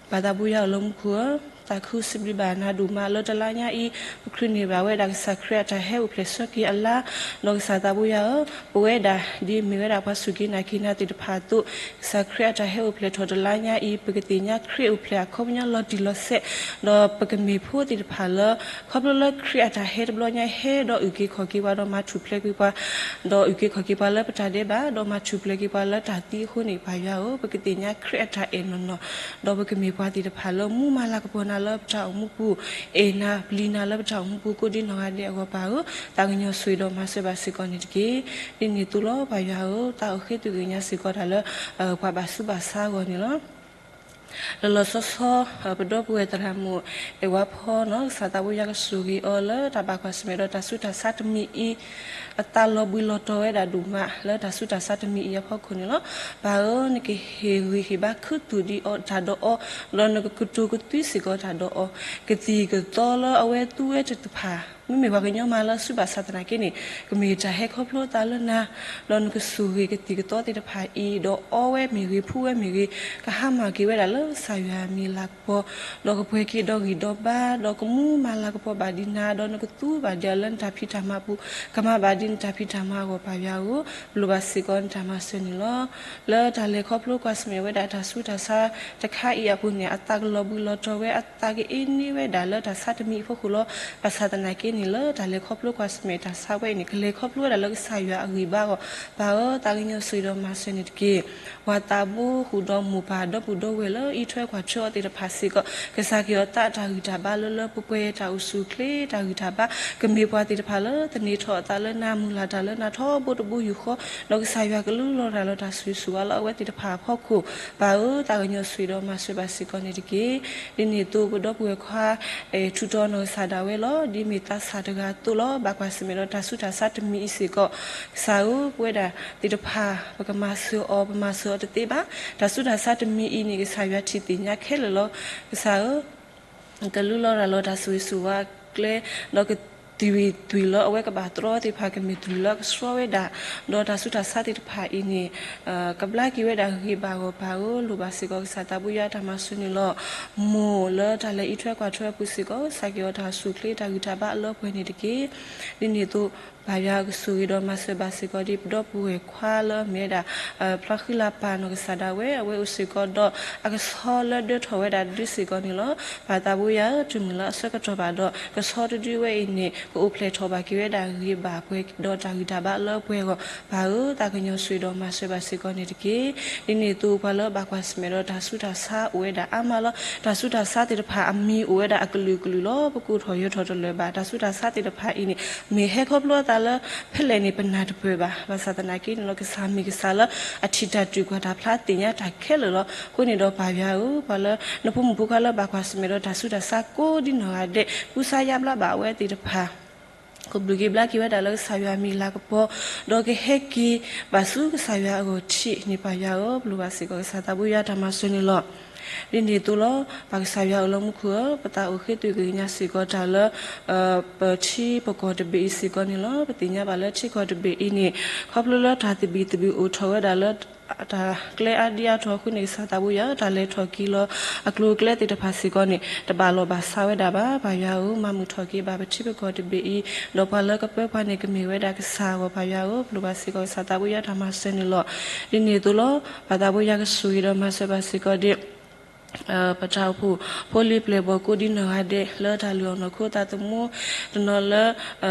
ပၢ်သးဘိယွၤဧၢလၢမူခိၣ်ဧၢ, သးခုစံးဘျုးဘၣ်နၤဒိၣ်မးလၢတလါညါအံၤ ပချုးန့ၢ်ဘၣ်ဝဲဒၣ်ကစၢ်ခရံာ်အတၢ်ဟဲအိၣ်ဖျဲၣ်ဆၢက့ၤအလါ, ဒီးကစၢ်သးဘိယွၤဧၢ, ပဝဲဒၣ်ဒ်မ့ၢ်ဝဲဒၣ်ပှၤစူၢ်က့ၤနာ်က့ၤနၤသ့ၣ်တဖၣ်အသိး ကစၢ်ခရံာ်အတၢ်ဟဲအိၣ်ဖျဲၣ်ထီၣ်တလါညါအံၤ ပကသ့ၣ်ညါခရံာ်အိၣ်ဖျဲၣ်အခီပညီလီၤတံၢ်လီၤဆဲး, ဒီးပကမ့ၢ်ဖိသ့ၣ်တဖၣ်လၢ ခီဖျိလၢခရံာ်အတၢ်ဟဲတဘျီညါဟဲဒီးအုၣ်က့ၤခီၣ်က့ၤပှၤဒီးမၤထူၣ်ဖျဲးက့ၤပှၤ, ဒီးအုၣ်က့ၤခီၣ်က့ၤပှၤလၢပတၢ်ဒဲးဘး ဒီးမၤထူၣ်ဖျဲးက့ၤပှၤလၢတၢ်သံအဃိန့ၣ် ပၢ်ယွၤဧၢ, ပကသ့ၣ်ညါခရံာ်အတၢ်အဲၣ်နီၢ်နီၢ်, ဒီးပကမ့ၢ်ပှၤသ့ၣ်တဖၣ်လၢမူမၤလၤကပီၤနၤလၢပတၢ်အိၣ်မူပူၤ, အဲၣ်နၤပျံၤနၤလၢပတၢ်အိၣ်မူပူၤကိးဒ်နီၢ်ဂၤဒဲးအဂီၢ် ပၢ်ဧၢ, သးကညီၤဆိၣ်ဂ့ၤဒီးမၤစၢၤဘၣ်စ့ၢ်ကီးန့ၣ်တက့ၢ်. ဒ်န့ၣ်အသိးလီၤ ပၢ်ယွၤဧၢ, သးအိၣ်ဃ့သုးဂ့ၤညါစ့ၢ်ကီးတၢ်လၢ ပှၤဘၣ်ဆူးဘၣ်ဆါအဂီၢ်န့ၣ်လီၤ. လီၤလီၤဆီဆီ ပဒီပုၢ်ဝဲၢ်သရၣ်မုၣ် အဲၣ်ဝါဖီနီၢ် ကစၢ်သးဘိယွၤကဆိၣ်ဂ့ၤအီၤလၢတၢ်ဘၣ်ကွၢ်ဆၢၣ်မဲာ်ဒီးတၢ်ဆူးတၢ်ဆါတမံၤအံၤ, အသးလီၤဘှံးလီၤတီၤဝဲဒၣ်ဒိၣ်မး လၢတၢ်ဆူးတၢ်ဆါတမံၤအံၤအဖီခိၣ်န့ၣ်လီၤ. ပၢ်ဧၢ, နကဟ့ၣ်ဂံၢ်ဟ့ၣ်ဘါခူသူၣ်ဒံးအီၤတၢ်ဒီးအီၤ, ဒီးနကကတိၤကသွံစ့ၢ်ကီးတၢ်ဒီးအီၤ, ကသံၣ်ကသီလၢအဝဲသူဝဲတဖၣ် မ့မ့ၢ်ပှၤကညီမးလၢအဆူးဘၣ်ဆါသနာ်က့န့ၣ် ကမ့ၢ်တၢ်ဟဲခီဖျိအသးလၢနၤ, ဒီးနကဆိၣ်ဂ့ၤကသံၣ်ကသီသ့ၣ်တဖၣ်အံၤ, ဒီးအီဝဲမ့ၢ်ဂ့ၤ ဖှူဝဲမ့ၢ်ဂ့ၤ, ကဟါမၢ်က့ၤဝဲဒၣ်လၢကစၢ်ယွၤအမံၤအလၤကပီၤ, ဒီးကပှဲၤက့ၤဒီးဂံၢ်ဒီးဘါ, ဒီးကမူမၤလၤကပီၤဘၣ်ဒံးနၤ, ဒီးနကသူဘၣ်ဒံးအီၤလၢနတၢ်ဖံးတၢ်မၤအပူၤ, ကမၤဘၣ်ဒံးနတၢ်ဖံးတၢ်မၤအဂီၢ် ပၢ်ယွၤဧၢ, လိၣ်ဘၣ်စ့ၢ်ကီးနတၢ်မၤစၢၤန့ၣ်လီၤ. လၢတၢ်လဲၤခီဖျိကွၢ်ဆၢၣ်မဲာ်ဝဲဒၣ်တၢ်ဆူးတၢ်ဆါတခါအံၤအပူၤန့ၣ် အသးကလီၤဘှံးလီၤတီၤဝဲ, အသးကအ့န့ဝဲဒၣ်လၢတၢ်ဆါတမံၤအဖီခိၣ်လီၤ. ဘၣ်ဆၣ်သနာ်က့န့ၣ် လၢတၢ်လဲၤခီဖျိကွၢ်ဆၢၣ်မဲာ်တၢ်ဆါဝဲအံၤန့ၣ် ကလဲၤခီဖျိဝဲဒၣ်လၢကစၢ်ယွၤအဂံၢ်ဘါအဂီၢ်, ပၢ်ဧၢ, သးကညီၤဆိၣ်ဂ့ၤဒီးမၤစၢၤန့ၣ်တက့ၢ်. ပှၤသးဘိဃုာ်ဒီးမိၢ်ပၢ်ဒီပုၢ်ဒီဝဲၢ်လၢအံးထွဲကွၢ်ထွဲအီၤသ့ၣ်တဖၣ်စ့ၢ်ကီး ကစၢ်က့ၤအီၤသးအတၢ်ဂံၢ်တၢ်ဘါလၢလၢပှဲၤပှဲၤ တၢ်အိၣ်ဆူၣ်အိၣ်ချ့ တၢ်ဂံၢ်တၢ်ဘါ ကမ့ၢ်ပှၤသ့ၣ်တဖၣ်လၢသန့ၤထီၣ်အသးလၢနၤ မုၢ်လၢ်တၢ်လၢနၤထီဘိတဘိယူၢ်ဃီ, ဒီးကစၢ်ယွၤကလူလီၤတၢ်လီၤတၢ်ဆိၣ်ဂ့ၤဆိၣ်ဝါလၢအဝဲသ့ၣ်တဖၣ်အဖီခိၣ်, ပၢ်ဧၢ, သးကညီၤဆိၣ်ဂ့ၤဒီးမၤစၢၤဘၣ်စ့ၢ်ကီးန့ၣ်တက့ၢ်. ဒ်န့ၣ်အသိး ပဒီပုၢ်ဝဲၢ်ခွါ ထူးတီၤနီၢ်ကစၢ်ဒၣ်ဝဲလီၤ. ဒ်မ့ၢ်သးစၢ်တဂၤအသိးလီၤ. ဘၣ်ကွၢ်ဆၢၣ်မဲာ်ဒီးတၢ်ဆူးတၢ်ဆါတမံၤအံၤစ့ၢ်ကီး, ကစၢ်ဧၢ, ပဝဲဒၣ်သ့ၣ်တဖၣ် ပကမၤစၢၤအီၤ ပမၤစၢၤအီၤတသ့ဘၣ်. တၢ်ဆူးတၢ်ဆါတမံၤအံၤန့ၣ် ကစၢ်ယွၤထံၣ်သ့ၣ်ညါခဲလၢာ်လီၤ. ကစၢ်ဧၢ, ကလူလီၤတၢ်လီၤတၢ်ဆိၣ်ဂ့ၤဆိၣ်ဝါကျဲ, ဒီးကသွံၣ်သွံၣ်လၢအဝဲကဘၣ်တြီသ့ၣ်တဖၣ် ကမ့ၢ်သွံၣ်လၢအကဆှီဝဲဒၣ်, ဒီးတၢ်ဆူးတၢ်ဆါသ့ၣ်တဖၣ်အံၤန့ၣ် ကဘျါက့ၤဝဲဒၣ်ဂ့ၤဘၣ်ဂီၢ် ပၢ်ဧၢ, လိၣ်ဘၣ်စ့ၢ်ကီးကစၢ်သးဘိယွၤတၢ်မၤစၢၤန့ၣ်လီၤ. မိၢ်လၢတၢ်လဲၤအံးထွဲကွၢ်ထွဲအပူၤစ့ၢ်ကီး ကစၢ်က့ၤအီၤတၢ်အိၣ်ဆူၣ်အိၣ်ချ့ တၢ်ဂံၢ်တၢ်ဘါအလၢပှဲၤန့ၣ်တက့ၢ်. ဒ်န့ၣ်အသိး ပၢ်ယွၤကဆိၣ်ဂ့ၤဒီးမၤစၢၤဘၣ်စ့ၢ်ကီးဒ်ပဒီပုၢ်ဝဲၢ်ခွါလၢအမ့ၢ်ဝဲဒၣ် ဖျီဃံလၤပၢ်နီၢ်ကစၢ်ဒၣ်ဝဲ, အဝဲအိၣ်စ့ၢ်ကီးဒီးအကဆီလၢဒၢထီၣ်ဝဲဒၣ်ဒုးစ့ၢ်ကီးန့ၣ်လီၤ. ပၢ်သးဘိယွၤဧၢ, တုၤမုၢ်လၢအဆၢကတီၢ်ဘၣ်ဒီး ကဆီတဒုဝဲအံၤန့ၣ် ကအိၣ်ဖျဲၣ်ထီၣ်ဘၣ်က့ၤဝဲဒၣ်ဂ့ၤဘၣ်ပှဲၤ ဒီးတၢ်ဂံၢ်တၢ်ဘါအလၢပှဲၤအဂီၢ်, ပၢ်ဧၢ, သးကညီၤဆိၣ်ဂ့ၤဒီးမၤစၢၤဘၣ်စ့ၢ်ကီးန့ၣ်တက့ၢ်. ဒ်န့ၣ်အသိး ပှၤလၢအဘၣ်ကွၢ်ဆၢၣ်မဲာ်ဒီးတၢ်ဆူးတၢ်ဆါအိၣ်ဝဲဒၣ်အါမးလီၤ. တၢ်ဆူးတၢ်ဆါသ့ၣ်တဖၣ်အမံၤအိၣ်ဝဲဒၣ်အကလုာ်ကလုာ်လီၤ. ပကိးထီၣ်ယၢၤထီၣ်တလၢာ်ဘၣ်. တၢ်ဆူးတၢ်ဆါသ့ၣ်တဖၣ်အံၤန့ၣ် မ့ၢ်ဟဲခီဖျိအသး လၢဖဲလဲၣ်န့ၣ် ပနၢ်တပၢၢ်ဘၣ်. ဘၣ်ဆၣ်သနာ်က့န့ၣ်လီၤ ကစၢ်မ့ၢ်ကစၢ်လၢအထံၣ်တၢ်တုၤကွၢ်တၢ်ဖျါသ့ၣ်ညါတၢ်ခဲလၢာ်လီၤ. အဃိန့ၣ်ဒီးပၢ်ယွၤဧၢ, ပှၤလၢနဖိမုၣ်ဖိခွါလၢဘၣ်ကွၢ်ဆၢၣ်မဲာ်ဒီးတၢ်ဆူးတၢ်ဆါကိးဒ်နီၢ်ဂၤဒဲး ကူစါယါဘျါဘၣ်အဝဲသ့ၣ်တဖၣ် ကဘျုးက့ၤဘျါက့ၤဝဲဒၣ်လၢကစၢ်ယွၤမံၤလၤကပီၤ, ဒီးကဟဲက့ၤဘၣ်ဆူကစၢ်ယွၤအဂီၢ်ထံးန့ၣ် ပၢ်ယွၤဧၢ, ပလိၣ်ဘၣ်စ့ၢ်ကီးကစၢ်သးဘိယွၤတၢ်မၤစၢၤန့ၣ်လီၤ. ဒ်န့ၣ်အသိးလီၤ ပၢ်ကစၢ်ယွၤအိၣ်လၢမူခိၣ်ဧၢ, ပသးအိၣ်ဃ့သွံၣ်ကညးစ့ၢ်ကီးတၢ်လၢ ပထံပကီၢ်တဘ့ၣ်အံၤစ့ၢ်ကီးန့ၣ်လီၤ. ပသ့ၣ်ညါဘၣ်လၢထံကီၢ်တဘ့ၣ်အံၤန့ၣ် ခီဖျိလၢတၢ်သဘံၣ်သဘုၣ်အိၣ်ထီၣ်ဝဲဒၣ်လၢ တၢ်ကျဲအါဒံအါထီၣ်အဃိန့ၣ် ကစၢ်သးဘိယွၤဧၢ, တၢ်လဲၤထီၣ်က့ၤလီၤအကျိၤအကျဲသ့ၣ်တဖၣ်စ့ၢ်ကီးန့ၣ် တဘၣ်လီၢ်ဘၣ်စးဝဲဒၣ်ဘၣ်. ပၢ်ယွၤဧၢ, မၤမုာ်ထီၣ်က့ၤဘၣ်ပထံပကီၢ်တဘ့ၣ်အံၤ, ဒီးပှၤလၢကပၢပှၤန့ၣ် ကမ့ၢ်ဝဲဒၣ်ကစၢ်အဂီၢ် ပၢ်ယွၤဧၢ, ပလိၣ်ဘၣ်စ့ၢ်ကီးကစၢ်သးဘိယွၤတၢ်မၤစၢၤန့ၣ်လီၤ. ဒ်န့ၣ်အသိးလီၤ ပၢ်သးဘိယွၤကဆိၣ်ဂ့ၤဒီးမၤစၢၤဘၣ်စ့ၢ်ကီးဒ် ပတၢ်အိၣ်ဖှိၣ်ဖိလံၤပျဲၢ်ဘီၣ်ကိးဒ်နီၢ်ဂၤဒဲး လၢတၢ်လုၢ်အီၣ်နီၢ်ခိသးသမူတနီၤလၢ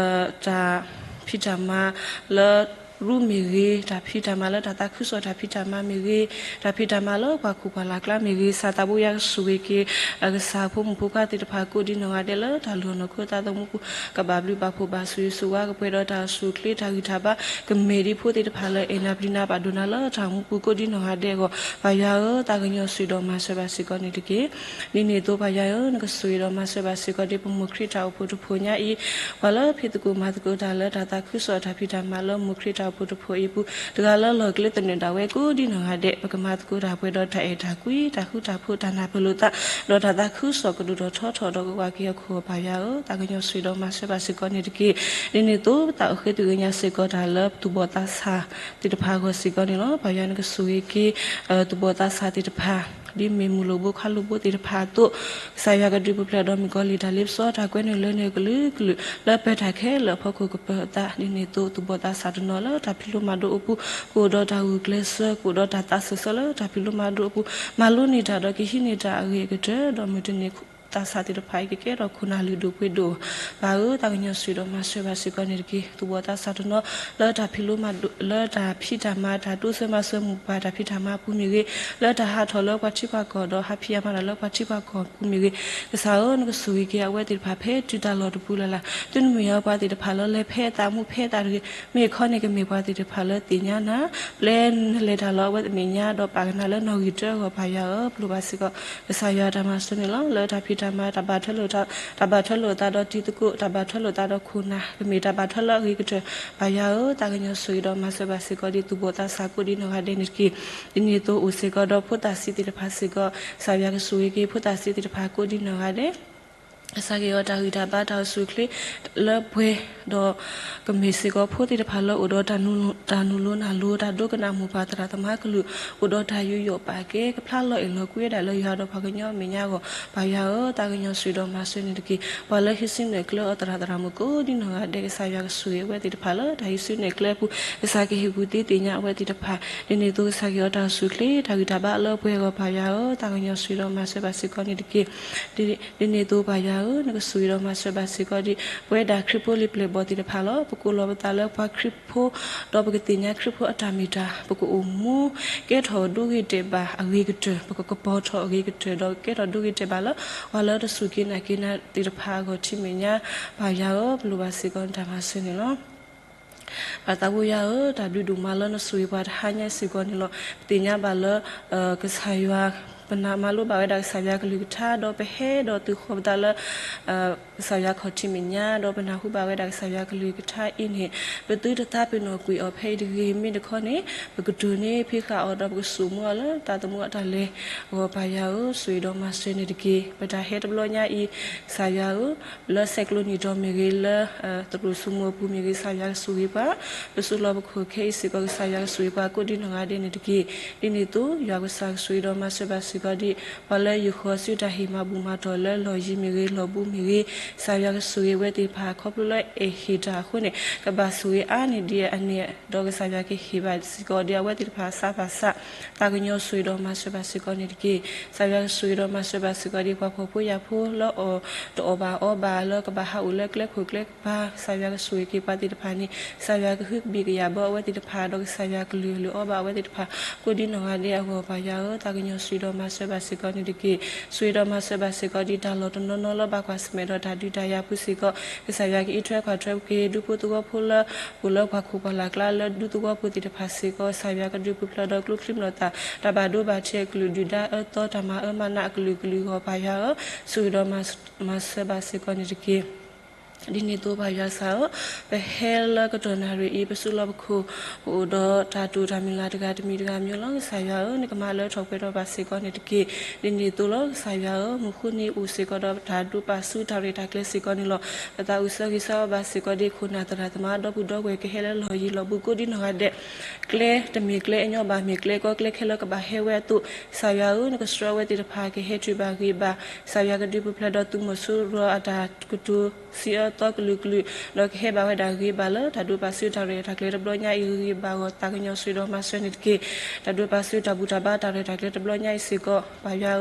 တၢ်ဖံးတၢ်မၤလၢ ရူမ့ၢ်ဂ့ၤ, တၢ်ဖံးတၢ်မၤလၢတၢ်သးခုကစီၣ်တၢ်ဖံးတၢ်မၤမ့ၢ်ဂ့ၤ, တၢ်ဖံးတၢ်မၤလၢပှၤခိၣ်ပှၤလၢ်ကျါမ့ၢ်ဂ့ၤ, ကစၢ်သးဘိယွၤကဆိၣ်ဂ့ၤက့ၤ ကစၢ်ဖိမုၣ်ဖိခွါသ့ၣ်တဖၣ်ကိးဒ်နီၢ်ဂၤဒဲးလၢတၢ်လုၢ်အီၣ်နီၢ်ခိသးသမူပူၤ ကဘၣ်ဘျုးဘၣ်ဖှိၣ်ဘၣ်ဆိၣ်ဂ့ၤဆိၣ်ဝါ ကပှဲၤဒီးတၢ်အိၣ်ဆူၣ်အိၣ်ချ့တၢ်ဂံၢ်တၢ်ဘါ ကမ့ၢ်ဒ်ဖိသ့ၣ်တဖၣ်လၢအဲၣ်နၤပျံၤနၤဘၣ်ဒိးနၤလၢတၢ်အိၣ်မူပူၤကိးဒ်နီၢ်ဂၤဒဲးအဂီၢ် ပၢ်ယွၤဧၢ, သးကညီၤဆိၣ်ဂ့ၤဒီးမၤစၢၤဘၣ်စ့ၢ်ကီးန့ၣ်တက့ၢ်. ဒ်န့ၣ်အသိးပၢ်ယွၤဧၢ, နကဆိၣ်ဂ့ၤဒီးမၤစၢၤဘၣ်စ့ၢ်ကီးဒ်ပမိၢ်ခရံာ်တၢ်အိၣ်ဖှိၣ်တဖှိၣ်ညါအံၤ, ပှၤလၢဖံးသကိးမၤသကိးတၢ်လၢတၢ်သးခုကစီၣ်တၢ်ဖံးတၢ်မၤလၢမိၢ်ခရံာ်တၢ်အိၣ်ဖှိၣ်တဖှိၣ်အံၤအပူၤ, တဂၤလၢလီၢ်ကျဲသနၢၣ်ဒၣ်ဝဲကိးဒ်နီၢ်ဂၤဒဲး ပကမၤသကိးတၢ်ပှဲၤဒီးတၢ်အဲၣ်တၢ်ကွံ တၢ်ဃူတၢ်ဖိး တၢ်နၢ်ပၢၢ်လိာ်သး ဒီးတၢ်သးခုကစီၣ်ကဒိၣ်ထီၣ်ထီထီၣ်ဒီးကကွၢ်က့ၤအခိၣ် ပၢ်ယွၤဧၢ, သးကညီၤဆိၣ်ဂ့ၤဒီးမၤစၢၤဘၣ်စ့ၢ်ကီးန့ၣ်တက့ၢ်. ဒ်န့ၣ်အသိး ပသးအိၣ်ဃ့သွံၣ်ကညးစ့ၢ်ကီးတၢ်လၢသူၣ်ဘီၣ်သးစၢ်သ့ၣ်တဖၣ်အဂီၢ်စ့ၢ်ကီးန့ၣ်လီၤ. ပၢ်ယွၤနကဆိၣ်ဂ့ၤက့ၤ သူၣ်ဘီၣ်သးစၢ်သ့ၣ်တဖၣ် ဒ်မ့ၢ်မုၢ်လိၣ်ဘိခါလိၣ်ဘိသ့ၣ်တဖၣ်အသိး, ကစၢ်ယွၤကဒုးပူၤဖျဲးဒီးမုၣ်ကီၤလံၢ်တၢ်လ့ပစီတၢ်ကွဲနုာ်လၢနုာ်ကလုာ်ကလုာ် လၢပၢတၢ်ခဲလၢာ်အဖီခိၣ်ကပၢၤအသး, ဒ်န့ၣ်အသိး သူၣ်ဘီၣ်သးစၢ်တနီၤလၢတၢ်ဖံးလိမၤဒိးအပူၤ ကအိၣ်ဒီးတၢ်ဂုာ်ကျဲးစၢး ကအိၣ်ဒီးတၢ်သးစၢၢ်ဆၢလၢတၢ်ဖံးလိမၤဒိးအပူၤ မၤလိန့ၢ်တၢ်ဒီးကဟံးန့ၢ်တၢ်အဂ့ၤအကတၢၢ် ဒီးမုၢ်တနံၤ သးစၢ်သ့ၣ်တဖၣ်အံၤကကဲထီၣ်ခိၣ်နၢ်လုၢ်ဒိၣ်ပှ့ၤဒိၣ်, ပၢ်ဧၢ, သးကညီၤဆိၣ်ဂ့ၤဒီးမၤစၢၤဘၣ်စ့ၢ်ကီးန့ၣ်တက့ၢ်. သူၣ်ဘီၣ်သးစၢ်တနီၤ လၢတၢ်ဖံးလိမၤဒိး လၢတၢ်ဖံးတၢ်မၤ တၢ်တိစၢၤမၤစၢၤမုၢ်ပှၢ်တၢ်ဖံးတၢ်မၤအပူၤမ့ၢ်ဂ့ၤ, လၢတၢ်ဟးထီၣ်လၢပှၤထံပှၤကီၢ်ဒီးဟးဖံးအမၤတၢ်လၢပှၤထံပှၤကီၢ်အပူၤမ့ၢ်ဂ့ၤ, ကစၢ်ဧၢ, နကဆိၣ်ဂ့ၤက့ၤအဝဲသ့ၣ်တဖၣ်ဖဲတုၤတၢ်လီၢ်တပူၤလၢ်လၢ်, သုတမ့ၢ်ယၤပှၤသ့ၣ်တဖၣ်လၢလဲၤဖဲအသးမူဖဲအသးတဂ့ၤ, မ့ၢ်အခီန့ၣ်ကမ့ၢ်ပှၤသ့ၣ်တဖၣ်လၢသ့ၣ်ညါနၤ ပျဲနလဲၤတၢ်လီၤအဝဲသ့ၣ်မဲာ်ညါ ဒီးပာ်ကနၣ်လၢနီၣ်ဂံၢ်တၢအဂီၢ် ပၢ်ယွၤဧၢ, ပလိၣ်ဘၣ်စ့ၢ်ကီး ကစၢ်ယွၤတၢ်မၤစၢၤန့ၣ်လီၤ. လၢတၢ်ဖံးတၢ်မၤ တၢ်ဘၣ်ထွဲလိာ်သး, တၢ်ဘၣ်ထွဲလိာ်သးဒီးတံၤသကိး, တၢ်ဘၣ်ထွဲလိာ်သးဒီးခိၣ်နၢ်, ကမ့ၢ်တၢ်ဘၣ်ထွဲလၢအဂ့ၤကတၢၢ်, ပၢ်ယွၤဧၢ, သးကညီၤဆိၣ်ဂ့ၤဒီးမၤစၢၤဘၣ်စ့ၢ်ကီးဒ်သူၣ်ဘီၣ်သးစၢ်ကိးဒ်နီၢ်ဂၤဒဲးန့ၣ်တက့ၢ်. ဒ်န့ၣ်အသိးအိၣ်စ့ၢ်ကီးဒီးဖိသၣ်ဆံးသ့ၣ်တဖၣ်စ့ၢ်ကီး, ကစၢ်ယွၤကဆိၣ်ဂ့ၤက့ၤဖိသၣ်ဆံးသ့ၣ်တဖၣ်ကိးဒ်နီၢ်ဂၤဒဲး ကစၢ်က့ၤအီၤတၢ်ဂံၢ်တၢ်ဘါတၢ်အိၣ်ဆူၣ်အိၣ်ချ့လၢပှဲၤဒီး ကမ့ၢ်စ့ၢ်ကီးဖိသ့ၣ်တဖၣ်လၢအိၣ်ဒီးတၢ်နူၤလိနၢ်လိၤ တၢ်ဒိကနၣ်မိၢ်ပၢ်သရၣ်သမါကလုၢ် အိၣ်ဒီးတၢ်ယူးယီၣ်ပာ်ကဲ ကဖျါလီၤအဲၣ်လီၤကွံဝဲဒၣ်လၢယွၤဒီးပှၤကညီအမဲာ်ညါအဂီၢ် ပၢ်ယွၤဧၢ, သးကညီၤဆိၣ်ဂ့ၤဒီးမၤစၢၤန့ၣ်တက့ၢ်. ပှၤလၢဟံးစုနဲၣ်ကျဲအီၤသရၣ်သရၣ်မုၣ်ကိးဒ်နီၢ်ဂၤဒဲး ကစၢ်ယွၤကဆိၣ်ဂ့ၤအဝဲသ့ၣ်တဖၣ်လၢတၢ်ဟံးစုနဲၣ်ကျဲအပူၤ ကစၢ်ကဟ့ၣ်ကူၣ်သ့သ့ၣ်ညါအဝဲသ့ၣ်တဖၣ် ဒ်န့ၣ်အသိးကစၢ်က့ၤအီၤတၢ်အိၣ်ဆူၣ်အိၣ်ချ့ တၢ်ဂံၢ်တၢ်ဘါလၢပှဲၤအဂီၢ် ပၢ်ယွၤဧၢ, သးကညီၤဆိၣ်ဂ့ၤဒီးမၤစၢၤဘၣ်စ့ၢ်ကီးန့ၣ်တက့ၢ်. ဒ်န့ၣ်အသိးပၢ်ယွၤဧၢ, နကဆိၣ်ဂ့ၤဒီးမၤစၢၤဘၣ်စ့ၢ်ကီးဒ် ပဝဲဒၣ်ခရံာ်ဖိလံၤပျဲၢ်ဘီၣ်သ့ၣ်တဖၣ်လီၤ. ပကိးလီၤပသးလၢပှၤခရံာ်ဖိ ဒီးပကသ့ၣ်ညါခရံာ်ဖိအတၢ်မ့ၢ်တၢ် ပကအိၣ်မူ ကဲထီၣ်ဒိဂ့ၤတဲာ်ဘၣ်အဂ့ၤကတၢၢ် ပကကပီၤထီၣ်အဂ့ၤကတၢၢ် ဒီးကဲထီၣ်ဒိဂ့ၤတဲာ်ဘၣ်လၢ ပှၤလၢတစူၢ်က့ၤနာ်က့ၤနၤသ့ၣ်တဖၣ်အဂီၢ်ထံမဲာ်ညါ ပၢ်ယွၤဧၢ, ပလိၣ်ဘၣ်စ့ၢ်ကီးနတၢ်မၤစၢၤန့ၣ်လီၤ. ပၢ်သးဘိယွၤဧၢ, တၢ်ဘျုးဒိၣ်မးလၢနဆိၣ်ဂ့ၤပှၤတဟါညါစ့ၢ်ကီးန့ၣ်လီၤ. ပသ့ၣ်ညါဘၣ်လၢ ကစၢ်ယွၤ ပနၢ်မၤလိဘၣ်ဝဲဒၣ်ကစၢ်ယွၤကလုၢ်ကထါ ဒီးပဟဲဒီးသုးဃီၤပသးလၢ ကစၢ်ယွၤခီၣ်ထံးမဲာ်ညါ ဒီးပနၢ်ဟူဘၣ်ဝဲဒၣ်ကစၢ်ယွၤကလုၢ်ကထါအံၤန့ၣ် ပသုတသးပ့ၤနီၣ်ကွံာ်အီၤဖဲအံၤတဂ့ၤ မ့ၢ်တခီန့ၣ် ပကတိၢ်န့ၢ်ဖံးဃာ်အီၤ ဒီးပကစိာ်မူအီၤလၢတၢ်သမူအတၢ်လဲၤအဂီၢ် ပၢ်ယွၤဧၢ, ဆိၣ်ဂ့ၤဒီးမၤစၢၤန့ၣ်တက့ၢ်. ပတၢ်ဟဲတဘျီညါအံၤ ကစၢ်ယွၤဧၢ, လၢဆဲးကျိးနံၣ်တီမ့ၢ်ဂ့ၤ, လၢသရိာ်စမူအပူၤမ့ၢ်ဂ့ၤ, ကစၢ်ယွၤကဆိၣ်ဂ့ၤပှၤ, ပစုလီၢ်ပခိၣ်ခဲအံၤစ့ၢ်ကီး ကစၢ်ယွၤကဆိၣ်ဂ့ၤပှၤကိးဒ်နီၢ်ဂၤဒဲးန့ၣ်တက့ၢ်. ဒ်န့ၣ်အသိး ယွၤပကစၢ်ကဆိၣ်ဂ့ၤဒီးမၤစၢၤဘၣ်စ့ၢ်ကီးဒ် ပှၤလၢယုၢ်ဃီၤဆူတၢ်ဟ့ၣ်မၤဘူၣ်မၤတီၢ်လၢလီၢ်ယံၤမ့ၢ်ဂ့ၤ, လီၢ်ဘူးမ့ၢ်ဂ့ၤ, ကစၢ်ယွၤကဆိၣ်ဂ့ၤဝဲသ့ၣ်တဖၣ် ခီဖျိလၢအဲၣ်ဟ့ၣ်တၢ်အဃိန့ၣ် ကဘၣ်ဆိၣ်ဂ့ၤအါန့ၢ်ဒ်အန့ၣ် ဒီးကစၢ်ယွၤကဟ့ၣ်ဘၣ်စ့ၢ်ကီးဒ်အဝဲသ့ၣ်တဖၣ်အစးဘၣ်ဆၣ် သးကညီၤဆိၣ်ဂ့ၤဒီးမၤစၢၤဘၣ်စ့ၢ်ကီးန့ၣ်တက့ၢ်. ကစၢ်ယွၤကဆိၣ်ဂ့ၤဒီးမၤစၢၤဘၣ်စ့ၢ်ကီးဒ် ပှၤဖှီၣ်ဖိယာ်ဖိလၢအီၣ်တအီၣ်ဘၣ်အီဘၣ် လၢကဘၣ်ဟးအိၣ်လၢကျဲခိၣ်ကျဲကပၤ ကစၢ်ယွၤကဆိၣ်ဂ့ၤက့ၤပှၤသ့ၣ်တဖၣ်န့ၣ် ကစၢ်ယွၤကဟုကဘံၣ်ကယာ်ဘၢအဝဲသ့ၣ်တဖၣ် ဒီးကစၢ်ယွၤကလုၢ်အလုၢ်အီဘၣ်အဝဲသ့ၣ်တဖၣ် ကိးဒ်နီၢ်ဂၤဒဲးအဂီၢ် ပၢ်ယွၤဧၢ, သးကညီၤဆိၣ်ဂ့ၤဒီး မၤစၢၤဘၣ်စ့ၢ်ကီးန့ၣ်တက့ၢ်. ဆိၣ်ဂ့ၤဒီးမၤစၢၤဘၣ်စ့ၢ်ကီးဒ်တၢ်လီၢ်တနီၤနီၤလၢဘၣ်ကွၢ်ဆၢၣ်မဲာ်ဒီးတၢ်ဒုးတၢ်ယၤအပူၤစ့ၢ်ကီး, ကစၢ်ယွၤကအံးထွဲကွၢ်ထွဲက့ၤ ဒူဖိသဝီဖိလၢ အိၣ်လၢပှၤခိၣ်ပှၤလၢ်ကျါလၢဒူသဝီဖိသ့ၣ်တဖၣ်စ့ၢ်ကီး, ကစၢ်ယွၤကဒုးပူၤဖျဲးဒီးကျိချံမျိာ်သၣ် တၢ်ဘၣ်ဒိဘၣ်ထံးအကလုာ်ဒုၣ်ဒါအၢသီတၢ်မၤအၢမၤနးအကလုာ်ကလုာ်အဂီၢ်ပၢ်ယွၤဧၢ, ဆိၣ်ဂ့ၤဒီးမၤစၢၤဘၣ်စ့ၢ်ကီးန့ၣ်တက့ၢ်. ဒ်န့ၣ်အသိးပၢ်ယွၤကစၢ်ဧၢ, ပဟဲလၢကတီၢ်နၣ်ရံၣ်အံၤ ပစုလီၢ်ပခိၣ် ပအိၣ်ဒီးတၢ်တိာ်တၢ်မုၢ်လၢ်တဂၤတမံၤတဂၤမံၤလီၤ. ကစၢ်ယွၤဧၢ, နကမၤလၢထီၣ်ပှဲၤထီၣ်ဘၣ်စ့ၢ်ကီးန့ၣ်တက့ၢ်. ဒ်န့ၣ်အသိးလီၤ. ကစၢ်ယွၤဧၢ, မုၢ်ဃုနံၤအိၣ်စ့ၢ်ကီးဒီးတၢ်ဒိးပာ်စုတၢ်ရဲၣ်တၢ်ကျဲၤစ့ၢ်ကီးန့ၣ်လီၤ. ပသးအိၣ်ဆၢဂ့ၤဆၢဝါဘၣ်စ့ၢ်ကီးဒ်ခိၣ်နၢ်သရၣ်သမါ ဒီပုၢ်ဒီဝဲၢ်ကဟဲလၢလီၢ်ယံၤလီၢ်ဘူးကိးဒ်နီၢ်ဂၤဒဲး ကျဲတမ့ၢ်ကျဲအညီဘၣ် မ့ၢ်ကျဲကီကျဲခဲလၢကဘၣ်ဟဲဝဲအသိး, ကစၢ်ယွၤဧၢ, နကဆှၢအဝဲသ့ၣ်တဖၣ်ကဟဲတုၤဘၣ်ဂ့ၤဘၣ်. ကစၢ်ယွၤကဒုးပူၤဖျဲးဒီးသုးမီၤစိရိၤအတၢ်ကတိၤစံးအၢသီကလုာ်ကလုာ်, ဒီးကဟဲဘၣ်ဝဲဒၣ်ဂ့ၤဘၣ်လၢတၢ်ဒိးပာ်စုတၢ်ရဲၣ်တၢ်ကျဲၤတဘျီညါအံၤဂ့ၤဂ့ၤဘၣ်ဂီၢ် သးကညီၤဆိၣ်ဂ့ၤဒီးမၤစၢၤန့ၣ်တက့ၢ်. တၢ်ဒိးပာ်စုတၢ်ဘူၣ်တၢ်ဘါတၢ်ရဲၣ်တၢ်ကျဲၤတဘျီညါအံၤစ့ၢ်ကီး ပၢ်ယွၤဧ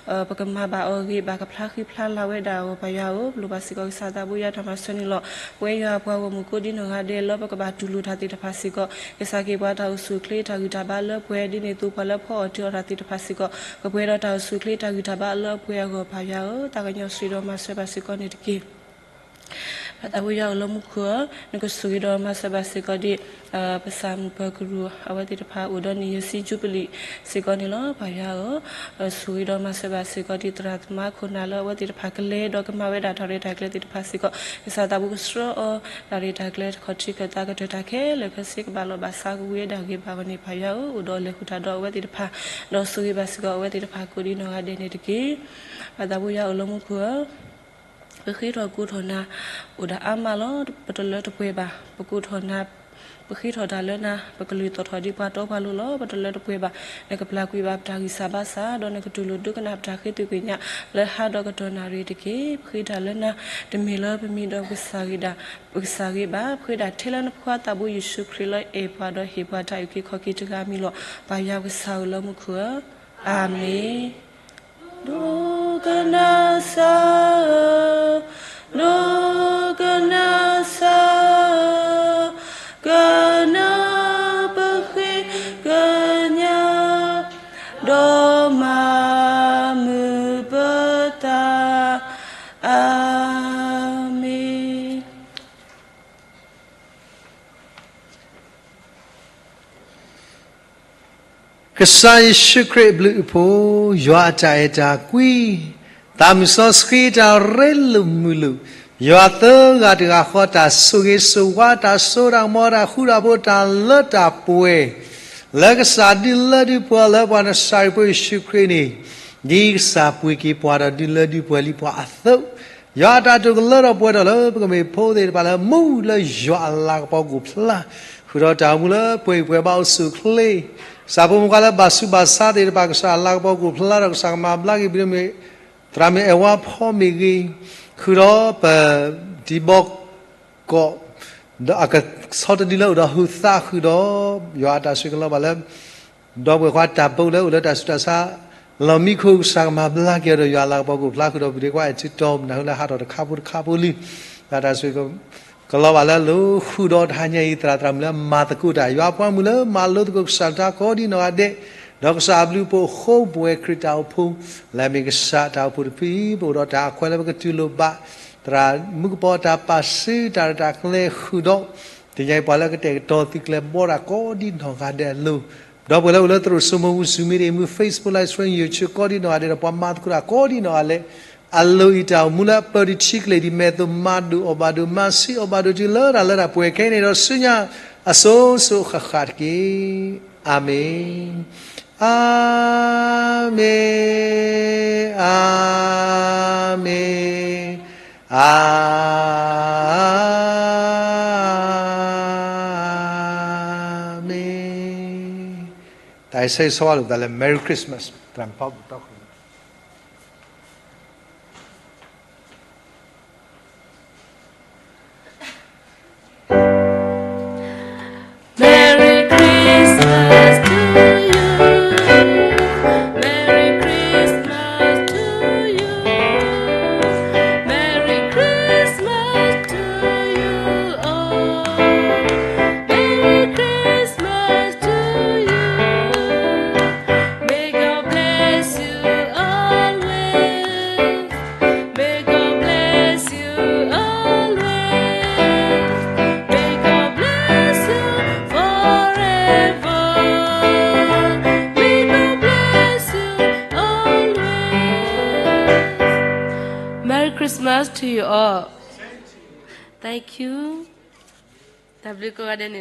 ၢ, ပကမၤဘၣ်အီၤဂ့ၤဘၣ် ကဖျါဃံဖျါလၤဝဲဒၣ်အဂီၢ် ပၢ်ယွၤဧၢ, ပလိၣ်ဘၣ်စ့ၢ်ကီးကစၢ်သးဘိယွၤတၢ်မၤစၢၤန့ၣ်လီၤ. ပဝဲယွၤပှၤဂီၢ်မုၢ်ကိးဒ်နီၢ်ဂၤဒဲးလၢပကဘၣ်တူၢ်လိာ်တၢ်သ့ၣ်တဖၣ်စ့ၢ်ကီး, ကစၢ်က့ၤပှၤတၢ်အိၣ်ဆူၣ်အိၣ်ချ့တၢ်ဂံၢ်တၢ်ဘါလၢပှဲၤဒ်န့ၣ်အသိး ပှၤလၢဖီအီၣ်တ့ၤအီတၢ်သ့ၣ်တဖၣ်စ့ၢ်ကီး ကပှဲၤဒီးတၢ်အိၣ်ဆူၣ်အိၣ်ချ့တၢ်ဂံၢ်တၢ်ဘါလၢပှဲၤအဂီၢ် ပၢ်ယွၤဧၢ, သးကညီၤဆိၣ်ဂ့ၤဒီးမၤစၢၤဘၣ်စ့ၢ်ကီးန့ၣ်တက့ၢ်. ပသးဝံယွၤအိၣ်လၢမူခိၣ်ဧၢ, နကဆိၣ်ဂ့ၤဒီးမၤစၢၤဘၣ်စ့ၢ်ကီးဒ် ပစၢ်မုၣ်ပၢၤကရူၢ် အဝဲသ့ၣ်တဖၣ်အိၣ်ဒီးနံၣ်ယဲၢ်ဆံ jubilee စ့ၢ်ကီးန့ၣ်လီၤ. ပၢ်ယွၤဧၢ, ဆိၣ်ဂ့ၤဒီးမၤစၢၤဘၣ်စ့ၢ်ကီးဒ်သရၣ်သမါခိၣ်နၢ်လၢအဝဲသ့ၣ်တဖၣ်ကလဲၤဒီးကမၤဝဲဒၣ်တၢ်ရဲၣ်တၢ်ကျဲၤသ့ၣ်တဖၣ်စ့ၢ်ကီး, ကစၢ်သးဘိကဆှၢအီၤ တၢ်ရဲၣ်တၢ်ကျဲၤတခီၣ်ထံးခၢၣ်သးကတၢၢ်တၢ်ခဲလၢာ် ခဲစ့ကဘၣ်လီၤဘၣ်စးကဝံၤဝဲဒၣ်ဂ့ၤဘၣ်အဂီၢ်န့ၣ် ပၢ်ယွၤဧၢ, အိၣ်ဒီးလဲၤဃုာ်တၢ်ဒီးအဝဲသ့ၣ်တဖၣ်, ဒီးဆိၣ်ဂ့ၤဘၣ်စ့ၢ်ကီးအဝဲသ့ၣ်တဖၣ်ကိးဒ်နီၢ်ဂၤဒဲးန့ၣ်တက့ၢ်. ပသးဝံယွၤအိၣ်လၢမူခိၣ်ဧၢ, ပဃ့ထီၣ်ကိးထီၣ်နၤ အိၣ်ဒၣ်အါမးလီၤ. ပတလၢတပှဲၤဘၣ်. ပကိးထီၣ်နၤ, ပဃ့ထီၣ်တၢ်လၢနၤ, ပကလုၢ်သီၣ်ထီၣ်ဒ်ပှၤတီပှၤလိၤလီၤ. ပတလၢတပှဲၤဘၣ်. နကပျၢ်ကွံာ်ဘၣ်ပတၢ်ဂံၢ်စၢ်ဘါစၢ်, ဒီးနကတူၢ်လိာ်ဒိကနၣ်ပတၢ်ဃ့သွံၣ်ကညး လၢဟါဒီးကတီၢ်နၣ်ရံၣ်တက့ၢ်. ပဃ့တၢ်လၢနၤ, တမ့ၢ်လၢပမံၤဒီးပကစၢ်ဂ့ၤဒၣ်, ပကစၢ်ဂ့ၤဘၣ်. ပဃ့တၢ်ထဲလၢနဖိခွါသးဘိယ့ၣ်ၡူးခရံာ်လၢအဲၣ်ပှၤဒီးဟ့ၣ်ပှၤတၢ်အုၣ်က့ၤခီၣ်က့ၤတဂၤအမံၤလီၤ. ပၢ်ယွၤပကစၢ်ဧၢလၢမူခိၣ်ဧၢ, အၤမ့ၣ်. ဒိကနၣ်စၢၤဧၢ, ဒိကနၣ်စၢၤဧၢ, ကနၢ်ပဃ့ကညး, ဒီးမၤမုာ်ပသး, အၤမ့ၣ်. ကစၢ်ယ့ၣ်ၡူးခရံာ်အဘျုးအဖှိၣ်, ယွၤအတၢ်အဲၣ်တၢ်ကွံ, သးမုၣ်စီဆှံတၢ်ရ့လိာ်မုာ်လိာ်, ယွၤသၢဂၤတဂၤဃီတၢ်ဆိၣ်ဂ့ၤဆိၣ်ဝါ တၢ်စိတၢ်ကမီၤ တၢ်ဃူတၢ်ဖိး တၢ်လၢတၢ်ပှဲၤ လၢကစၢ်ဒုးလၢဒုးပှဲၤလၢပှၤနစၤရ့းဖိယ့ၣ်ၡူးခရံာ်န့ၣ်, ဒ်ကစၢ်ပှ့ၤက့ၤပှၤဒီးဒုးလၢဒုးပှဲၤလံပှၤအသိး, ယွၤအတၢ်တိာ်ကလၢထီၣ်ပှဲၤထီၣ်လၢပကမ့ၢ်ဖိသ့ၣ်တဖၣ်လၢမူလၢယွၤအလၤကပီၤကအိၣ်ဖျါ, ဃုာ်ဒီးတၢ်အိၣ်မူလၢပှဲၤဂံၢ်ပှဲၤဘါအိၣ်ဆူၣ်အိၣ်ချ့, ကစၢ်ဖိမုၣ်ဖိခွါလၢဘၣ်ဆူးဘၣ်ဆါသ့ၣ်တဖၣ် ကစၢ်အလၤကပီၤကအိၣ်ဖျါဒီး ကစၢ်ကမၤဘျါက့ၤပှၤမ့ၢ် သရၣ်မုၣ်အဲၣ်ဝါဖီမ့ၢ်ဂ့ၤ, ဃုာ်ဒီးပတံၤဘီကီး ဒီးအကဆီတဒုလၢအိၣ်ဒီးဟုးသးဃုာ်ဒီး ယွၤအတၢ်ဆိၣ်ဂ့ၤကလီၤဘၣ်လၢ ဒီပုၢ်ဝဲၢ်ခွါတၢ်ဘိလၢအိၣ်လၢတၢ်ဆူးတၢ်ဆါ လီၢ်မံခိၣ် ကစၢ်ကမၤဘျါက့ၤအီၤဒီး ယွၤအလၤကပီၤကအိၣ်ဖျါဃုာ်ဒီး ပူၤဒ့ခွါအဲၣ်ထံတီၢ် နၢ်ဟူလၢဟးထီၣ်တခါဖိတခါဖိလံ, ယွၤအတၢ်ဆိၣ်ဂ့ၤကလီၤဘၣ်လၢလိၤဃုာ်ဒီးတဟါညါအံၤ သရၣ်သရၣ်မုၣ်လၢမၤသကိးတၢ် ယွၤပှၤမုၣ်လၢမၤလိသကိးကစၢ်တၢ်ကိးဒ်နီၢ်ဂၤဒဲး, ဒီးကစၢ်အဘျုးအဖှိၣ်အဃိ ပဝဲခရံာ်တၢ်အိၣ်ဖှိၣ် လၢအမ့ၢ်ကစၢ်တၢ်အိၣ်ဖှိၣ်တဖုအံၤ ပအိၣ်ဒီးတၢ်အခွဲးလၢပကတူၢ်လိာ်ဘၣ် သရၣ်မုၣ်ကပီၤအတၢ်ပာ်စုတၢ်ရဲၣ်တၢ်ကျဲၤဃုာ်ဒီး တနံၤအံၤပှၤလၢကတဲာ်ကတီၤသုးကျဲၤဘီတၢ်ကိးဒ်နီၢ်ဂၤဒဲးအလိၤ, ဒီပုၢ်ဝဲၢ်လၢအိၣ်လၢသရိာ်စိမိၤပူၤ Zoom meeting မူ Facebook Live Stream YouTube ကိးဒ်နီၢ်ဂၤဒဲးဒီး ပှၤမၤသကိးတၢ်ကိးဒ်နီၢ်ဂၤလဲၣ်, အလိၤအံၤတၢ်အိၣ်မူလၢအပၢတံၢ်ထံကျဲၤဒ်မဲာ်သိး မၤဒိၣ်အီၣ်ဘၣ်ဒိၣ် မၤဆံးအီၣ်ဘၣ်ဒိၣ်တုၤလၢတၢ်လၢတၢ်ပှဲၤခဲအံၤန့ၣ်ဒီး ဆူညါ အစိၤစိၤဃၣ်ဃၣ်တက့ၢ်. အၤမ့ၣ်, အၤမ့ၣ်, အၤမ့ၣ်, အၤမ့ၣ်. တၢ်အံၤဆၢဂ့ၤဆၢဝါလိာ်သးလၢ Merry Christmas သရၣ်မုၣ်ဖီဘူးတီခိၣ် Merry Christmas to you. Merry Christmas to you. Merry Christmas to you all. Merry Christmas to you. May God bless you. Blessings to you all. Thank you. တၢ်ဘျုးကိးဂၤဒဲးန့ၣ်လီၤ.